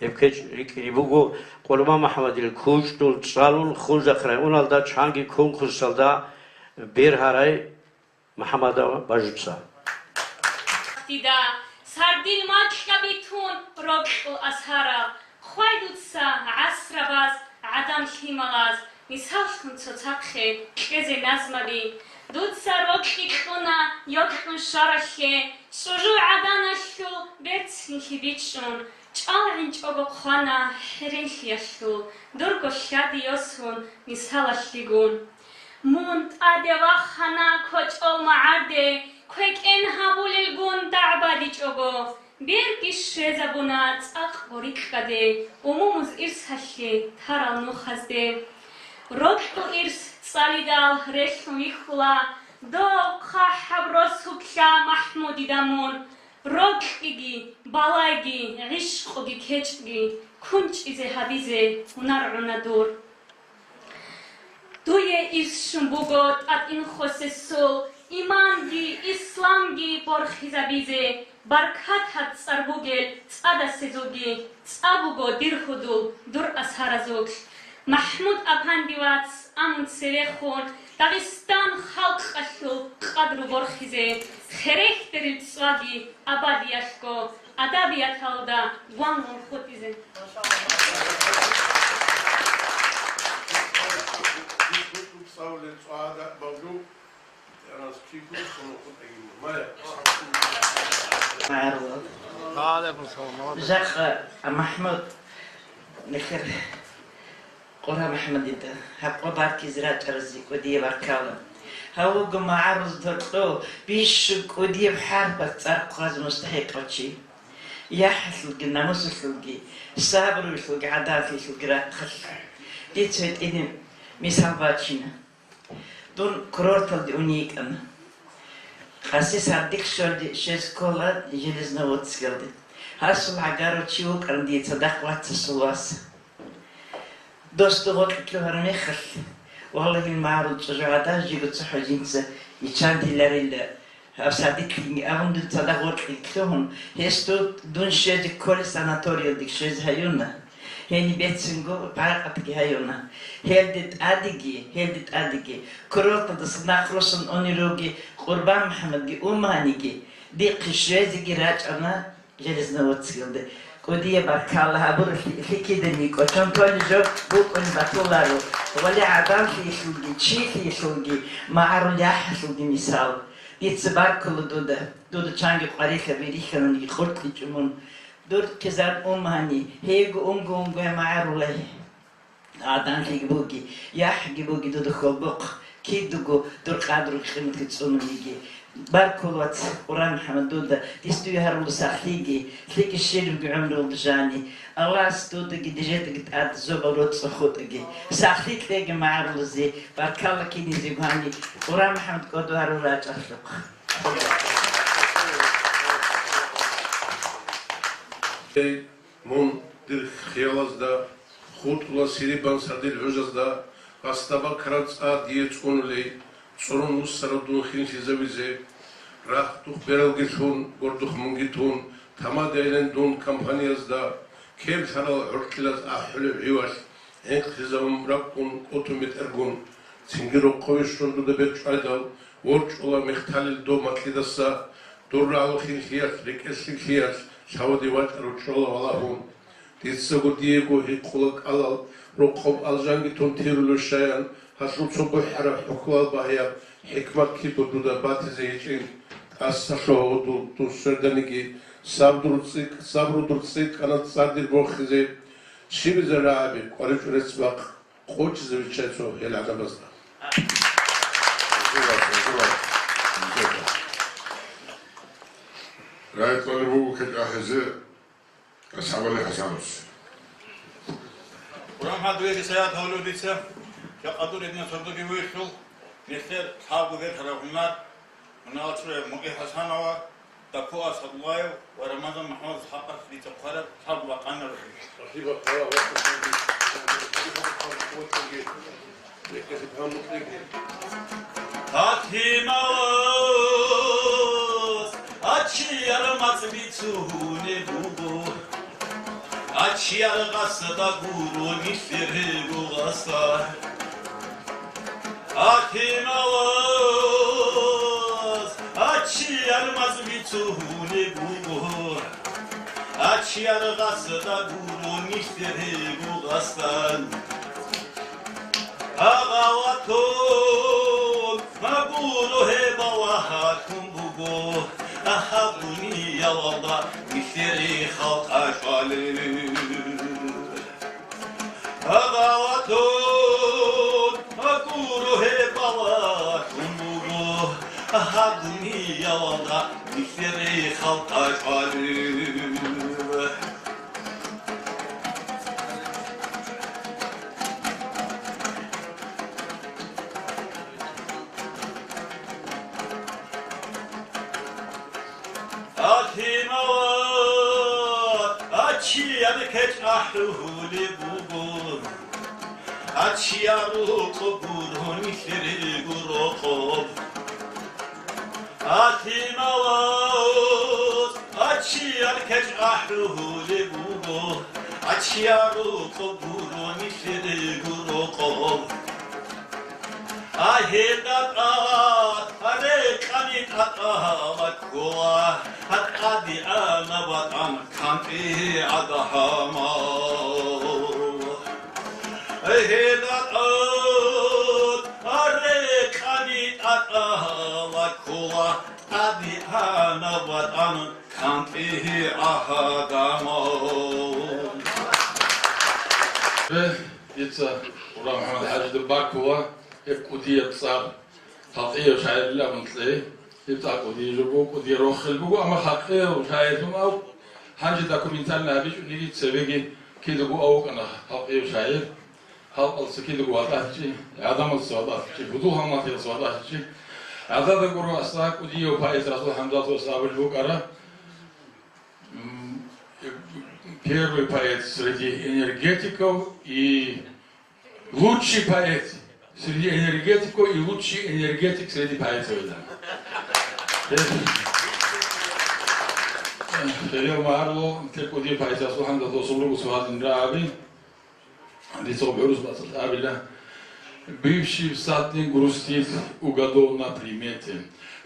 Гьеб кечӀ рикӀкӀине буго Къурбан МухӀаммадил кучӀдул цӀалун Хунзахъ районалда чанги конкурсалда бергьарай МухӀаммадов Бажуца. Дида сардил макьаби тун рокьул асарал, хвай дуца гӀасрабаз, гӀадан лъималаз, мисаллъун цоцахъе кьезе назмаби. Дуца рокьи кьуна йокьун щваралъе, чӀужу гӀаданалъул берцинлъи бичӀчӀун, чӀал гӀинчӀого хъвана хӀеренлъиялъул, дурго лъади йосун мисалалъигун. Мун тӀаде вахана кочӀол магӀарде, квекӀен гьабулелгун дагӀбадичӀого, берги щвезабуна цӀакъго рикьаде, умумуз ирсалъе тарал нухазде. Рокьул ирс цӀалидал релълъун вихьула, дов хъахӀаб росулъа МахӀмудида мун, рокьиги, балайги, гӀишкъуги, кечӀги кунчӀизе гьабизе гьунар гӀуна дур. Дуе ирс щун буго тӀатӀин хосесул, иманги, исламги борхизабизе, баркат гьаб цӀар бугел цӀадасезулги, цӀа буго дир гьудул дур асаразулъ. МахӀмуд-апанди вац, амун цевехун, Дагъистан халкъалъул къадру борхизе, херехьдерил цӀваги абадиялъго адабияталда гвангъун хутӀизе. Жакъа, МахӀмуд, нилъер Къурбан МухӀаммадида гьаб къо баркизе рачӀаразе кӀудияб баркала. Гьав вуго магӀарулазда гьоркьов бищун кӀудияб хӀарпалъ цӀар хъвазе мустахӀикъав чи. ЯхӀалъулги, намусалъулги, сабруялъулги, гӀадаллъиялъулги рахъалъ. Дица гьитӀинаб мисал бачина. Дун курорталде уней йикӀана. Къаси сардилъ щвезе ккола Железноводскалде. Гьасул гӀагарав чи вукӀана дие цадахъ вацасул вас. Дос дугъоркье лъугьараб мехалъ, валлагь, гьел магӀарул чӀужугӀадан жиго цохӀо жинца иччан диларила. Гьаб сардилъги абун дун цадахъ гъоркье лъугьун, гьес ду-, дун щвезе кколеб санаториялде щвезе гьаюна. Гьениб бецинго паракъатги гьаюна. Гьелде тӀадеги, гьелде тӀадеги, курорталдаса нахъ руссун унел ругел Къурбан МухӀаммадги Уммагьаниги, дихъе щвезеги рачӀана Железноводскалде. КӀудияб баркала гьабуралъе, лъикӀидани кӀочон тони жо букӀун батуларо. Вали гӀадамлъиялъулги, чилъиялъулги, магӀарул яхӀалъулги мисал. Дица баркула дуда. Дуда чанги къварилъа бирихьананиги къуркьичӀо мун. Дур хъизан Уммагьани, гьейго унго-унго гьай магӀарулай. Адамлъиги буги, яхӀги буги дуда хьолбохъ, кидаго дур къадру-къиматги цӀунулиги. Баркула, вац, Къурбан МухӀаммад, дуда, дис дуе гьарула сахлъиги, лъикӀи щибаб гӀумру жани. Аллагьас дудаги дижедаги тӀад зобал роцӀцӀа хутӀаги. Сахлъи кьеги магӀарулазе, баркала кинизе гьани, Къурбан МухӀаммад кӀодо гьарул рачӀалъухъ. Эй, мун дир хиялазда, хутӀула сирибан сардил гӀужазда, къасда бакараб цӀа дие цӀунулей, цӀурун вуссарав дун хинлъизавизе, рагьдухъ бералги лъун, гордухъ мунги тун, тамадайилан дун компаниязда, кеблъарал гӀоркьилаз ахӀулеб гӀивалъ, гӀинкълъизабун ракӀун кӀутӀун бетӀергун, цинги рокъове щун дуда бер чӀвайдал, ворчӀула мехталел дов макьидаса, дур рагӀул хинлъиялъ, рекӀелъ лъикӀлъиялъ лъаваде вачӀарав чӀола валагьун. Дицаго диего гьикъула кӀалал, рокъоб алжанги тун тирулев щаян, гьалъул цо бухӀараб хӀухьлал багьаяб хӀикмат кибго дуда батизе гьечӀин. ТӀаса лъугьа, гьудул, дун сверданиги, сабру цӀикӀ-, сабру дур цӀикӀкӀана цӀар дир борхизе. Щибизе рагӀаби, кӀваричӀо рецц-бакъ, къочизе виччай цо гьел гӀадамазда. Рай кьолеб буго кечӀ ахӀизе АсхӀабали ХӀасановс. Къуран хӀадуреги саят гьавлу дица, жакъа дур гьединаб сордоги вуйихьул, нилъер лъабго бергьараб гьунар, гьуналчӀуе Мугьи ХӀасанова, Дапу Асадуллаев ва Рамазан МухӀамадовас хӀакъалъ дица хъвараб лъабго бакъанаб. Спасибо, Павел. Гьатималас ачияр мацӀ бицунеб буго, ачияр гъасда гуро нилъер гъасда. Гьатималас ачияр мацӀ бицунеб буго, ачияр гъасда гуро нилъер гъасда. Агъаватун гьабуро гьеб балагьалъун буго, гьаб дуниялалда нилъер халкъ чӀвалел. Агъаватун гьабуро гьеб балагьалъун буго, гьаб дуниялалда нилъер халкъ чӀвалел. Гьатималас ачияр кечӀ ахӀулеб буго, ачияр рокъоб гуро нилъер рокъоб. Гьатималас ачияр кечӀ ахӀулеб буго, ачияр рокъоб гуро нилъер рокъоб. ГьедатӀа рекъани тӀатӀала ккола, тӀадегӀанаб ватӀан кантӀи гӀадагьамал. ГьедатӀа рекъани тӀатӀала ккола, тӀадегӀанаб ватӀан кантӀи гӀадамал. Дица Гъурам МухӀаммад ХӀажида баккула гьеб кӀудияб цӀар, халкъияб шагӀирилан абун кье. Гьеб цӀар кӀудияб жо буго, кӀудияб рохел буго, амма халкъияб шагӀирлъун аб гьанже документальный гьабичӀониги цебеги кидаго ав вукӀана халкъияб шагӀир. Халкъалъе кидаго ватӀалъичӀи, гӀадамалъе ватӀалъичӀи, гьудул гьалмагълъиялъе ватӀалъичӀи. ГӀадада гуро, асла кӀудияв поэт Расул ХӀамзатовас абулеб букӀара, м, первый поэт среди энергетиков и лучший поэт среди энергетиков и лучший энергетик среди поэтов, да. Хириял магӀарулал, те кӀудияв поэт Расул ХӀамзатовасул руго сугьалин рагӀаби. Дица гъоб гӀурус бацӀцӀалъ абила: бывший всадник грустит у годов на примете,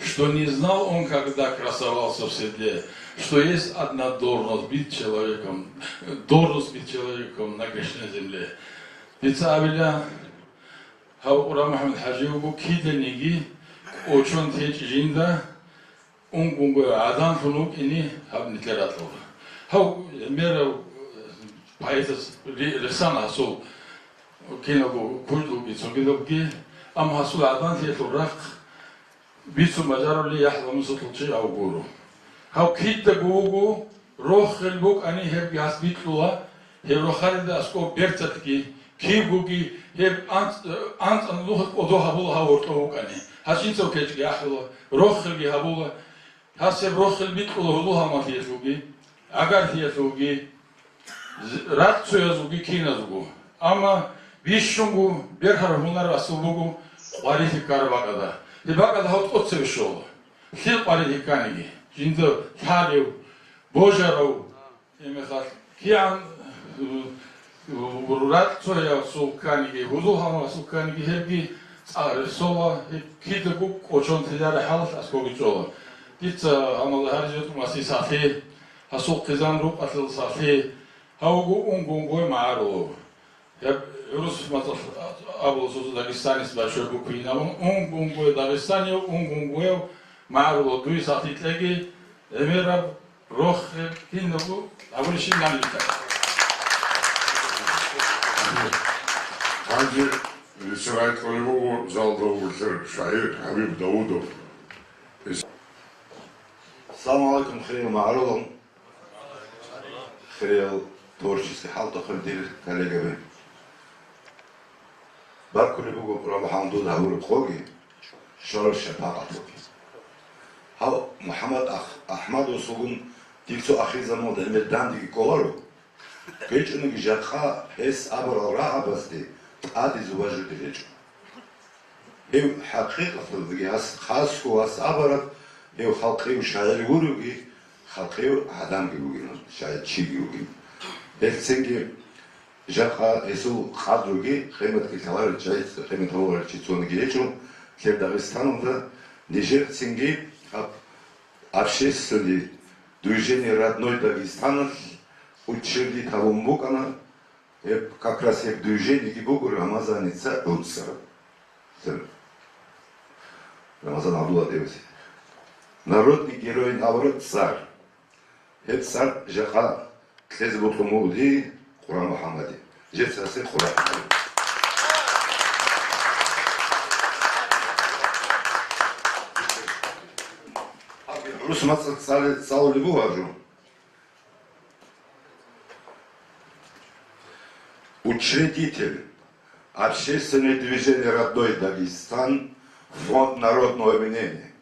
что не знал он, когда красовался в седле, что есть одна должность быть человеком, должность быть человеком на грешной земле. Дица абила, гьав Гъурам МухӀаммад ХӀажи вуго киданиги кӀочон течӀи жинда, Унгунгояв гӀаданлъун вукӀине гьаб нилъер ракьалда. Гьав гӀемерав поэтас ри-, рехсана гьасул киналго куркьулги цогидабги, амма гьасул гӀаданлъиялъул рахъ бицун бажарулев ЯхӀя Мусалъул чи гьав гуро. Гьав кидаго вуго, рохел букӀани гьебги гьас бикьула, гьеб рохалида аскӀоб берцатги, кибгоги гьеб анцӀ-, анцӀана нухалъ кӀодо гьабула гьав гьоркьов вукӀани. Гьас жинцав кечӀги ахӀула, рохелги гьабула. Гьас гьеб рохел бикьула гьудул-гьалмагълъиялъулги, гӀагарлъиялъулги, з-, рацӀцӀцӀуязулги киназулго. Амма бищунго бергьараб гьунар асул буго къварилъи ккараб бакӀалда. Гьеб бакӀалда гьав тӀоцебе щола. Лъил къварилъи кканиги, жинда лъалев, божарав, гьеб мехалъ кигӀан, у, рацӀцӀцӀуясул кканиги, гьудул-гьалмагъасул кканиги гьебги цӀа-, рехсола, гьеб кидаго кӀочон телареб хӀалалъ аскӀоги чӀола. Дица гьанал гьаризетӀун васил сахлъи, гьасул хъизан рукъалъул сахлъи, гьав вуго унгунгой магӀарулав. Гьеб гӀурус мацӀалъ абула соза дагестанец большой буквы инабун, унгунгой дагестанев, унгунгояв магӀарулав. Дуе сахлъи кьеги, гӀемераб рохел кинабго абулищин нани битӀа. Гьанже рицарай кьолеб буго залда вугев шагьир ХӀабиб Давудов. Салам гӀалайкум, хириял магӀарулал, хириял творческий хӀалтӀухъе, дир коллегаби. Баркулеб буго МухӀамадил гьабураб къоги, щвараб шапакъаталги. Гьав МухӀамад Ах-, АхӀмадасулгун дир цо ахирзаманалда гӀемер дандеги кколаро, гьечӀониги жакъа гьес абурал рагӀабазде тӀаде зубажуде гьечӀо. Гьев хӀакъикъаталдаги гьас хасго вас абараб, гьев халкъив шагӀир вуруги, халкъив гӀадамги вугин, шагӀир чиги вугин. Гьелцинги жакъа гьесул къадруги къиматги лъаларел чи, къимат гьавурал чи цониги гьечӀо, лъеб Дагъистаналда нижецинги гьаб общественный движение «Родной Дагестаналъ» учредить гьабун букӀана. Гьеб как раз гьеб движениеги буго Рамазаница гӀуцӀараб. Рамазан ГӀабдулладиевас. Народный герой, наоборот, цӀар. Гьеб цӀар жакъа кьезе бокьун буго дие Къуран МухӀаммаде. Жеца гьасе Къуран. ГӀурус мацӀалъ цӀале-, цӀалулеб буго гьаб жо. Учредитель Общественное движение «Родной Дагестан», Фонд народного объединения.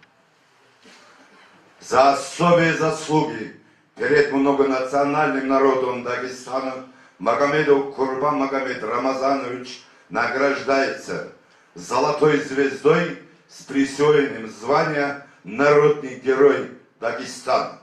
За особые заслуги перед многонациональным народом Дагестана Магомедов Курбан Магомед Рамазанович награждается золотой звездой с присвоением звания «Народный герой Дагестана».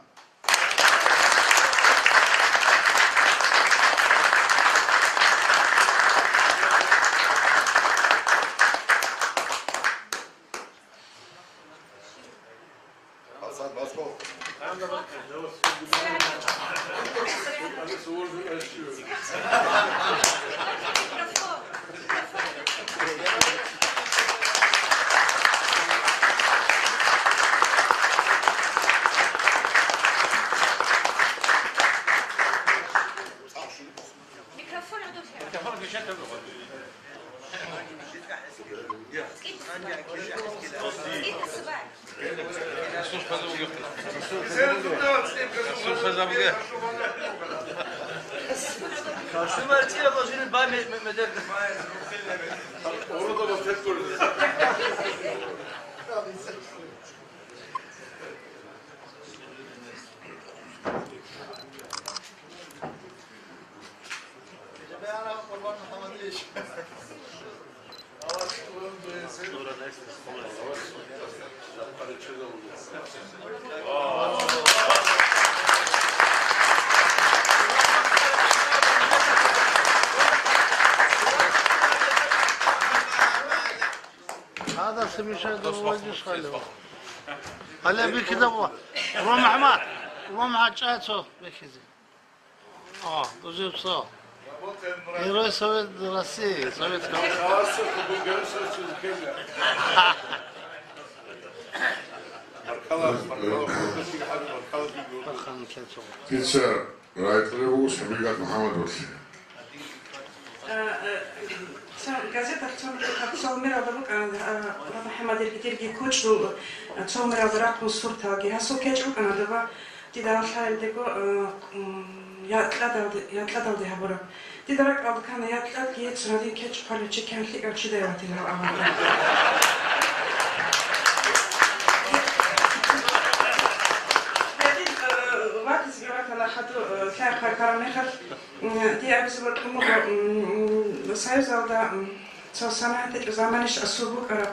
Микрофон гӀодов. Гьадаса мешайда вадиш хъалев. Гьале бихьизаб ва. Ром МухӀаммад. Ром МухӀаммад, чӀай цо бихьизе. А, бузевцо. Герой Совет России, Советского. Пица райтӀулев вуго Сабигат МухӀаммадовлъи. Э, э, цо-, газеталъ цо-, цо-, цо муралда букӀана, э, МухӀаммад, дирги, дирги кучӀдул, э, цо муралда рахъун сурталги. Гьасул кечӀ букӀана доба. Дида гьалъаялдего, э, м, якьадалде, якьадалде гьабураб. Дида ракӀалда ккана, якьадги гьечӀин, гьадин кечӀ хъвалев чи кигӀан лъикӀав чидай ватила гьав абун. Гьадин, э, ватизеги ватана хадур, э, лъай хъвай ккараб мехалъ, м, дие абизе бокьун буго, м, м, Союзалда, м, цо санагӀат гьечӀо заманищ асул букӀараб,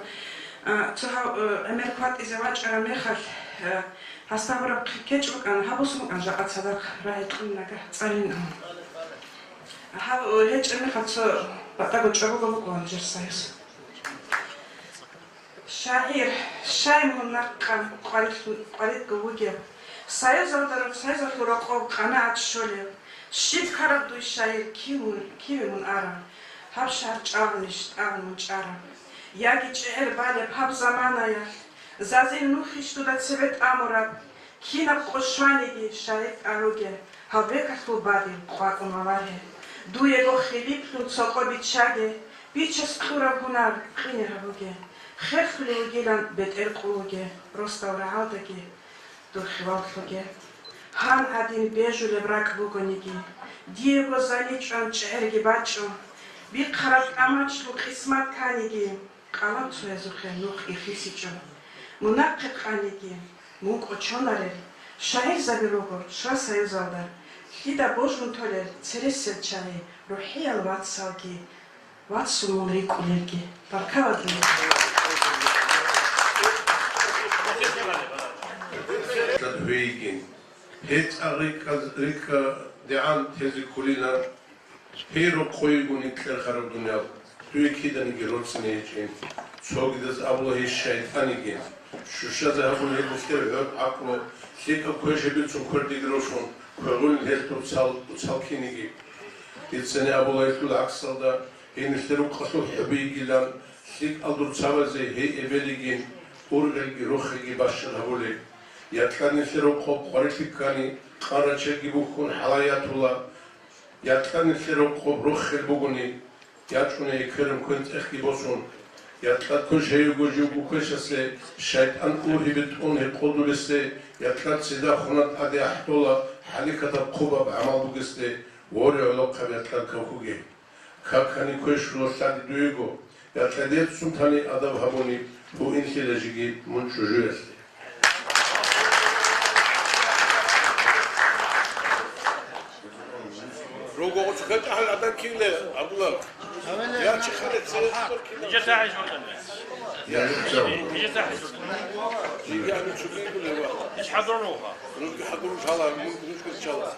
э, цо гьав, э, гӀемер кватӀизе вачӀараб мехалъ, э, Гьасда гьабураб кечӀ букӀана, гьаб босун букӀана жакъа цадахъ рагӀи кьун нагагь цӀалин абун. Гьаб гьечӀеб мехалъ цо батӀаго чӀобого букӀуна нижер Союз. ШагӀир, щай мун нахъа къварилъу-, къварилъго вугев? Союзалда, Союзалъул рокъоб къанагӀат щолев? Щиб ккараб дуй, шагӀир, кив мун, киве мун арав? Гьаб шагьар чӀвагӀунищ, тӀагӀун мун чӀарав? Яги чӀегӀер балеб гьаб заманаялъ? Зазил нухищ дуда цебе тӀамураб? Кинаб къо щваниги, шагӀир тӀаруге, гьаб векалъул бадиб къвакӀун валагье. Дуего хилиплъун цо къо биччаге, бичес кьураб гьунар къине гьабуге. Херлъулев вугилан бетӀер къулуге, росдал рагӀалдаги. Дур хираллъуге гьан гӀадин бежулеб ракӀ бугониги, диего заничӀван чӀегӀерги бачӀо, бихъараб тӀамачлъун къисмат кканиги, къалан цоязухъе нух ихисичӀо. Мун нахъе къаниги, мун кӀочонарел шагӀирзаби руго Шва-Союзалда, лъида божун толел цересел чагӀи, рухӀиял вацалги, вацал мун рикӀкӀунелги. Баркала дуе. Гьейгин, гьей цӀакъ рикӀкӀа-, рикӀкӀадегӀан тезе кколилан, гьей рокъойгун кьерхараб дуниял, дуе киданиги роцӀцӀине гьечӀин. Цогидаз абула гьей шайтӀаниги. Щущазе гьабун гьеб нилъер гӀод-гӀакълу, лъикӀаб квешаб бицун квердиги росун, квегъулин гьелъул цал-, цал киниги. Дицани абула гьелъул гӀаксалда, гьей нилъер рукъалъул хӀуби йигилан, лъикӀал дур цабазе гьей эбелигин, ургъелги рохелги бащад гьабулеб. Якьад нилъер рокъоб къварилъи ккани, къан рачелги бухьун хӀалай ятула. Якьад нилъер рокъоб рохел бугони, ячӀуна экерун квен цӀехги босун. Якьад квеш гьаюго живго квешасе, шайтӀан ургьибе тӀун гьекъолдулесе, якьад цидахуна тӀаде ахӀдола хӀаликатаб хъубаб гӀамал бугесде, воре гӀолохъаб якьад кавхуге. Какани квешула лъади дуего, якьадеццун тани адаб гьабуни, гьуинлъила жеги мун чӀужуялъе. Руго гъоцӀ хъечӀ гьал адам кивле, Абдулла. Я чи хъале церес кор кивле. Нижер тахӀи журтан. Я, я, я. Нижер тахӀи журтан. Я, ну, чугин гуле ва. Иш хӀадурун вуха. Руги хӀадурун чала, мун гуле чала.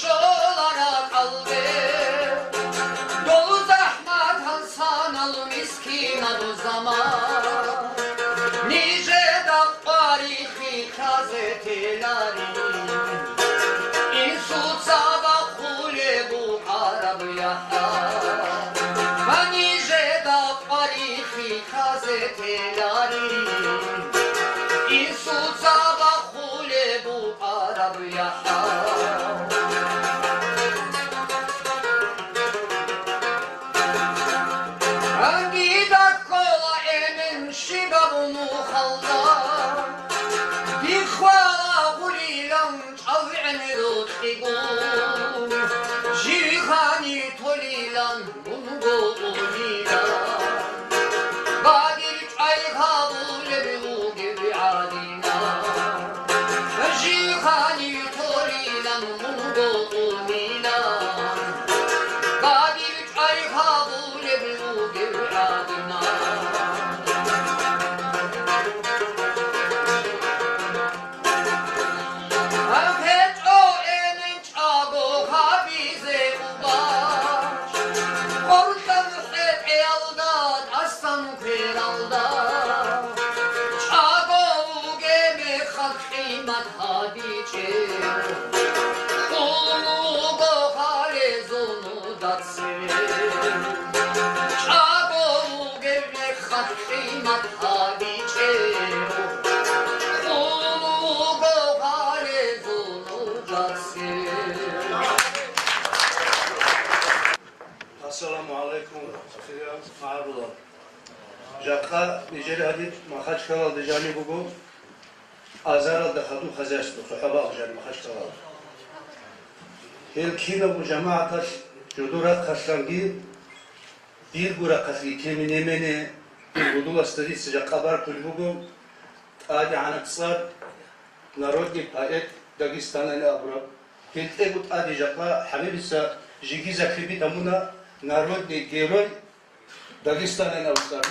Щола ракӀалде дол захӀматал санал мискинал заман, нижеда къварихъи лъазе теларин, инсуца бахъулеб букӀараб яхӀ. Ва нижеда къварихъи лъазе теларин, инсуца бахъулеб букӀараб яхӀ. Гьанги даккола эмен щибаб нухалда, дихъвала гъулилан чӀалгӀен рокьигун, жигьани толилан мунго умилан, бадиб чӀвай гьабулеб вугев гӀадинан, жигьани толилан мунго умилан, бадиб чӀвай гьабулеб вугев гӀадинан. ГьечӀо эмен чӀаго гьабизе убач, къоркьан хӀетӀеялда, тӀасан квералда, чӀаго вугеб мехалъ къимат гьабичӀев, хъулуго гьале зонуда цеве. ЧӀаго вугеб мехалъ къимат гьабичӀев, хъулуго гьале зонуда цеве. Ассаламу гӀалайкум, магӀарулал. Жакъа нижер гьадин Махачкалалда жаниб буго, азаралда хадуб хозяйство, цохӀо бакӀ жаниб Махачкалалда. Гьел кинабго жамагӀаталъ жодор рахъалъанги, дирго рахъалъги, тем не менее, дир гьудуласда дица жакъа баркулеб буго тӀадегӀанаб цӀар, народный поэт Дагестанайин абураб. ГьелтӀего тӀаде жакъа ХӀабибица жеги закрепить гьабуна народный герой Дагестанайин абураб цӀар.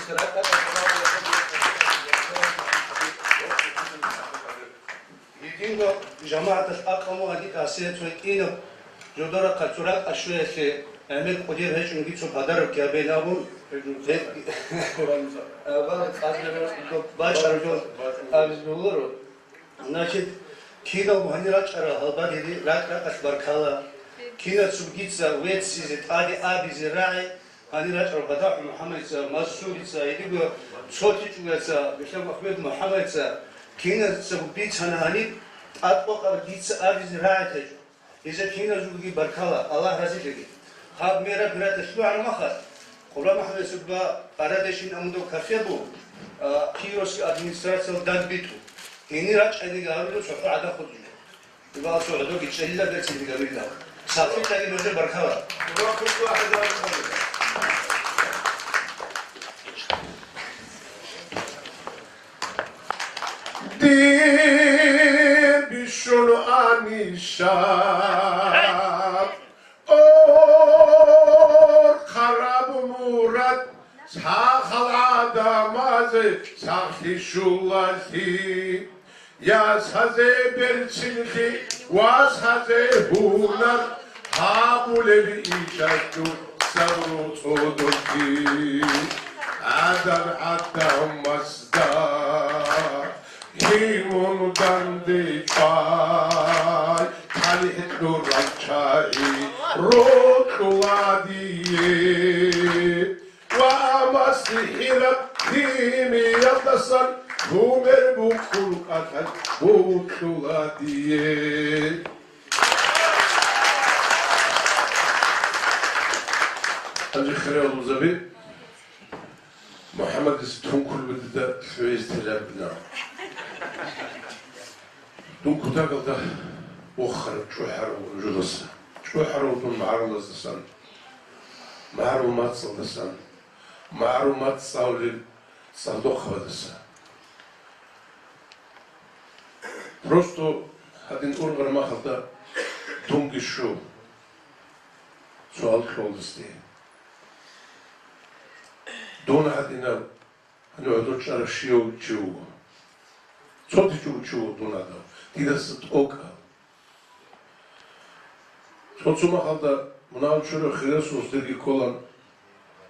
Гьединго жамагӀаталъ акъаму гьадин касият ва кӀинаб жодорахъа цо ракӀ щвеялъе гӀемер кӀудияб гьечӀунги цо подарок гьабейин абун, гьеб-, бачӀараб жо абизе бегьуларо. Значит, киналго гьанир рачӀарал гьалбадери ракӀ-ракӀалъ баркала. Кинацун дица веццизе, тӀаде абизе рагӀи гьанир рачӀарал БадахӀ МухӀамадица, Мансурица, гьединго цо течӀояца, Бешлъаб Ахмед МухӀамадица, киназецаго бицана гьаниб, тӀадкъокъаб дица абизе рагӀи течӀо. Гьезда киназулги баркала, Аллагь разилъеги. Гьаб мероприятие лъугӀараб мехалъ, Къурбан МухӀамадович, ва арадешин амудаб кафе буго, а, Кировский администрациялда дандбитӀун. Гьенир рачӀайдеги гьарулел цохӀо гӀадахъ хутӀулел. Ибал цохӀодоги чӀелила берцинги габилла. Сахлъидаги нужер баркала. Дир бищун анишаб, ор хараб мурад, сахал гӀадамазе сахлъи щулалъи, ясазе берцинлъи, васазе гьунар, гьабулеб ишазул сабру цӀодолъи, гӀадан гӀадамазда. Гьимун данде чӀвай, талихӀ кьурал чагӀи рокьула дие. Ва масихӀираб гьимиялдасан гьумер букӀун кӀалъал букьула дие. Гьанже хириял узаби. МухӀаммадица тункулеб дида лъугӀизе теларбина. Дун кутакалда вохарав чӀухӀарав нужедаса, чӀухӀарав дун магӀарулаздасан, магӀарул мацӀалдасан, магӀарул мацӀ цӀалулел цӀалдохъабаздаса. Просто гьадин ургъараб мехалда дунги щун суал кьолдасде. Дун гьадинав, гьанив гӀодор чӀарав щивав чи вуго. Цо течӀо чи вуго дун гьадав, дидаса тӀокӀав. Цо-цо махалда мунагьал чурай хириясул устарги кколан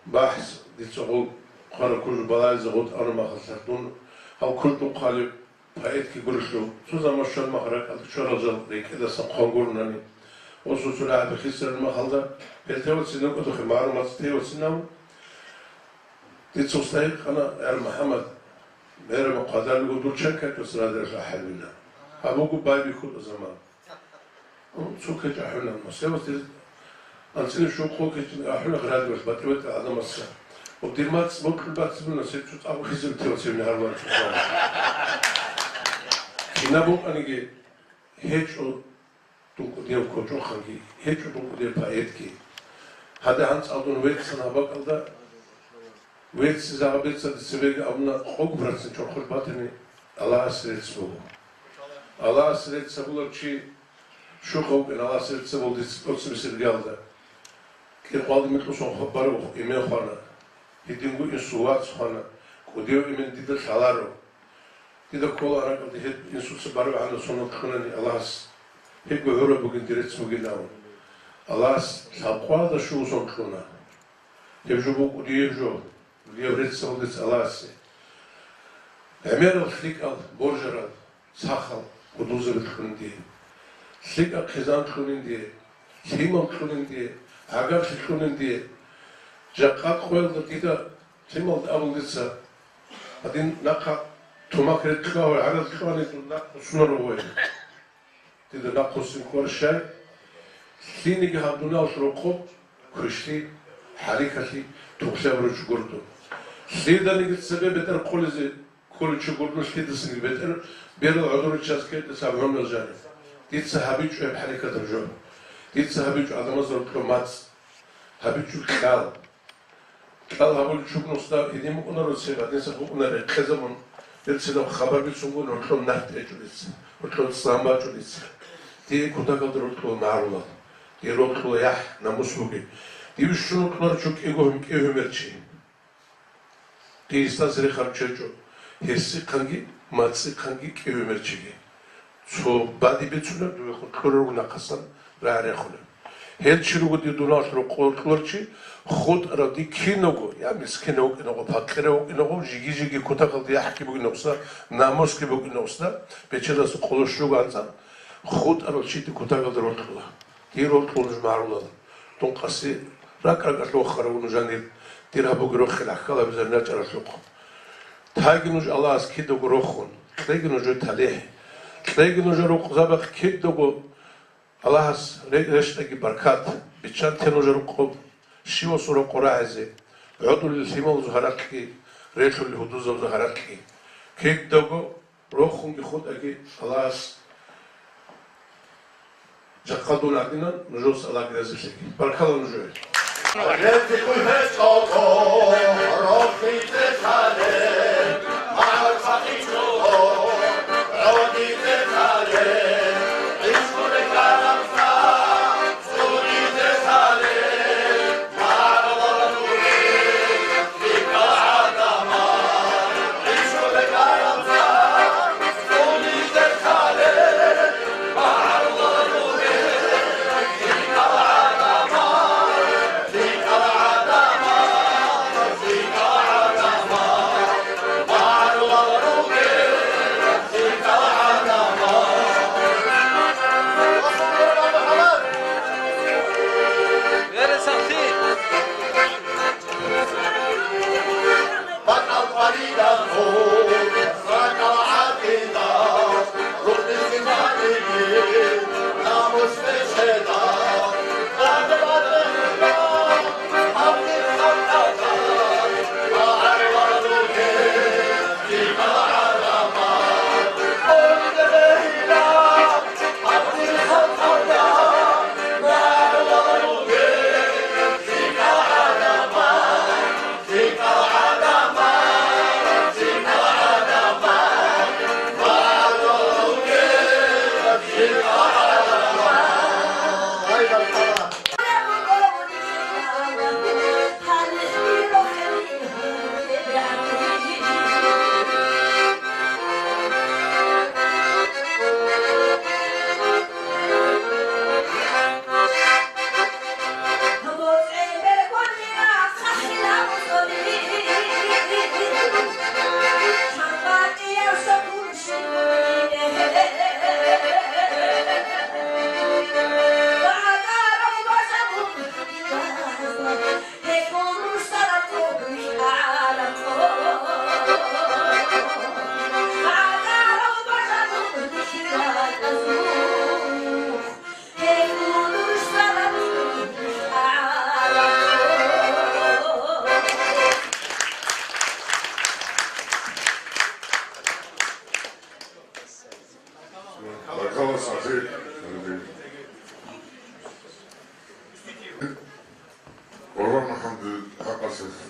бахӀс, дица гъол хъвараб кужу балагьизе гъотӀ араб махалъ дун гьав куждухъ хъвалеб поэтги гурелъул, цо заман щван мах ракӀалда чварал жал рекӀедасан хъван гурунани, ва цо-цо рагӀаби хисараб махалда, гьел тевацин рукӀадухъе магӀарул мацӀ тевацинав, дица устарги ккана, яр МухӀаммад, мераба хъвадалего дур чан ккачӀос радиялъул ахӀалбина. Гьаб буго байбихьулъа заман. Цо ккечӀ ахӀуна, Мусевас дир анцӀила щуго ккечӀ ахӀуна радиоялъ батӀи-батӀи гӀадамаца. Ва дир мацӀ бокьулеб бацӀцӀадабуна, цебе цо цӀакъ хисараб тевацевни гьаруларо цо цӀакъ. Кинаб букӀаниги гьечӀо дун кӀудияв кочӀохъанги, гьечӀо дун кӀудияв поэтги. Гьадин гьанцӀ гьадин веццана гьаб бакӀалда, веццизе гьаб беццаде цебеги абуна, къого процент чорхолъ батани, Аллагьасе рецц буго. Аллагьасе рецц гьабулев чи щуха вукӀин, Аллагьасе рецц гьабулев дица тӀоцебесеб иргаялда. КӀикъоялда микьусун хабар эмен хвана. Гьединго инсул вац хвана, кӀудияв эмен дида лъаларо. Дида ккола ракӀалде гьеб инсуца бараб гӀадаб соналъ кьунани Аллагьас, гьебго гӀураб бугин, дир рецц бугин абун. Аллагьас лъабкъоялда щуго сон кьуна. Гьеб жо буго кӀудияб жо, кӀудияб рецц гьабулев дица Аллагьасе. ГӀемерал лъикӀал, боржарал, сахал гьудулзаби кьунин дие. ЛъикӀал хъизан кьунин дие, лъимал кьунин дие, гӀагарлъи кьунин дие. Жакъа къоялда дида лъималда абун дица, гьадин нахъа тумах рекьа гьаве гӀарал кьвани дун нахъ сунарав вай. Дида нахъ хъусин ккола щай? Лъиниги гьаб дуниялалъ рокъоб квешлъи, хӀаракатлъи, тухлъи гьабурав чи гуро дун. Лъиданиги цебе бетӀер къулизе кколев чи гуро дун, лъидасаги бетӀер, берал гӀодоричӀеб чияс ккечӀеб гӀумру жаниб. Дица гьабичӀо гьеб хӀаракатаб жо. Дица гьабичӀо гӀадамазда рокьоб мацӀ. ГьабичӀо кьал. Кьал гьабулев чи вугониги гьедин букӀунаро цебе, гьадинаб букӀунаро рекъезабун, берцинаб хабар бицунгун рокьоб нахъ тӀечӀо дица, рокьоб цӀан бачӀо дица. Дие кутакалда рокьула магӀарулал, дие рокьула яхӀ-намус бугеб. Дие щун рокьуларев чи кӀиго гьум-, кӀиго гьумер чи. Дие гьесдаса рехарав чи гьечӀо, гьесихъанги мацӀихъанги кӀиго гьумер чиги. Цо бадиб бицунеб, дубехун кьураб буго нахъасан рагӀи рехунеб. Гьел чи руго дир дуниялалъ рокъоб кьурав чи, хутӀарав дие кинавго, я мискинав вукӀинаго, пакъирав вукӀинаго, жиги-жиги кутакалда яхӀги бугинаго, намусги бугинаго, бечедаса къоло щуго анцӀан, хутӀарав чи дие кутакалда рокьула. Дие рокьула нуж магӀарулал. Дун къаси ракӀ-ракӀалъ вохарав вуго жанир, дир гьаб бугеб рохел ахӀкал гьабизе начӀаралъухъ. Таги нуж Аллагьас кидаго рохун, кьеги нужее талихӀ, кьеги нужер рукъзабахъ кидаго Аллагьас ре-, рещтӀаги баркат, биччанте нужер рукъоб, щивасул рокъоб рагӀизе, гӀодулел лъималазул гьаракьги, релъулел гьудулзабазул гьаракьги. Кидаго рохунги хутӀаги Аллагьас жакъа дун гӀадинан нужеца Аллагьги разилъеги. Баркала нужее.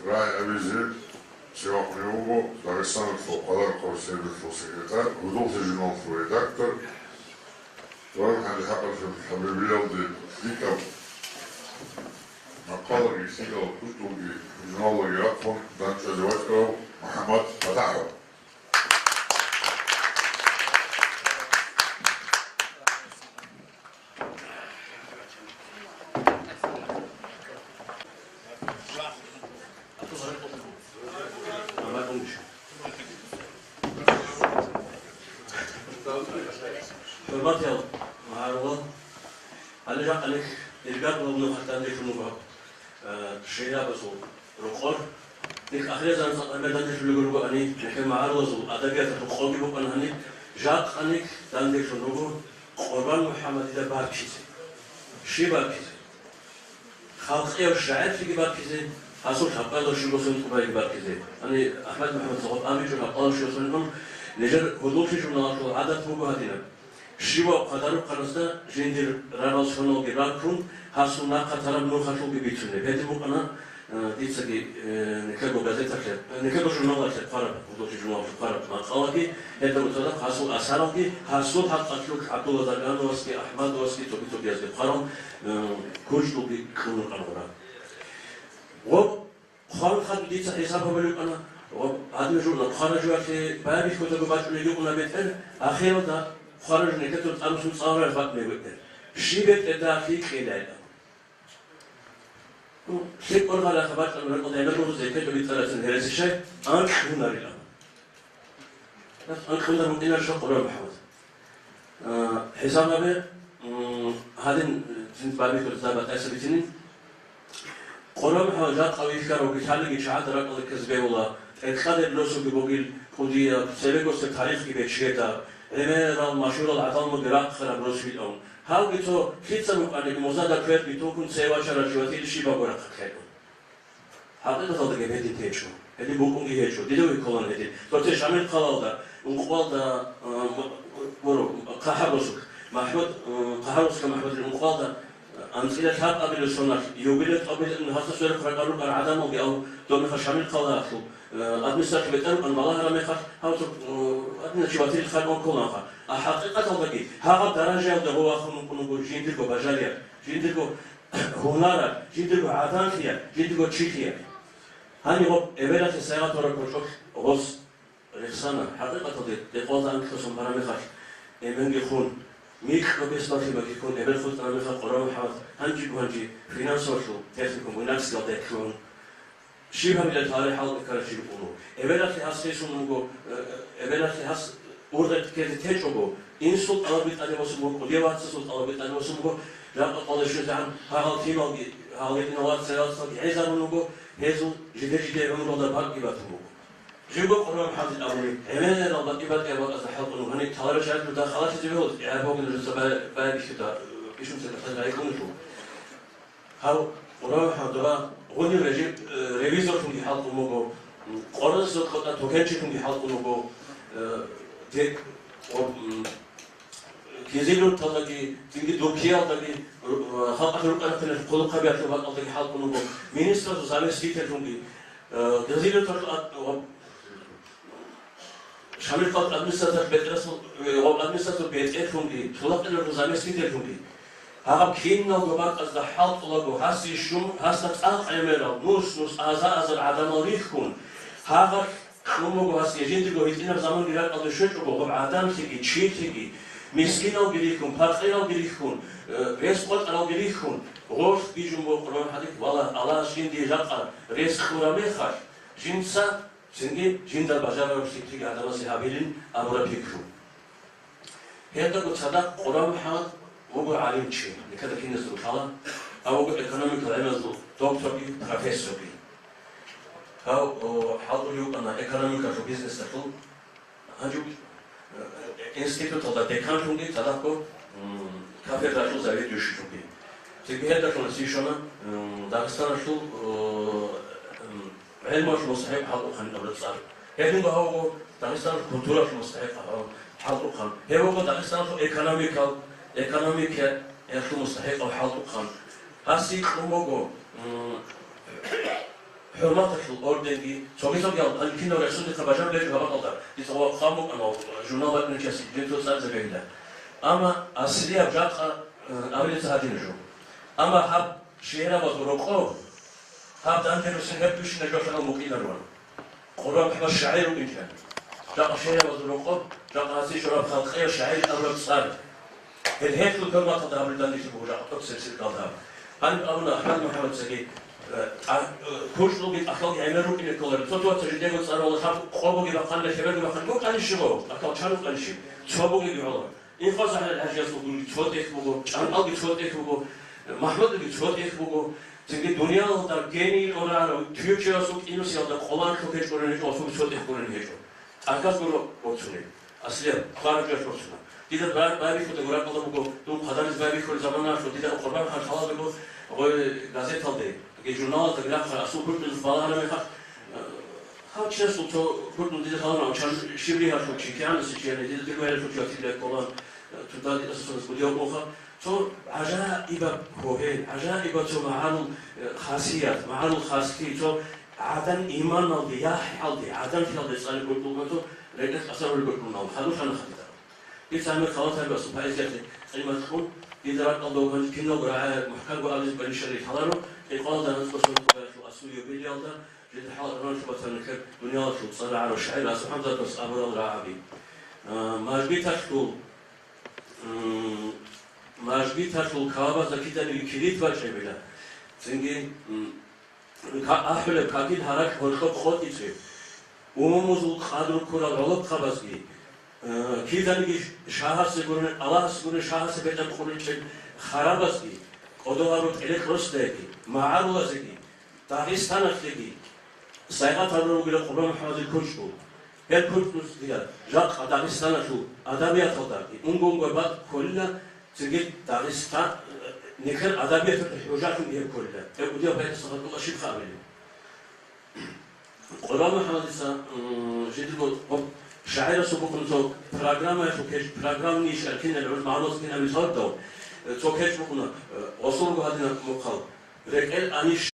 Рагьи абизе цевахъун вуго Дагъистаналъул къадарахъ ва сербералъул секретарь, гьудуллъи журналалъул редактор, ва гьанже хӀакъалъулъ хӀабибиялде лъикӀаб макъалаги, лъикӀал кутӀулги журналалги рахъун дандчӀвазе вачӀарав МухӀаммад ПатахӀов. ХӀурматиял магӀарулал, гьале жакъа нилъ иргаялда нухалъ данделъун руго, э, шагьидабазул рокъор. Нилъ ахирзаман цӀакъ гӀемер данделъулел ругони, нилъер магӀарулазул адабияталъул къоги букӀана гьаниб, жакъа нилъ данделъун руго Къурбан МухӀаммадида баркизе. Щиб баркизе? Халкъияв шагӀирлъиги баркизе, гьасул лъабкъоялда щуго сунтӀубайги баркизе. Гьаниб АхӀмад МухӀаммадица гъоб абичӀо, лъабкъоялда щуго сунтӀун, нижер «Гьудуллъи» журналалъул гӀадат буго гьадинаб. Щивав хъадарухъанасда жиндир рарал соналги раккун, гьасул нахъа тараб нухалъулги бицунеб. Гьедин букӀана, э, дицаги, э, нилъерго газеталъе, э, нилъерго журналалъе хъвараб, «Гьудуллъи» журналалъе хъвараб макъалаги, гьелда цадахъ гьасул асаралги, гьасул хӀакъалъулъ ГӀабдулла Загановасги, АхӀмадовасги, цоги-цогиязги хъварал, э, кучӀдулги кьун рукӀана гъура. Гъоб хъван хадуб дица хӀисаб гьабулеб букӀана, ва гьадин журнал хъвараб жоялъе баян бихьудаго бачӀунеб букӀуна бетӀер, ахиралда хъвараб жо нилъеца тӀамусун цӀалараб бакӀ буго бетӀер. Щиб бетӀералъи кьела гьеб? Ну, лъикӀ къоргъалахъа бачӀун рекъон гӀемер гурузе ккечӀо бицарацин гьереси щай, анкь гьунарилан. Анкь гьунар букӀинарищ Къурбан МухӀаммад? А, хӀисаб гьабе, м, гьадин, цин барбихьулеб батӀа-батӀияб бицинин. Къурбан МухӀаммад жакъа вихьарав вихьалиги чагӀазда ракӀалде ккезе бегьула, тӀеркьадерил росулги бугил кӀудияб, цебегоса тарихги бечедаб, гӀемерал машгьурал гӀадамалги рахъараб рос вилан. Гьавги цо лъица букӀаниги, музада кверги тукун цеве вачарав чи ватилищи багурахъа ккечӀо. ХӀакъикъаталдаги гьедин течӀо, гьедин букӀунги гьечӀо, дида вихьулан гьедин. Цоце Шамил хъалалда ункъоялда, а, гуро, ХъахӀабосулъ МахӀмуд, а, ХъахӀабосулъ МахӀмудил ункъоялда, а, анцӀила лъабабилеб соналъ, юбилей тӀобилеб гьасда сверухъ ракӀарукъарал гӀадамалги, ав доб мехалъ Шамил хъалалъул, а, администрациялъ бетӀер рукӀан балагьараб мехалъ, гьав цо, а, администрацияв ватилищ хадуб кколанха. А хӀакъикъаталдаги гьагъаб даражаялда гъов вахун вукӀун вуго жиндирго бажарияб, жиндирго гьунараб, жиндирго гӀаданлъияб, жиндирго чилъияб. Гьаниб гъоб эбелалъе сайгъат гьораб кочӀолъ гъос рехсана. ХӀакъикъаталде, рекъолда анкьго сон бараб мехалъ, эменги хун, микьго бесдаллъи багьиккун, эбел хутӀараб мехалъ Къурбан МухӀаммад гьанжего-гьанже финансовалъул техникум Буйнакскиялда кьун, щиб гьабилеб гьале хӀалкӀолъи ккарав чи вукӀун вуго. Эбелалъе гьас хисун вуго, э, э, эбелалъе гьас ургъел ккезе течӀого, инсул тӀалабги тӀадаб босун буго, кӀудияв вацасул тӀалабги тӀадаб босун буго, жакъа къоялда щвезегӀан гьагъал киналги, гьагъал гьединал вацал-вацалги гӀезарун вуго, гьезул жиде-жидее гӀумруялда бакӀги батун буго. Жибго Къурбан МухӀаммадил абуни, гӀемерал бакӀи-бакӀияб бакӀазда хӀалтӀун вуго, гьаниб таларал чагӀазда халатизе бегьулеб, гӀеб бугин жуца бай-, байбихьуда, ишунца бахъал райикӀунелъул. Гьав Къурбан МухӀаммад гъуниб режим, э, ревизорлъунги хӀалтӀун вуго, м, къоразесул къотӀа токенчилъунги хӀалтӀун вуго, э, дек-, о, м, Кизилюрталдаги, цинги Дуккиялдаги, р-, р-, халкъалъул рукӀа-рахъиналъул хъулухъаби гьабулеб бакӀалдаги хӀалтӀун вуго, министралъул заместительлъунги, э, Кизилюрталъул ад-, ва-, Шамилхъалъ администрациялъ бетӀерасул, э, гъоб администрациялъул бетӀерлъунги, Тулакъиналъул заместительлъунги. Гьагъаб киналго бакӀазда хӀалтӀулаго гьасие щун, гьасда цӀакъ гӀемерал, нус-нус, аза-азар гӀадамал рихьун, гьагъалъ кьун буго гьасие жиндирго гьитӀинаб заманги ракӀалде щвечӀого, гъоб гӀадамлъиги, чилъиги, мискиналги рихьун, пакъиралги рихьун, э, рес къотӀаралги рихьун, гъорлъ бижун буго Къурбан МухӀаммадил, валлагь, Аллагьас жиндие жакъа рес кьураб мехалъ, жинца Цинги жинда бажарараб лъикӀлъиги гӀадамазе гьабилин абураб пикру. Гьелдаго цадахъ Къурбан МухӀаммад вуго гӀалимчи, нилъеда киназдаго лъала, гьав вуго экономикал гӀилмазул докторги, профессорги. Гьав, о, хӀалтӀулев вукӀана экономикалъул, бизнесалъул, гьанже, э, институталда деканлъунги, цадахъго, м, кафедралъул заведующийлъунги. Цинги гьелдалъун гьесие щвана, м, Дагъистаналъул, э, м, гӀелмалъул мустахӀикъ хӀалтӀухъанин абураб цӀар. Гьединго гьав вуго Дагъистаналъул культуралъул мустахӀикъав хӀалтӀухъан. Гьев вуго Дагъистаналъул экономикал, экономикаялъул мустахӀикъав хӀалтӀухъан. Гьасие кьун буго, м, ХӀурматалъул орденги, цоги-цогиял гьанкинав рехсудихъа бажарулечӀо гьабакъалда, дица ва хъван букӀана, журнал бакӀиначиясе жинцо цӀарзабегила. Амма аслияб жакъа, э, абилица гьадина жо. Амма гьаб шигӀрабазул рокъоб, гьаб данде руссин гьеб бищунаб жо лъала мукъинарван. Къурбан МухӀаммад шагӀир вукӀинчӀан. Жакъа шигӀрабазул рокъоб, жакъа гьасие щвараб халкъияв шагӀир абураб цӀар. Гьел гьелъул хӀурматалда гьабулеб данделъи буго жакъа тӀоцебесеб кӀалдиб. Гьаниб абуна АхӀмад МухӀаммадицаги, э, тӀа-, э, кучӀдулги тӀахьалги гӀемер рукӀине кколареб. Цо-цоца жидего цӀарала лъаб къо бугеб бахъанила, лъеберго бахъан букӀанищ буго, тӀахьал чан букӀанищ? Цо бугеги гӀоло. Инхоса гьарал хӀажиясул гури цо тӀехь буго, чӀантӀалги цо тӀехь буго, МахӀмудги цо тӀехь буго. Цинги дуниялалда гений кьурарав, тюркиясул кӀинусиялда къолан лъукъ гьечӀорин гьечӀо, асул цо тӀехь гурин гьечӀо. ТӀахьаз гуро боцунеб. Аслияб, хвараб жо босуна. Дида ба-, байбихьуда гуракъалда буго, дун хъадарилъ байбихьулеб заманалъ, дида Къурбан хан лъалалдаго, гъой газеталде, ге журналалда рахъа, асул хӀуртӀизухъ балагьараб мехалъ, э, гьав чиясул цо хӀуртӀун дида лъаларав чан щиб ригьалъул чи, кигӀанасеб чи, яни дида дирго гӀелалъул чи ватилла кколан, э, туда дида асул гудияв муха, цо гӀажаибаб гьогьел, гӀажаибаб цо магӀарул, э, хасият, магӀарул хаслъи, цо гӀадан иманалде, яхӀалде, гӀаданлъиялде цӀалеб гуркьулган цо рекӀелъ кьасарулеб гуркьулган, хадур хана хадур. Дица гьанир халатаб асул поэзиялъе къимат кьун, дида ракӀалда вугев гьанже киналго рагӀи мухӀканго абизе кӀванищали лъаларо, кӀикъоялда анцӀго сон къоялъул асул юбилеялда, жидер хӀалат ранлъуб батана нилъер дуниялалъул цӀар рагӀарав шагӀир Расул ХӀамзатовас абурал рагӀаби. А, мажгиталъул, м, мажгиталъул кавабазда киданиги килит бачӀебила. Цинги, м, Ка-, ахӀулеб кагил гьаракь гьоркьоб къотӀичӀеб. Умумузул къадру ккурал гӀолохъабазги, э, киданиги шагьасе гурони, Аллагьасе гурони шагьасе бетӀер къуличӀеб харабазги, кӀодо гьарул кьерекь росдаеги, магӀарулазеги, Дагъистаналъеги сайгъат гьабураб бугила Къурбан МухӀаммадил кучӀдул. Гьел кучӀдулъ дида жакъа Дагъистаналъул адабияталдаги унго-унго бакӀ кколила, цинги Дагъистан, э, нилъер адабияталъул хӀужалъунги гьеб кколила. Гьеб кӀудияб гьелдаса гьабула щибха абилеб? Къурбан МухӀаммадица, м, жидерго гъоб шагӀирасул букӀун цо программаялъул кеч-, программни ишал кинал гӀуж магӀлумат кинаб мисалдал, э, цо кечӀ букӀуна, э, гъосулго гьадинаб мухъал. РекӀел анищ.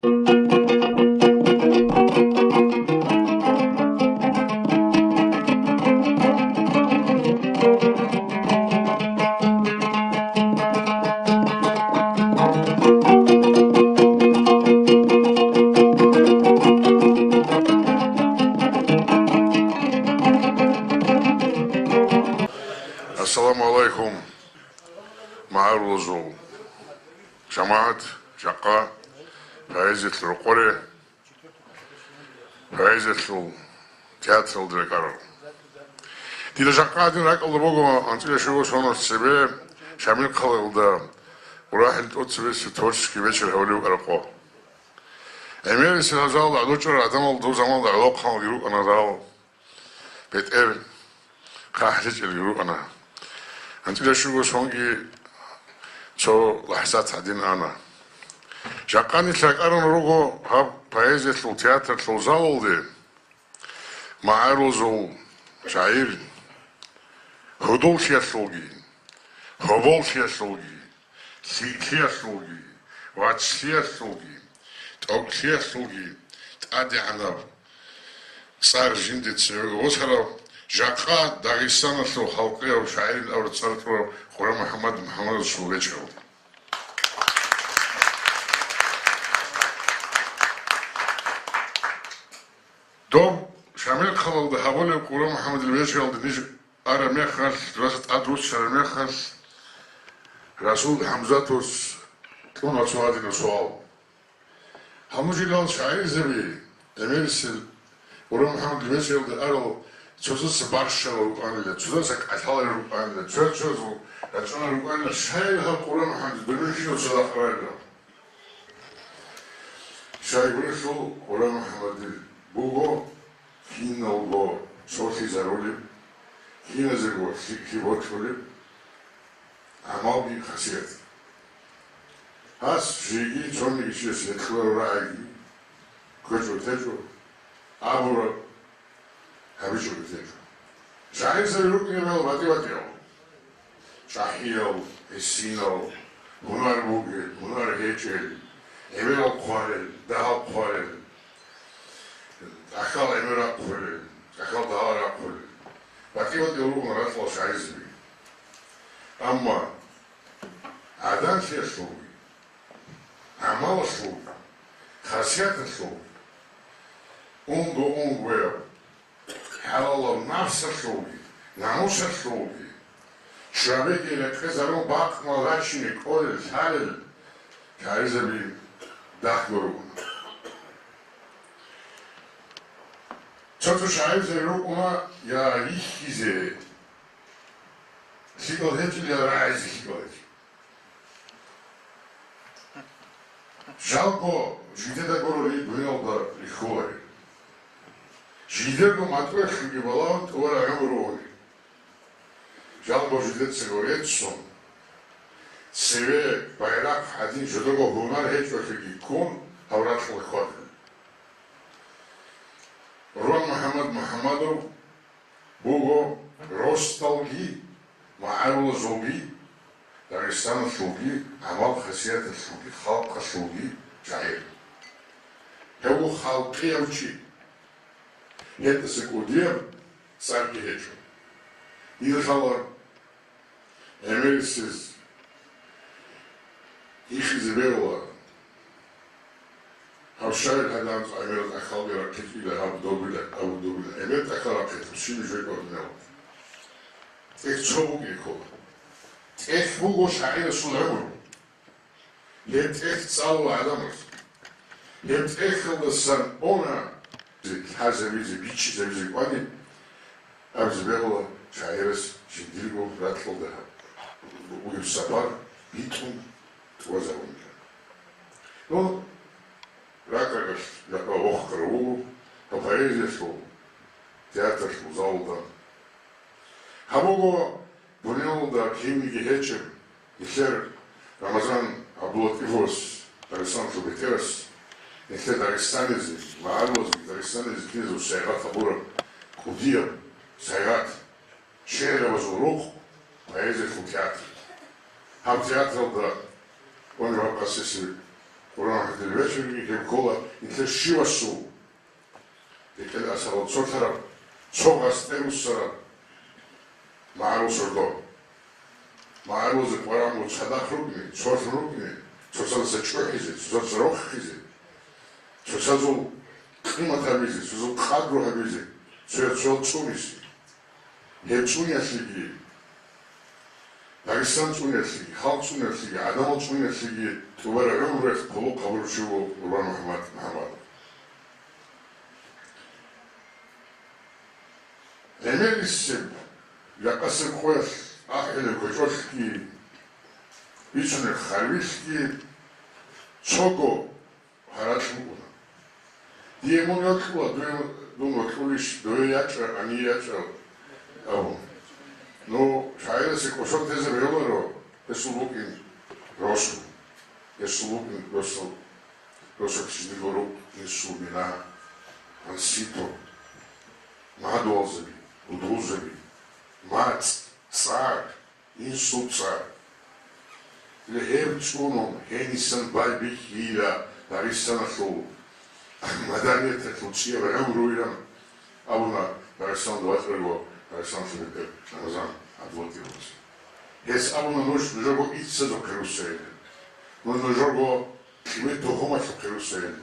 Ассаламу гӀалайкум, магӀарулазул жамагӀат, жакъа поэзиялъул рокъоре, поэзиялъул театралда рекӀарал. Дида жакъа гьадин ракӀалда буго анцӀила щуго соналъ цебе Шамил-хъалалда урахӀил тӀоцебесеб творческий вечер гьабулеб букӀараб къо. ГӀемерисел гьаб залалда гӀодов чӀарал гӀадамал дов заманалда гӀолохъанги рукӀана рал. БетӀер хъахӀлъичӀелги рукӀана. АнцӀила щуго сонги цо лахӀзат гьадин ана. Жакъа нилъ ракӀарун руго гьаб поэзиялъул театралъул залалде магӀарулазул шагӀир, гьудуллъиялъулги, гьоболлъиялъулги, лъикӀлъиялъулги, вачлъиялъулги, тӀокӀлъиялъулги тӀадегӀанаб цӀар жинде цеве босарав, жакъа Дагъистаналъул халкъияв шагӀирил авар цӀар кьурав Къурбан МухӀаммад МухӀаммадовичасул вечералда. Доб Шамил-хъалалда гьабулеб Къурбан МухӀаммадил вечералда ниж араб мехалъ, дураса тӀад руссараб мехалъ, Расул ХӀамзатовас кьуна цо гьадинаб суал. Гьанжелал шагӀирзаби, гӀемерисел Къурбан МухӀаммадил вечералда арал, цоцаца бащалел рукӀанила, цоцаца кӀалъалел рукӀанила, цо-цоцазул рачӀунел рукӀанила, щай гьаб Къурбан МухӀаммадил дунялъ кинав цадахъ райилан? Щайгурелъул Къурбан МухӀаммадил буго киналго цолъизарулеб, киназего лъикӀлъи бокьулеб гӀамалги хасият. Гьас жеги цониги чияс гьекъолареб рагӀиги кквечӀого течӀо, абураб гьабичӀого течӀо. ШагӀирзаби рукӀине мел батӀи-батӀияв. ЧӀахӀиял, гӀисинал, гьунар бугел, гьунар гьечӀел, гӀемерал хъварел, дагьал хъварел. рахъулел, цӀакъал дагьал рахъулел, батӀи-батӀиял ругони ракьалъул шагьидзаби. Амма гӀаданлъиялъулги, гӀамалалъулги, хасияталъулги, унго-унгояб, хӀалалаб напсалъулги, намусалъулги, чӀвабиги рекъезарун бакъ-мал рачине кӀолел-лъалел шагьидзаби дагьго ругони. Цо-цо шагьидзаби рукӀуна я рихьизе лъикӀал гьечӀел, я рагӀизе лъикӀал гьечӀел. Жалго, жидеда гурони дуниялда рихьулари. Жидерго матӀуялъулги балагьун тӀубараб гӀумру уни. Жалго, жидецаго реццун, цеве байрахъ гьадин жидерго гьунар гьечӀолъиги ккун гьав ракьалда хьвадулел. Рон МухӀаммад МухӀаммадов буго росдалги, магӀарулазулги, Дагъистаналъулги, гӀамал-хасияталъулги, халкъалъулги шагьир. Гьев вуго халкъияв чи. ГьетӀаса кӀудияб цӀарги гьечӀо. Дир лъала гӀемерисез ихизе бегьула. Гьав шагьир гьадамаз гӀемерал тӀахьалги рахъичӀила, гьаб добила, гьаб добила. ГӀемер тӀахьал рахъе, щиб жо кӀватӀинав. ТӀехь цо бугеб ккола. ТӀехь буго шагьирасул гӀумру. Гьеб тӀехь цӀалула гӀадамаз. Гьеб тӀехьалдасан уна лъазабизе, бичӀчӀизабизе кӀвани, абизе бегьула шагьирас жиндирго ракьалда гьаб бугеб сапар битӀун тӀубазабунилан. Ну, ракӀ-ракӀалъ жакъа вохкарав вуго гьав поэзиялъул, театралъул залалда. Гьаб буго дуниялалда кинниги гьечӀеб, нилъер Рамазан ГӀабдулатӀиповас, Дагъистаналъул бетӀерас, нилъер дагъистанизе, магӀарулазги дагъистанизе киназул сайгъат гьабураб кӀудияб сайгъат, шигӀрабазул рукъ, поэзиялъул театр. Гьаб театралда унеб гьаб къасиси Къурбан МухӀаммадил вечерги гьеб ккола нилъер щивасул рекӀел асарал цолъараб, цо гъасде руссараб магӀарул сордо. МагӀарулазе къваригӀун цадахъ рукӀине, цолъун рукӀине, цоцаздаса чӀухӀизе, цоцаздаса рохизе, цоцазул къимат гьабизе, цоцазул къадру гьабизе, цоял-цоял цӀунизе. Гьеб цӀуниялъеги, Дагъистан цӀуниялъеги, халкъ цӀуниялъеги, гӀадамал цӀуниялъеги тӀубараб гӀумруялъ хъулухъ гьабурав чи вуго Къурбан МухӀаммад МухӀаммадов. ГӀемерисеб, жакъасеб къоялъ ахӀулеб квечӀолъги, бицунеб харбилъги, цого гьаракь букӀуна. Дие мун йокьула, дуе, дун вокьулищ, дуе ячӀа, гьание ячӀа, абун. Ну, шагьирасе кӀошон тезе бегьуларо, гьесул букӀин росу, гьесул букӀин росу, росу кижилъго рукъ, гьесул мина, гьанситӀу, мадугьалзаби, гьудулзаби, мацӀ, цӀар, инсул цӀар. Гьеб цӀунун, гьенисан байбихьила Дагъистаналъул маданияталъул цӀияб гӀумруйилан абуна Дагъистаналда вачӀарав Дагъистаналъул бетӀер Рамазан ГӀабдулатӀиповас. Гьес абуна: нуж нужерго иццазухъе руссайилан, нуж нужерго кьимер-тухумалъухъе руссайилан,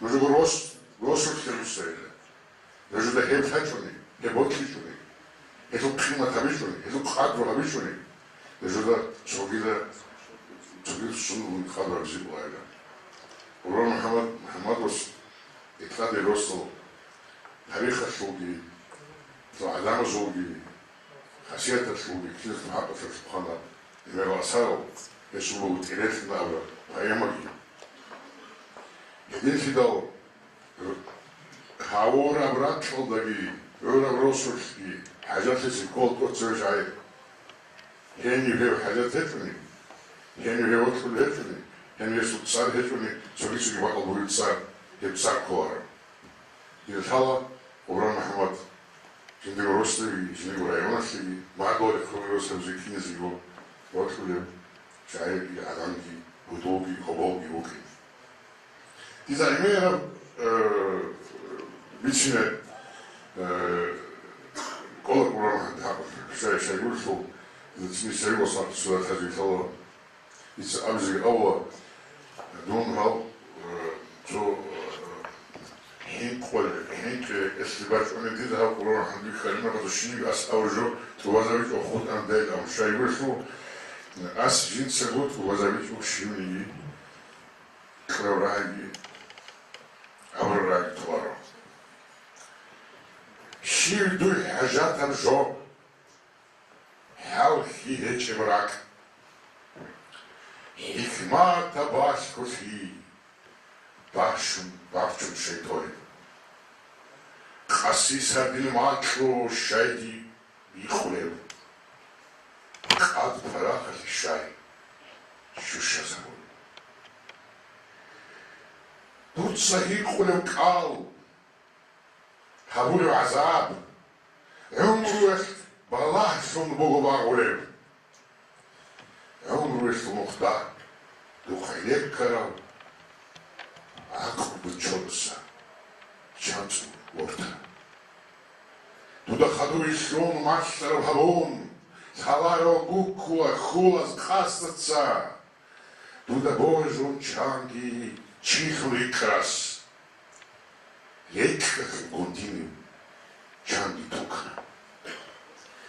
нужерго рос-, росулъе руссайилан. Нужеда гьеб лъачӀони, гьеб бокьичӀони, гьелъул къимат гьабичӀони, гьелъул къадру гьабичӀони, нужеда цогида, цогидасунго къадру гьабизе бугила. Къурбан МухӀаммад МухӀаммадовас итӀкӀаде росдал тарихалъулги, гӀадамазулги, хасияталъулги, киназул хӀакъалъулъ хъвана гӀемерал асарал, гьесул буго ТӀирелъина абураб поэмаги. Гьединлъидал гьавураб ракьалдаги, гӀураб росулъги хӀажатлъизе ккола тӀоцеве жагьил. Гьенив гьев хӀажат гьечӀони, гьенив гьев вокьулев гьечӀони, гьенив гьесул цӀар гьечӀони, цоги-цоги бакӀал бугеб цӀар, гьеб цӀар кколаро. Дир лъала Къурбан МухӀаммад жиндирго росдайги, жиндирго районалъеги, мадугьалихъ ругел росабизе киназего вокьулев шагьирги, гӀадамги, гьудулги, хоболги вукӀин. Дида гӀемераб, э, бицине Э, кӀола Къуран гьаб-, шай-, шайгурелъул, цинги шайгурас суда тазилъала. Дица абизеги авла, дун гьав, э, цо, э, хӀинкъулеб, хӀинкъи эслъи бачӀунеб дида гьав Къуран гьанбихьарина, гьазул щиниб ас авружо тӀубазабичӀо хутӀан дел ам шайгурелъул, ас жинцаго тӀубазабичӀо щивниги, кьураб рагӀиги, абураб рагӀиги толаро. Щив дуй хӀажатаб жо, хӀалхьи гьечӀеб ракӀ. ХӀикматаб балъголъи бащун бахчун шайтӀолеб. Къаси сардил макьу щайги бикъулев. Къад парахалъи щай щущазабун. Дуца гьикъулев кӀал, гьабулев гӀазаб, гӀумруялъ балагьлъун буго багъулев. ГӀумруялъул нухда духъ гӀенеккарав гӀакълу чорса чанцӀу ворта. Дуда хадур илълъун малъарав гьабун, лъаларав гуккула хьулаз къасдаца. Дуда божун чанги чилъун рикӀкӀарас, рекӀкӀалъ гундинив чанги тукана.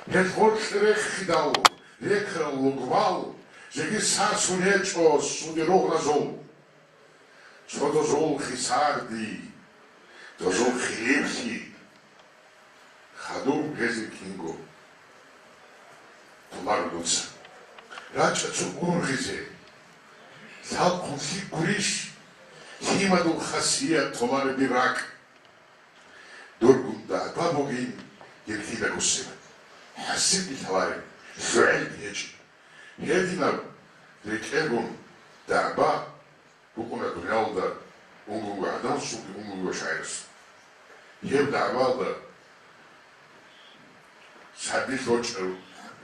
Гьел гъоркье рехидал рекарал лугбал жеги сасун гьечӀо суде ругъразул. Цо дозул хисарди, дозул хилиплъи, хадуб гьезие кинго туларо дуца. РачӀа цо ургъизе, лъалхъун лъикӀ гурищ, лъимадул хасият толареб ракӀ. Дургун дагӀба бугин дир кида гусиба. ХӀасибги лъалареб, жугӀилги гьечӀеб. Гьединаб рекӀелгун дагӀба букӀуна дуниялалда унгунго гӀадамасулги унгунго шагӀирасул. Гьеб дагӀбаялда сардилъ рочӀарав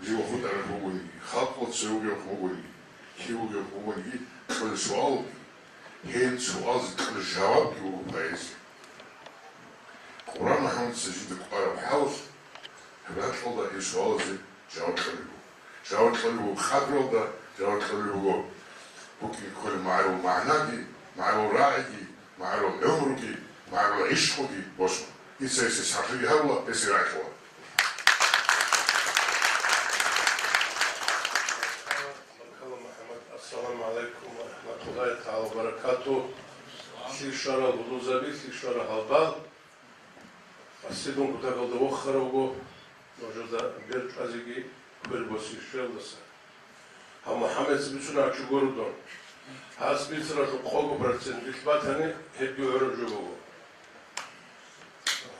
жив хутӀарав вугониги, халкъалда цеве вугев вугониги, кив вугев вугониги, кьолеб суалги, гьел суалзе кьолеб жавабги буго поэзия. Къуран МухӀаммадица жинда кӀвараб хӀалалъ, гьеб ракьалда гьел суалазе жаваб кьолеб буго. Жаваб кьолеб буго къадралда, жаваб кьолеб буго букӀине кколеб магӀарул магӀнаги, магӀарул рагӀиги, магӀарул гӀумруги, магӀарул гӀишкъуги босун. Дица гьесие сахлъиги гьабула, гьесие рагӀи кьола. Баркала, МухӀаммад. Ассаламу гӀалайкум ва рахӀматуллагьи тагӀала ва баракатугь. ЛъикӀ щварал гьудулзаби, лъикӀ щварал гьалбал. Къасидун кутакалда вохаравго, нужеда бер чӀвазеги квер босищелдаса. Гьав МухӀаммадица бицун гьачӀого рудун. Гьас бицаралъул къого процент билъ батани, гьебги гӀураб жо буго.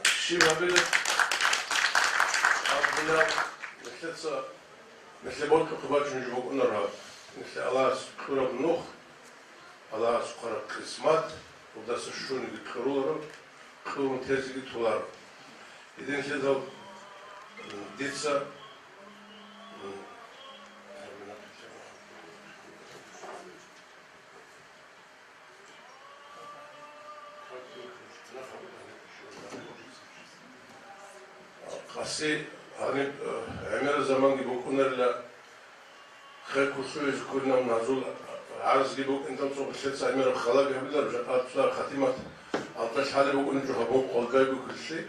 Щиб гьабилеб? Абдулла, нилъеца, нилъе бокьухъе бачун жо букӀунаро гьаб. Нилъе Аллагьас кьураб нух, Аллагьас хъвараб къисмат, гьудаса щуниги кьуруларо, кьурун тезеги толаро. Гьединлъидал дица, м, къаси гьаниб, э, гӀемераб заманги букӀунарила, хъе кколъугьизе кколин абун гьазул гӀарзги букӀиндал цо гъилъеца гӀемераб халаги гьабиларо, жакъа цо хатимат алда лъалеб букӀунеб жо гьабун къолбайго кколъи.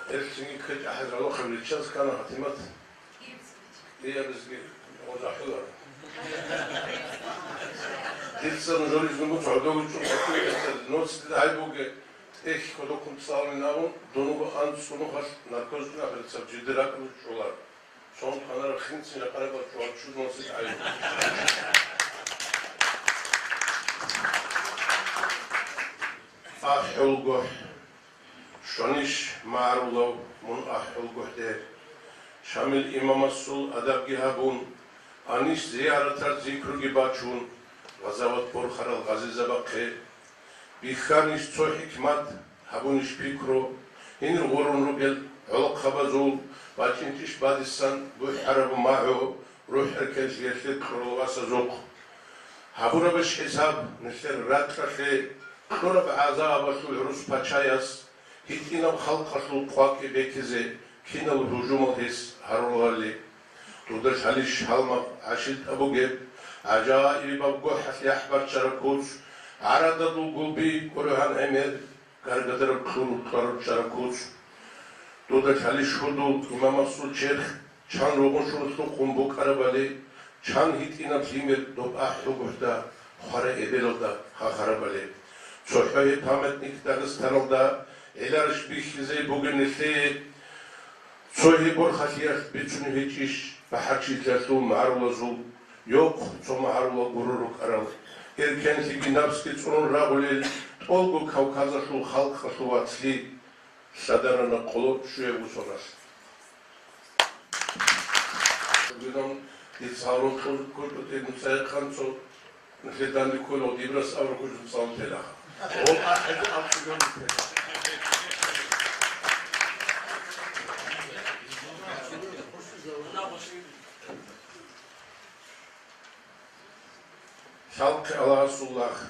Гьелъинги ккечӀ ахӀи гьалухъе риччаз ккана хатимат. Иябизги гъозахӀуларо. Дица нужер изну буцӀ гӀодовичӀо хатимат, ноци дида гьай буге, тӀехь кодохъун цӀалулин абун, дун вуго анцӀ цӀунухъалъ наркоз чӀунахъе цаб жиде ракӀалда чӀолар. Цон ханарал хинцин ракъарабал чӀвал чуд носил гӀайиб. АхӀулгохӀ. Щванищ магӀарулав мун АхӀулгохӀде? Шамил имамасул адабги гьабун, анищ зияратал зикруги бачун, гъазават борхарал гъазизабахъе. Бихьанищ цо хӀикмат, гьабунищ пикру, гьенир гъурун ругел гӀолохъабазул бачӀинчӀищ бадисан бухӀараб магӀу рухӀ-рекӀелъиялъе кьурал васазухъ? Гьабурабищ хӀисаб нилъер ракьалъе кьураб гӀазабалъул гӀурус пачаяс, ГьитӀинаб халкъалъул къвакӀи бекизе кинал гьужумал гьес гьарулали. Дуда лъалищ гьалмагъ гӀашилтӀа бугеб, гӀажаибаб гохӀалъ яхӀ барччараб куц, гӀарададул гулби кӀуригьан гӀемер, гаргадараб кьуру кьвараб чӀараб куц. Дуда лъалищ гьудул имамасул черх, чан ругъунлъун лъухъун букӀарабали, чан гьитӀинаб лъимер доб ахӀ гьугухӀда хвара эбелалда хахарабали. ЦохӀо гьеб памятник Дагъистаналда гӀеларищ бихьизе бугеб нилъее? Цо гьеб борхалъиялъ бицунеб гьечӀищ бахӀарчилъиялъул магӀарулазул? Йохъ цо магӀарулал гуру рукӀарал, эркенлъиги напсги цӀунун рагъулел тӀолго Кавказалъул халкъалъул вацлъи. Лъадарана къоло щуяб бусуралъ. Гьедин дица гьарун кьур-, кутӀутӀи нуцӀа яхъан цо нилъер данде ккола Дибрас авру кужун цӀалун тела. Гъоб ахӀизе абцӀугун тела. Лъалхъе Аллагьасул лагъ.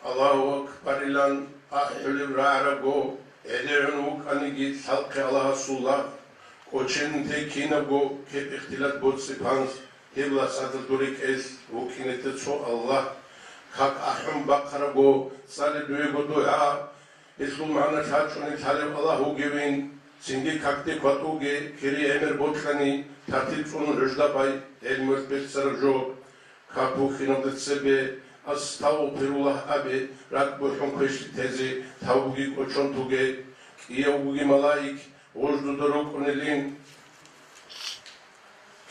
Аллагьу акбарилан ахӀулеб рагӀарабго, гӀедегӀун вукӀаниги лъалхъе Аллагьасул лагъ, кӀочен те кинабго кеп-ихтилат боцӀи-панз, гьеб лагъзадал дур рекӀелъ вукӀине те цо Аллагь. Как ахӀун бахъарабго, цӀале дуего дугӀа, гьелъул магӀна лъачӀони лъалеб Аллагь вугевин, цинги какде кватӀуге, кири гӀемер бокьани, тартиб цӀунун гӀужда бай, гӀелмуялъ бехцараб жо. Как бухьиналда цебе «Астагъфируллагь» абе, ракӀ бухӀун квешлъи тезе, тавбуги кӀочон туге, кӀиявгоги малаик гъуждуда рукӀунелин.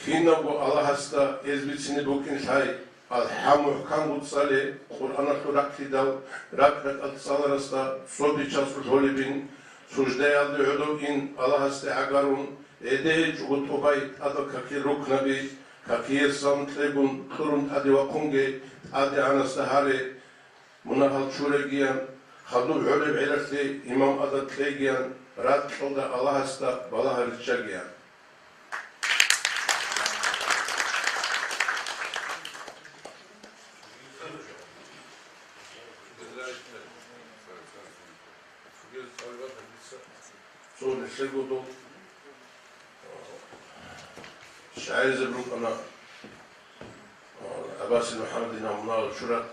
Кинабго Аллагьасда эз бицине букӀин лъай, алхӀам мухӀканго цӀале, Къуръаналъул рахъидал ракӀ-ракӀалда цӀаларасда цо бичасулъ гьолебин, суждаялде гӀодов ин Аллагьасде гӀагарун, гӀедегьечӀого тӀубай тӀадал какил рукнаби, какиялъ салам кьегун, кьурун тӀаде вахъунге, ТӀадегӀанасда гьаре, мунагьал чурегиян, хадуб гӀолеб гӀелалъе имам адаб кьегиян, ракьалда Аллагьасда балагь риччагиян. Цо нилъего дол шагӀирзаб рукӀана, ГӀаббасил МухӀаммадил гьав мунагьал чураяв.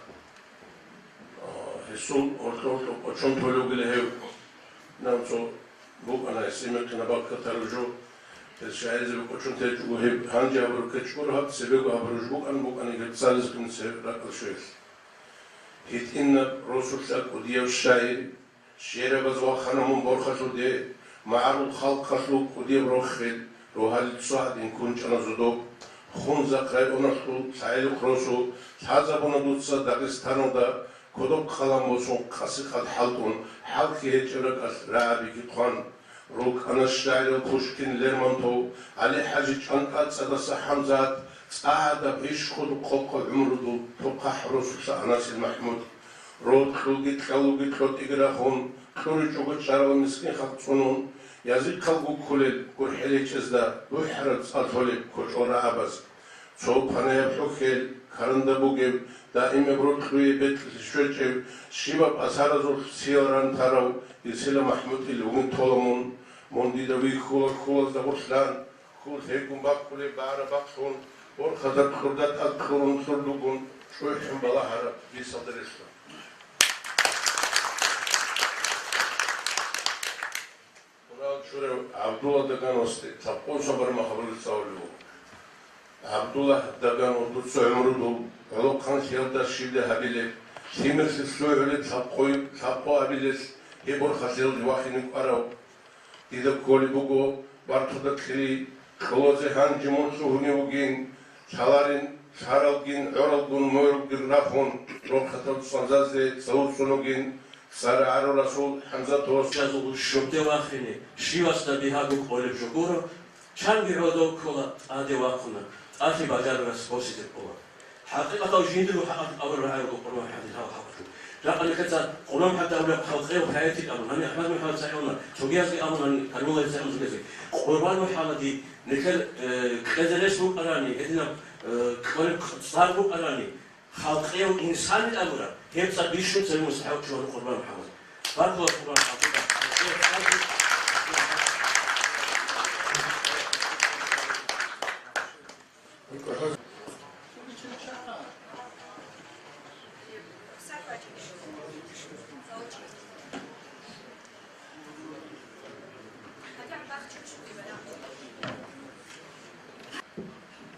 Гьесул гьоркьо-гьоркьо кӀочон толев вугила гьев. Нанцо букӀана гьесие мекъина баккатарав жо. Гьес шагӀирзабе кӀочон течӀого гьеб, гьанже гьабураб кечӀого гьаб, цебего гьабураб жо букӀана, букӀана гьеб цӀализехъин цебе ракӀал щвеялъ. ГьитӀинаб росулъа кӀудияв шагӀир, шерабаз вахана мун борхалъуде, магӀарул халкъалъул кӀудияб рохел, рогьалил цо гьадин кунчӀана зодоб. Хунзахъ районалъул ЛъагӀелухъ росу лъазабуна дуца Дагъистаналда, кодоб къалан босун къаси-къад хӀалтӀун, хӀалхьи гьечӀеб ракӀалъ рагӀабиги хъван. РукӀана шагӀирал Пушкин, Лермонтов, ГӀали-ХӀажи ЧӀантӀацӀадаса ХӀамзат, цӀадаб гӀишкъу къокъо гӀумрудул тухъахӀ росулъа Анасил МахӀмуд. Рокьулги кьалуги кьотӀиги рахун, кьуричӀого чӀарал мискин халкъ цӀунун, язихъал гуккулел гурхӀел гьечӀезда бухӀараб цӀар лъолеб кочӀол рагӀабаз. Цо панаяб хӀухьел, каранда бугеб, даимаб рокьуе бекьулъе щвечӀев, щибаб асаразулъ сиял ран тарав Исила МахӀмудил вугин тола мун. Мун дида вихьула хьулазда гъорлъан, хьул гьегун бахъулеб багӀараб бакълъун, борхатаб кьурда тӀад кьурун кьур бугун, чӀухӀун балагьараб бисалда релълъун. Мунагьал чурав ГӀабдулла Дагановасде лъабкъоялда бармахъ гьабураб цӀалулев вуго. ГӀабдулла Даганов, дуца гӀумрудул гӀолохъан лъиялда щибдай гьабилеб, лъимерлъи лъугӀулеб лъабкъой-, лъабкъо абилелъ гьеб борхалъиялде вахине кӀварав. Дида кколеб буго Бартуда кьери, кьолозе гьанже мун лъугьунев вугин, лъаларин, лъаралгин, гӀоралгун, моралгун рахун, борхатал цӀалзазде цавур цун вугин, цӀар гӀарурасул ХӀамзатовас. Щазул щубде вахине, щивасда бигьаго кӀолеб жо гуро, чанги гӀодов ккола, тӀаде вахъуна, тӀалъи бажарарас босизе ккола. ХӀакъикъатав жиндирго хӀакъалъулъ абураб рагӀи руго Къурбан ХӀамзатил гьал хӀакъалъулъ. Жакъа нилъеца Къурбан ХӀамзатил абулеб халкъияв хӀаятил абун, гьаниб АхӀмад МухӀаммад цӀалуна, цогияз абун, Каримуллагьица абун, цогияз. Къурбан МухӀаммадил нилъер, э, кьезе рес букӀарани, гьединаб, э, кьолеб цӀар букӀарани, халкъияв инсанил абураб, гьеб цӀар бищун цеве мустахӀикъ чӀвана Къурбан МухӀаммад. Баркула Къурбан ХӀамзат.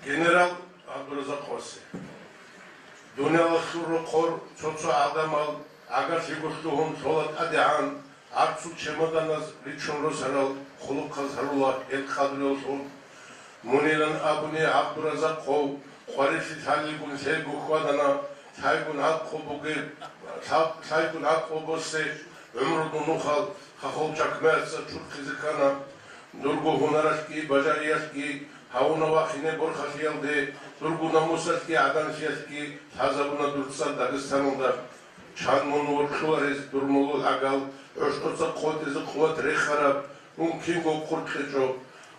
Генерал ГӀабдуразакъ васе. Дуниялалъул рокъор цо-цо гӀадамал гӀагарлъиго лъугьун лъола тӀадегӀан, гӀарцул чемоданаз ричун росарал хъулухъаз гьарула гьел къадрилъун. Мунилан абуни ГӀабдуразакъов къварилъи лъалилгун лъелго хьвадана, лъайгун гӀакъуб бугеб, лъа-, лъайгун гӀакъуб босе, гӀумрудул нухал хахул чакмеяца чурхъизе ккана. Дурго гьунаралъги бажариялъги гьавуна вахине борхалъиялде, дурго намусалъги гӀаданлъиялъги лъазабуна дуца Дагъистаналда. Чан мун ворхьуларез дур мулул гӀагал, гӀощтӀоца къотӀизе къуват рехараб, мун кинго хъуркьичӀо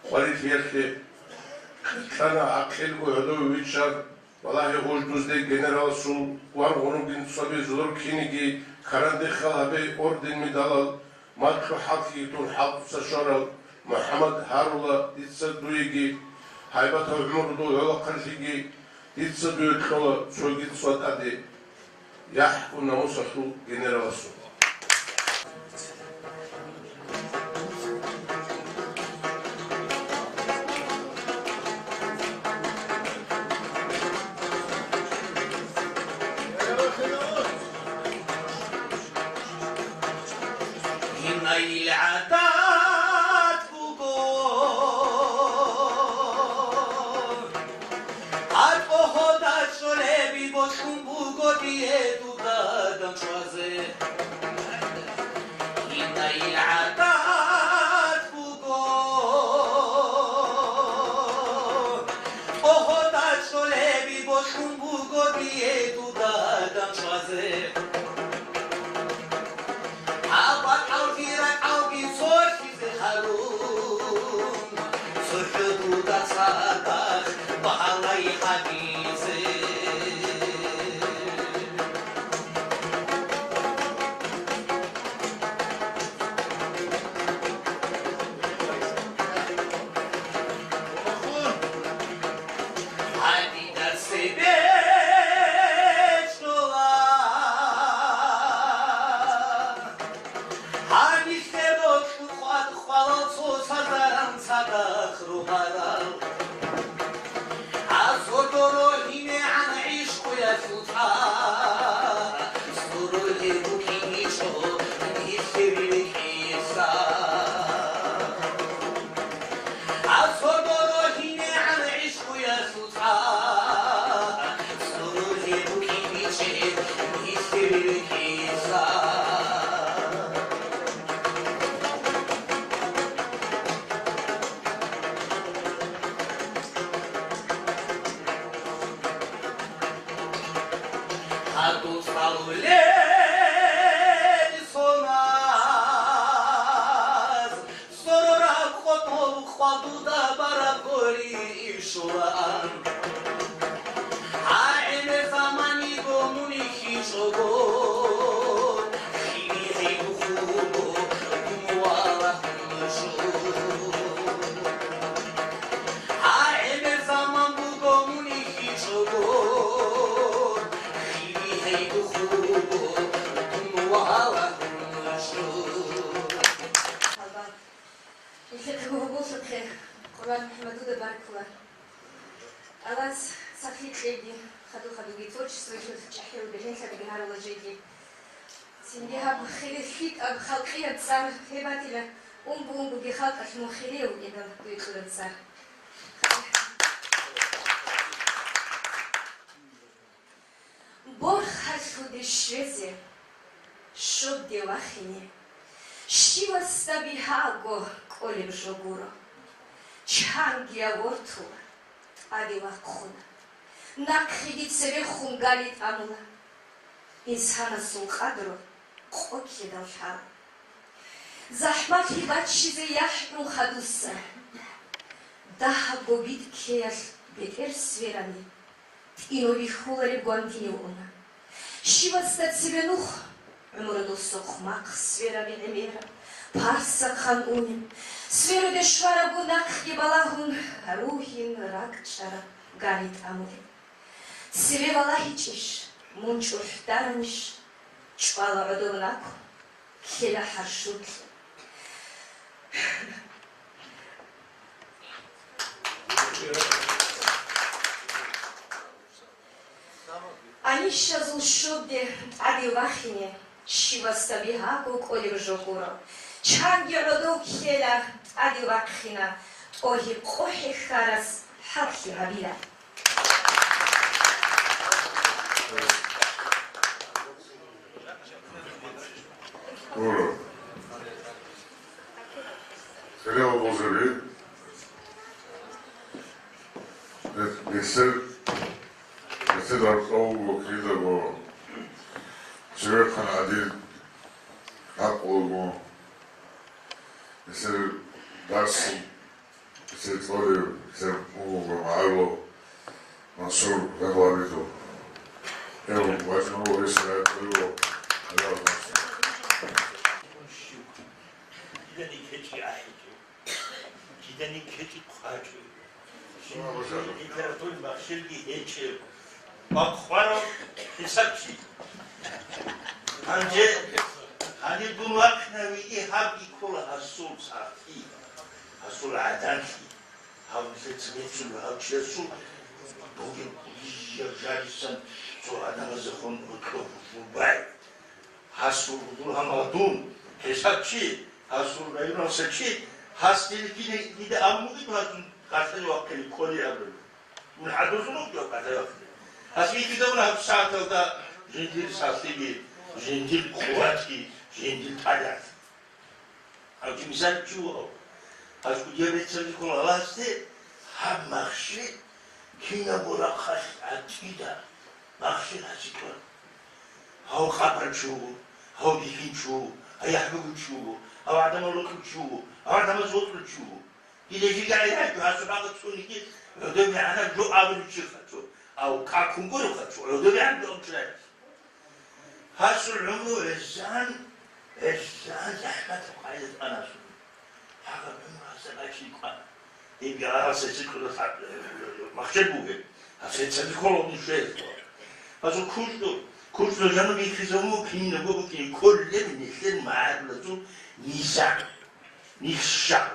къварилъиялъе. Кьана гӀакълъилго гӀодове виччан, валагье, гъуждузде генераласул варгъун ругин цоби зулур киниги, карандехал гьабе орден-медалал, макьу хӀалхьиги тун хӀалтӀуца щварал МухӀаммад гьарула дица дуеги, гьайбатав гӀумрудул гӀолохъанлъиги дица дуе кьола цоги цо тӀаде. ЯхӀ намусалъул генераласул. Гьинайил гӀадат буго. ГьатӀогьода чӀолеби бокьун буго дие дуда данчӀвазе. Гьинайил гӀадат буго. ТӀогьода чӀолеби бокьун буго дие дуда данчӀвазе. ГьабакӀалги ракӀалги цолъизе гьарун, цохӀо дуда цадахъ багьалай гьабизе. Гьадида цебе чӀола. Гьанилъе рокьукъад хвалал цо сазаран цадахъ ругьарал. Азор дорогьинегӀан гӀишкъуялъул цӀа, сурулъе букӀиничӀо нилъер рикӀкӀиса. Азор дорогьинегӀан гӀишкъуялъул цӀа, сурулъе букӀиничӀеб нилъер рикӀкӀиса. Гьадул цӀалулел соназ, сорораб къотӀнов хвал дуда бараб гури ишулаан. ГӀемер заманиго мун ихьичӀого, хири гьейбухъуго, дун валагьун жо. ГӀемер заман буго мун ихьичӀого, хири гьейбухъуго, дун валагьун жо. Нилъехъе гьоболлъухъе Къурбан МухӀаммадуда баркула. Аллагьас сахлъи кьеги, хадур-хадурги творчествоялъул чӀахӀиял бегьенлъадги гьарула жеги. Цинги гьаб хири лъикӀаб халкъияб цӀар гьеб батила, унго-унгоги халкъалъ мун хирияб вукӀиндал дуе кьураб цӀар. Борхалъуде щвезе, щоде вахине, щивасда бигьаго кӀолеб жо гуро. Чанги авортула, тӀаде вахъуна, нахъеги цебехун гали тӀамула. Инсанасул къадру къо ккедал лъала. ЗахӀмалъи баччизе яхӀун хадуса, дагьабго битӀкеялъ бетӀер сверани, тӀинул бихьулареб гвангинив уна. Щивасда цебе нух, гӀумрудул сохъмахъ сверани гӀемераб, Парсахъан унеб, сверуде щварабго нахъги балагьун, ругьин ракӀчӀараб гани тӀамулеб. Цеве валагьичӀищ, мун чӀухӀдаранищ, чӀвала гӀодов накун, лъела гьарщурлъи. Анищазул щуде тӀаде вахине, щивасда бигьаго кӀолеб жо гуро. Чанги гӀодов ккела, тӀаде вахъина, тӀогьиб къо хӀехьарас хӀалхьи гьабила. Гуро. Хириял божаби. Несер, несер даркъав вуго кидаго, чевехъан гӀадин, хӀакъ вуго, несер дарсу, несер цӀолев, несер вуго магӀарулав Мансур Гъагъуабидов. Эво, вачӀун вуго гьесул ракӀалда, Аллагь Мансур. Кидани кечӀи ахӀичӀо, кидани кечӀи хъвачӀо. Жиндир литературный махщелги гьечӀеб, бакъ хварав хӀисабчи. Гьанже гьаниб дун вахъинавиги гьабги ккола гьасул сахлъи, гьасул гӀаданлъи. Гьав нилъеца бицунеб гьав чиясул бугеб кӀудияб жо гьарисан цо гӀадамаздехун гьоркьоб бубай. Гьасул гьудул гьамал дун, хӀисабчи, гьасул районалса чи, гьас дилкине дида абун бугеб гьазун къатӀа вахъине кколей абулеб. Мун гьадурзун вукӀа къатӀа вахъине. Гьас вихьидавуна гьаб сагӀаталда жиндир сахлъиги, жиндир къуватги, жиндир тӀалабги. Гьав чи мисал чи вугев? Гьаз кӀудияб реццаб ккола Аллагьасде, гьаб махщел кинабго рахъалъ гӀатӀида махщел гьасе кьола. Гьав къапарав чи вуго, гьав бихьинчи вуго, гьав яхӀ бугев чи вуго, гьав гӀадамал рокьулев чи вуго, гьав гӀадамаз вокьулев чи вуго. Дида жига гӀайгьайчӀо, гьасул хӀакъалъ цӀуниги гӀодобегӀанаб жо абулев чи хъачӀо, ав какун гурев хъачӀо, гӀодобегӀан жо абулев чи райчӀо. Гьасул гӀумру гӀезегӀан, гӀезегӀан захӀматаб къайда тӀана гьасул. Гьагаб гӀумру гьасда бачине кӀвана. Гьебги гьасда цӀикӀкӀуна махщел бугеб, гьасда цадихъ холодни щвеялъула. Гьасул кучӀдул, кучӀдул жану бихьизабун кинабго букӀине кколеб нилъер магӀарулазул низагӀ, нилъ щай.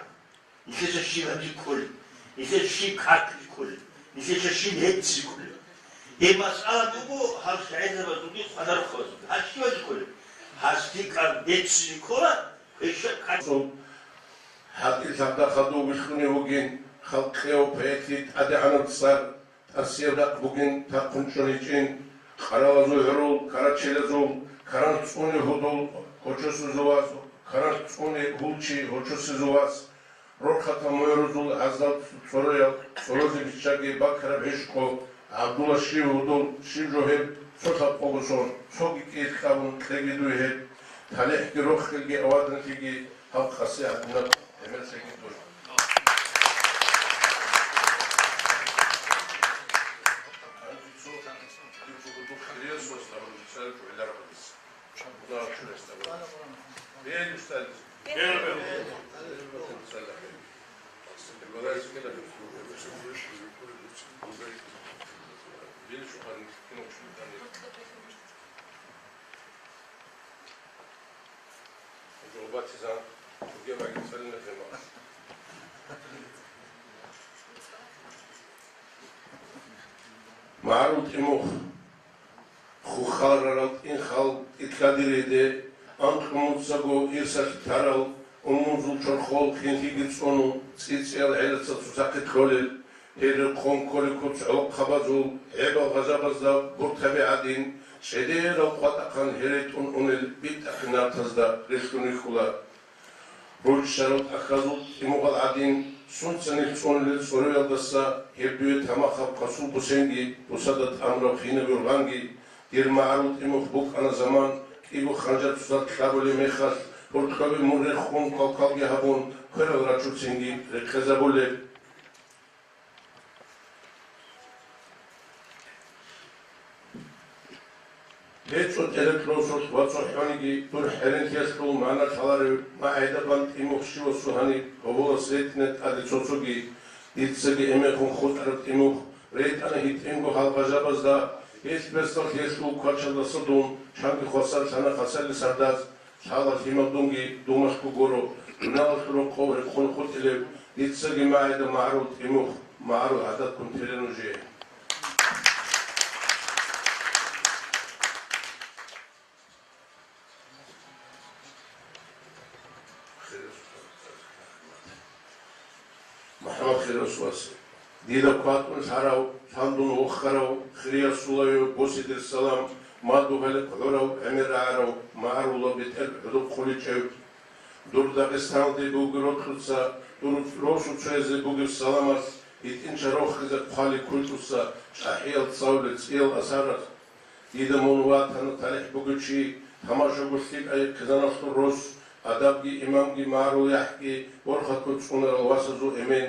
Нилъеца щиб гьабизе кколеб? Нилъеца щиб какизе кколеб? Нилъеца щиб гьецизе кколеб? Гьеб масъала буго гьал шагӀирзабазулги хвадарухъабазулги. Гьас щиб гьабизе кколеб? Гьас декӀар беццизе ккола, гьеб щай кӀал-. ГьатӀи лъабда хадув вилълъунев вугин, халкъияв поэтил тӀадегӀанаб цӀар, тӀасияб рахъ бугин, тахъун чӀун гьечӀин, къаралазул гӀурул, карачелазул, карал цӀуне гьудул, гьочосезул вас, карал цӀуне гьул чи, гьочосезул вас, рохъатал мугӀрузул гьаздал цӀороял, цӀорозе биччаги бакараб гьечӀо, ГӀабдулла, щиб гьудул, щиб жо гьеб, цо лъабкъого сон, цоги кӀиялъ кьабун кьеги дуе гьеб, талихӀги рохелги аваданлъиги гьаб къаси гьадинаб гӀемер лъеги дуе. МагӀарул ТӀимухъ. Хухал рарал тӀинхал тӀилъаде реде, анкьго муцаго ирсалъ тарал, умумузул чорхол хинлъиги цӀуну, цӀи-цӀиял гӀелаца цоцахъе кколел, гьел рехъон кколел куц гӀолохъабазул гӀебал гъазабазда буртаби гӀадин, чӀедерал къватӀахъан гьеретӀун унел битӀахъин нартазда релълъун вихьула. БучӀарал тӀахьазул тӀимугъал гӀадин, сунцани цӀунулел цӀоролалдаса гьеб дуе тамахаб къасул бусенги, бусада тӀамураб хинаб юргъанги, дир магӀарул тӀимухъ букӀана заман, кӀиго ханжар цоцалъ кьабулеб мехалъ, гьоркьобе мун рехун, квалквалги гьабун, кверал рачуцинги рехъезабулеб. ГьечӀо тӀерекь росулъ ва цохӀониги дур хӀеренлъиялъул магӀна лъаларев, магӀидаб бан тӀимухъ щивасул гьаниб гьоболас ретӀине тӀаде цо-цоги, дицаги эменхун хутӀараб тӀимухъ ретӀана гьитӀинго гьал гъажабазда, гьелъ бесдалъ гьелъул квачалдаса дун чанги хвасар лъана хасали сардаз, лъала лъимал дунги думалъго гуро, дуниялалъул рокъов рекъон хутӀилев, дицаги магӀида магӀарул тӀимухъ, магӀарул гӀадатккун тела нужее. МухӀаммад Хиросвас, дида кватӀун лъарав, лъандун вохарав, хириясулавев, босе дир салам, мадугьалихъ гӀурав, гӀемер рагӀарав, магӀарулав бетӀер гӀодоб хъуличӀев, дур Дагъистаналде бугеб рокьуца, дур росуцоязе бугеб саламалъ, гьитӀинча рохизе хъвали кучӀуца, чӀахӀиял цӀалулел цӀиял асаралъ, дида мун ватана талихӀ бугев чи, тамашаго лъикӀай хъизаналъул рос, адабги имамги магӀарул яхӀги борхатго цӀунарал васазул эмен,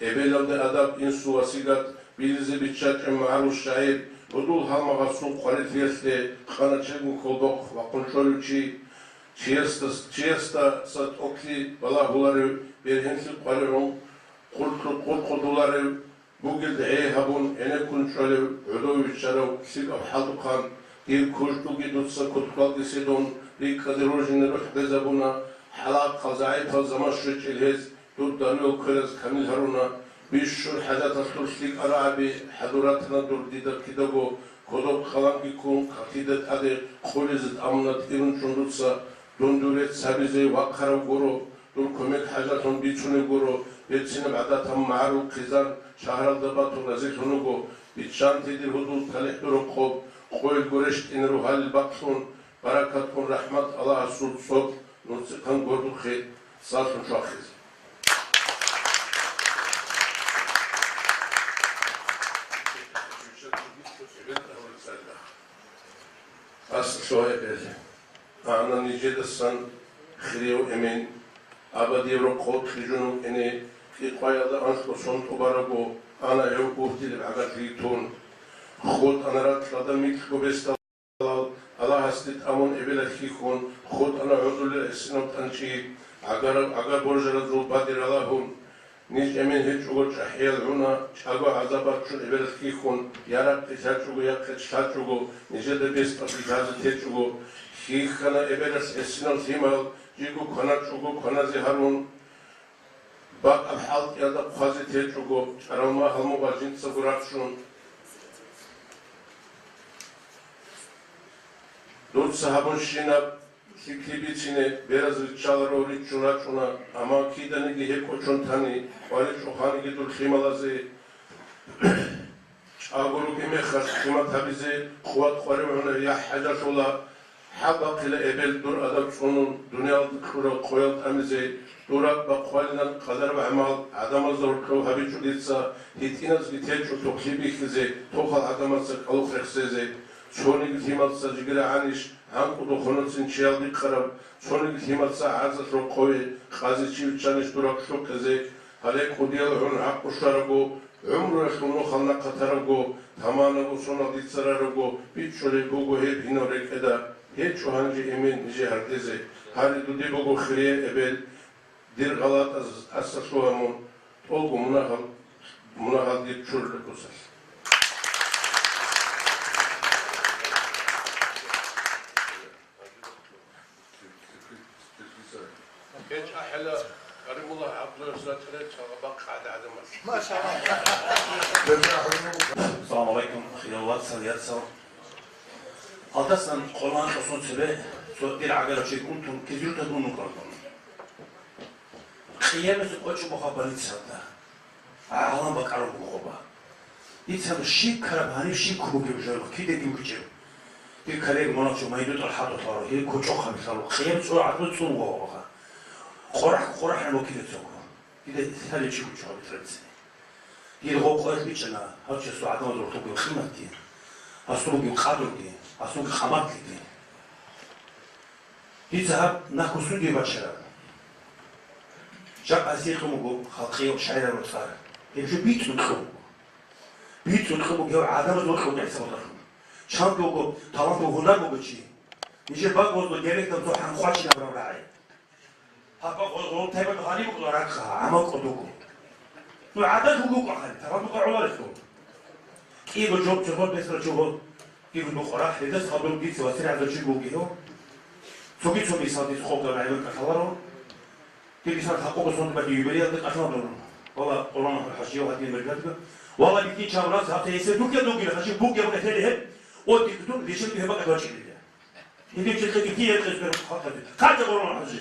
эбелалде адаб инсул васигат билизе биччачӀеб магӀарул шагӀир, гьудул гьалмагъасул къварилъиялъе къаначегун хьолбохъ вахъун чӀолев чи, чиясда, чиясдаса тӀокӀлъи балагьуларев, бергьенлъи къваригӀун къуркъу-, къуркъудуларев, бугелда гӀей гьабун гӀенеккун чӀолев, гӀодов виччарав лъикӀаб хӀалдухъан, дир куждуги дуца кутакалде седун, рикӀкӀаде рожине рухӀ базабуна, хӀалахъал загӀипал заман щвечӀел гьез, дур даруял квераз камил гьаруна, бищун хӀажаталъул лъикӀал рагӀаби хӀадур ратана дур дида кидаго, кодоб къаламги ккун, кагътида тӀаде къулизе тӀамуна тӀирун чӀун дуца, дун дур рецц гьабизе вахъарав гуро, дур кумек-хӀажалъун бицунев гуро, берцинаб гӀадатаб магӀарул хъизан, шагьаралда батун разилъун вуго, биччанте дир гьудул талихӀ дурухъ къоб, къойил гурещ тӀинару гьалил бакълъун, баракатгун рахӀмат Аллагьасул цӀоб, нуцӀихъан гордухъе цӀалъун чвахизе. Ас лъугьа-, Ана нижедасан хирияв эмен, абадияб рокъов кьижун вукӀине, кӀикъваялда анлъго сон тӀубараго, ана гьев гьуртилеб гӀагарлъиги тун. ХутӀана ракьалда микьго бесдалал, Аллагьасде тӀамун эбелалъ хьихьун, хутӀана гӀодулел гӀисинав тӀанчӀи, гӀагараб гӀагар боржаразул бадер ралагьун. Ниж эмен гьечӀого чӀахӀиял гӀуна, чӀаго гӀазаб баччун эбелалъ хьихьун, я ракъи лъачӀого, я къеч лъачӀого, нижеда бесдалъи лъазе течӀого, хьихьана эбелалъ гӀисинал лъимал, жиго кваначӀого кваназе гьарун, бакӀаб хӀалтӀиялда хъвазе течӀого, чӀарал магьал мугъал жинцаго рачӀун. Дуца гьабунщинаб лъикӀлъи бицине бераз риччаларо, риччун рачӀуна, амма киданиги гьеб кӀочон тани, къваричӀухъаниги дур лъималазе. ЧӀаго ругеб мехалъ хъимат гьабизе къуват къваригӀуна, я хӀажалъула, хӀал бахъила эбел дур адаб цӀунун, дуниялалда кьурал къоял тӀамизе, дур ракӀ бахъвалилан къадараб гӀамал гӀадамазда гьоркьов гьабичӀо дица, гьитӀиназги течӀо тохлъи бихьизе, тохал гӀадамазда кӀалухъ рехсезе, цониги лъималца жигира гӀанищ, гӀанкӀу духунацин чиял бикъараб, цониги лъималца гӀарзалъ рокъове, къази чи виччанищ дур ракӀ лъукъизе, гьале кӀудиял гӀун гӀакъу щвараго, гӀумруялъул нухал нахъа тарабго, таманаго сонал дица рарабго, бичӀчӀулеб буго гьеб гьинав рекӀеда, гьечӀо гьанже эмен нижее гьардезе. Гьаре дуде буго хирияй эбел, дир гъалатӀаз тӀаса лъугьа мун, тӀолго мунагьал, мунагьал дир чурулеб кусалъ. ГьечӀ ахӀела, Каримулла ГӀабдуллаевич, чагъа бакъ гӀада гӀадамал. Машалла. Салам алейкум, хириял вацал, яцал. Гьалдасан къоло анкьа сон цебе цо дир гӀагарав чи унтун кизилтан унукъаркъун. Къиямасеб къо чӀун буго больницада. ГӀалам бакӀараб буго гъоба. Дица щиб ккараб, гьаниб щиб ккун бугеб жо, кидаги вукӀинчӀеб. Дир коллега мунагьал чи майдутӀал хӀалтӀулъ лъаларо, гьел кочӀохъаби лъаларо, къиямасеб цӀур гӀадлу цӀун вуго гъоба. Къорахъ, къорахӀ гьаниб вукӀине цого. Дида лъалеб чи гучӀо гьабитӀараб цине. Дир гъоб къоялъ бичӀчӀана гьав чиясул гӀадамазул гьоркьоб бугеб къиматги, гьасул бугеб къадруги, гьасул бугеб къаматлъиги. Дица гьаб нахъвуссунги бачараб. Жакъа гьасие кьун буго халкъиял шагӀирал цӀар. Гьеб жо бицун кьун буго. Бицункьун буго гьев гӀадамаз вокьун гӀисабалдалъун. Чанго таланту гьунар буго чи. Нижер бакӀ гъозда директор цо хӀанхъвачи абураб рагӀи. Гьаб гъо-, гъо-, тайбан гъани букӀла ракха, гӀамал кӀодуго. Ну, гӀадат гьугу къахъали, таланту къагӀуларелъул. КӀиго жо-, чорхол бесра чорхол. Киго нухъа рахӀ гьедас хадур дица ва сиргӀазда чи гуги гьев. Цоги цо мисал дица хъобда райбер кӀалъаларо. Киргизстан хӀакъуго сондабаги юбилеялда къалъан дурун. Вала, Къурбан хӀажияв гьадин бергадга. Вала, бикин чабрас гьаб гьесие духъя дугила, хӀажи бугеб къетели гьеб. О, дикдун, лишил гьеб бакӀ бачилила. Гьедин чилъеги кие кьес бер хатаби. Хатта Къурбан хӀажи.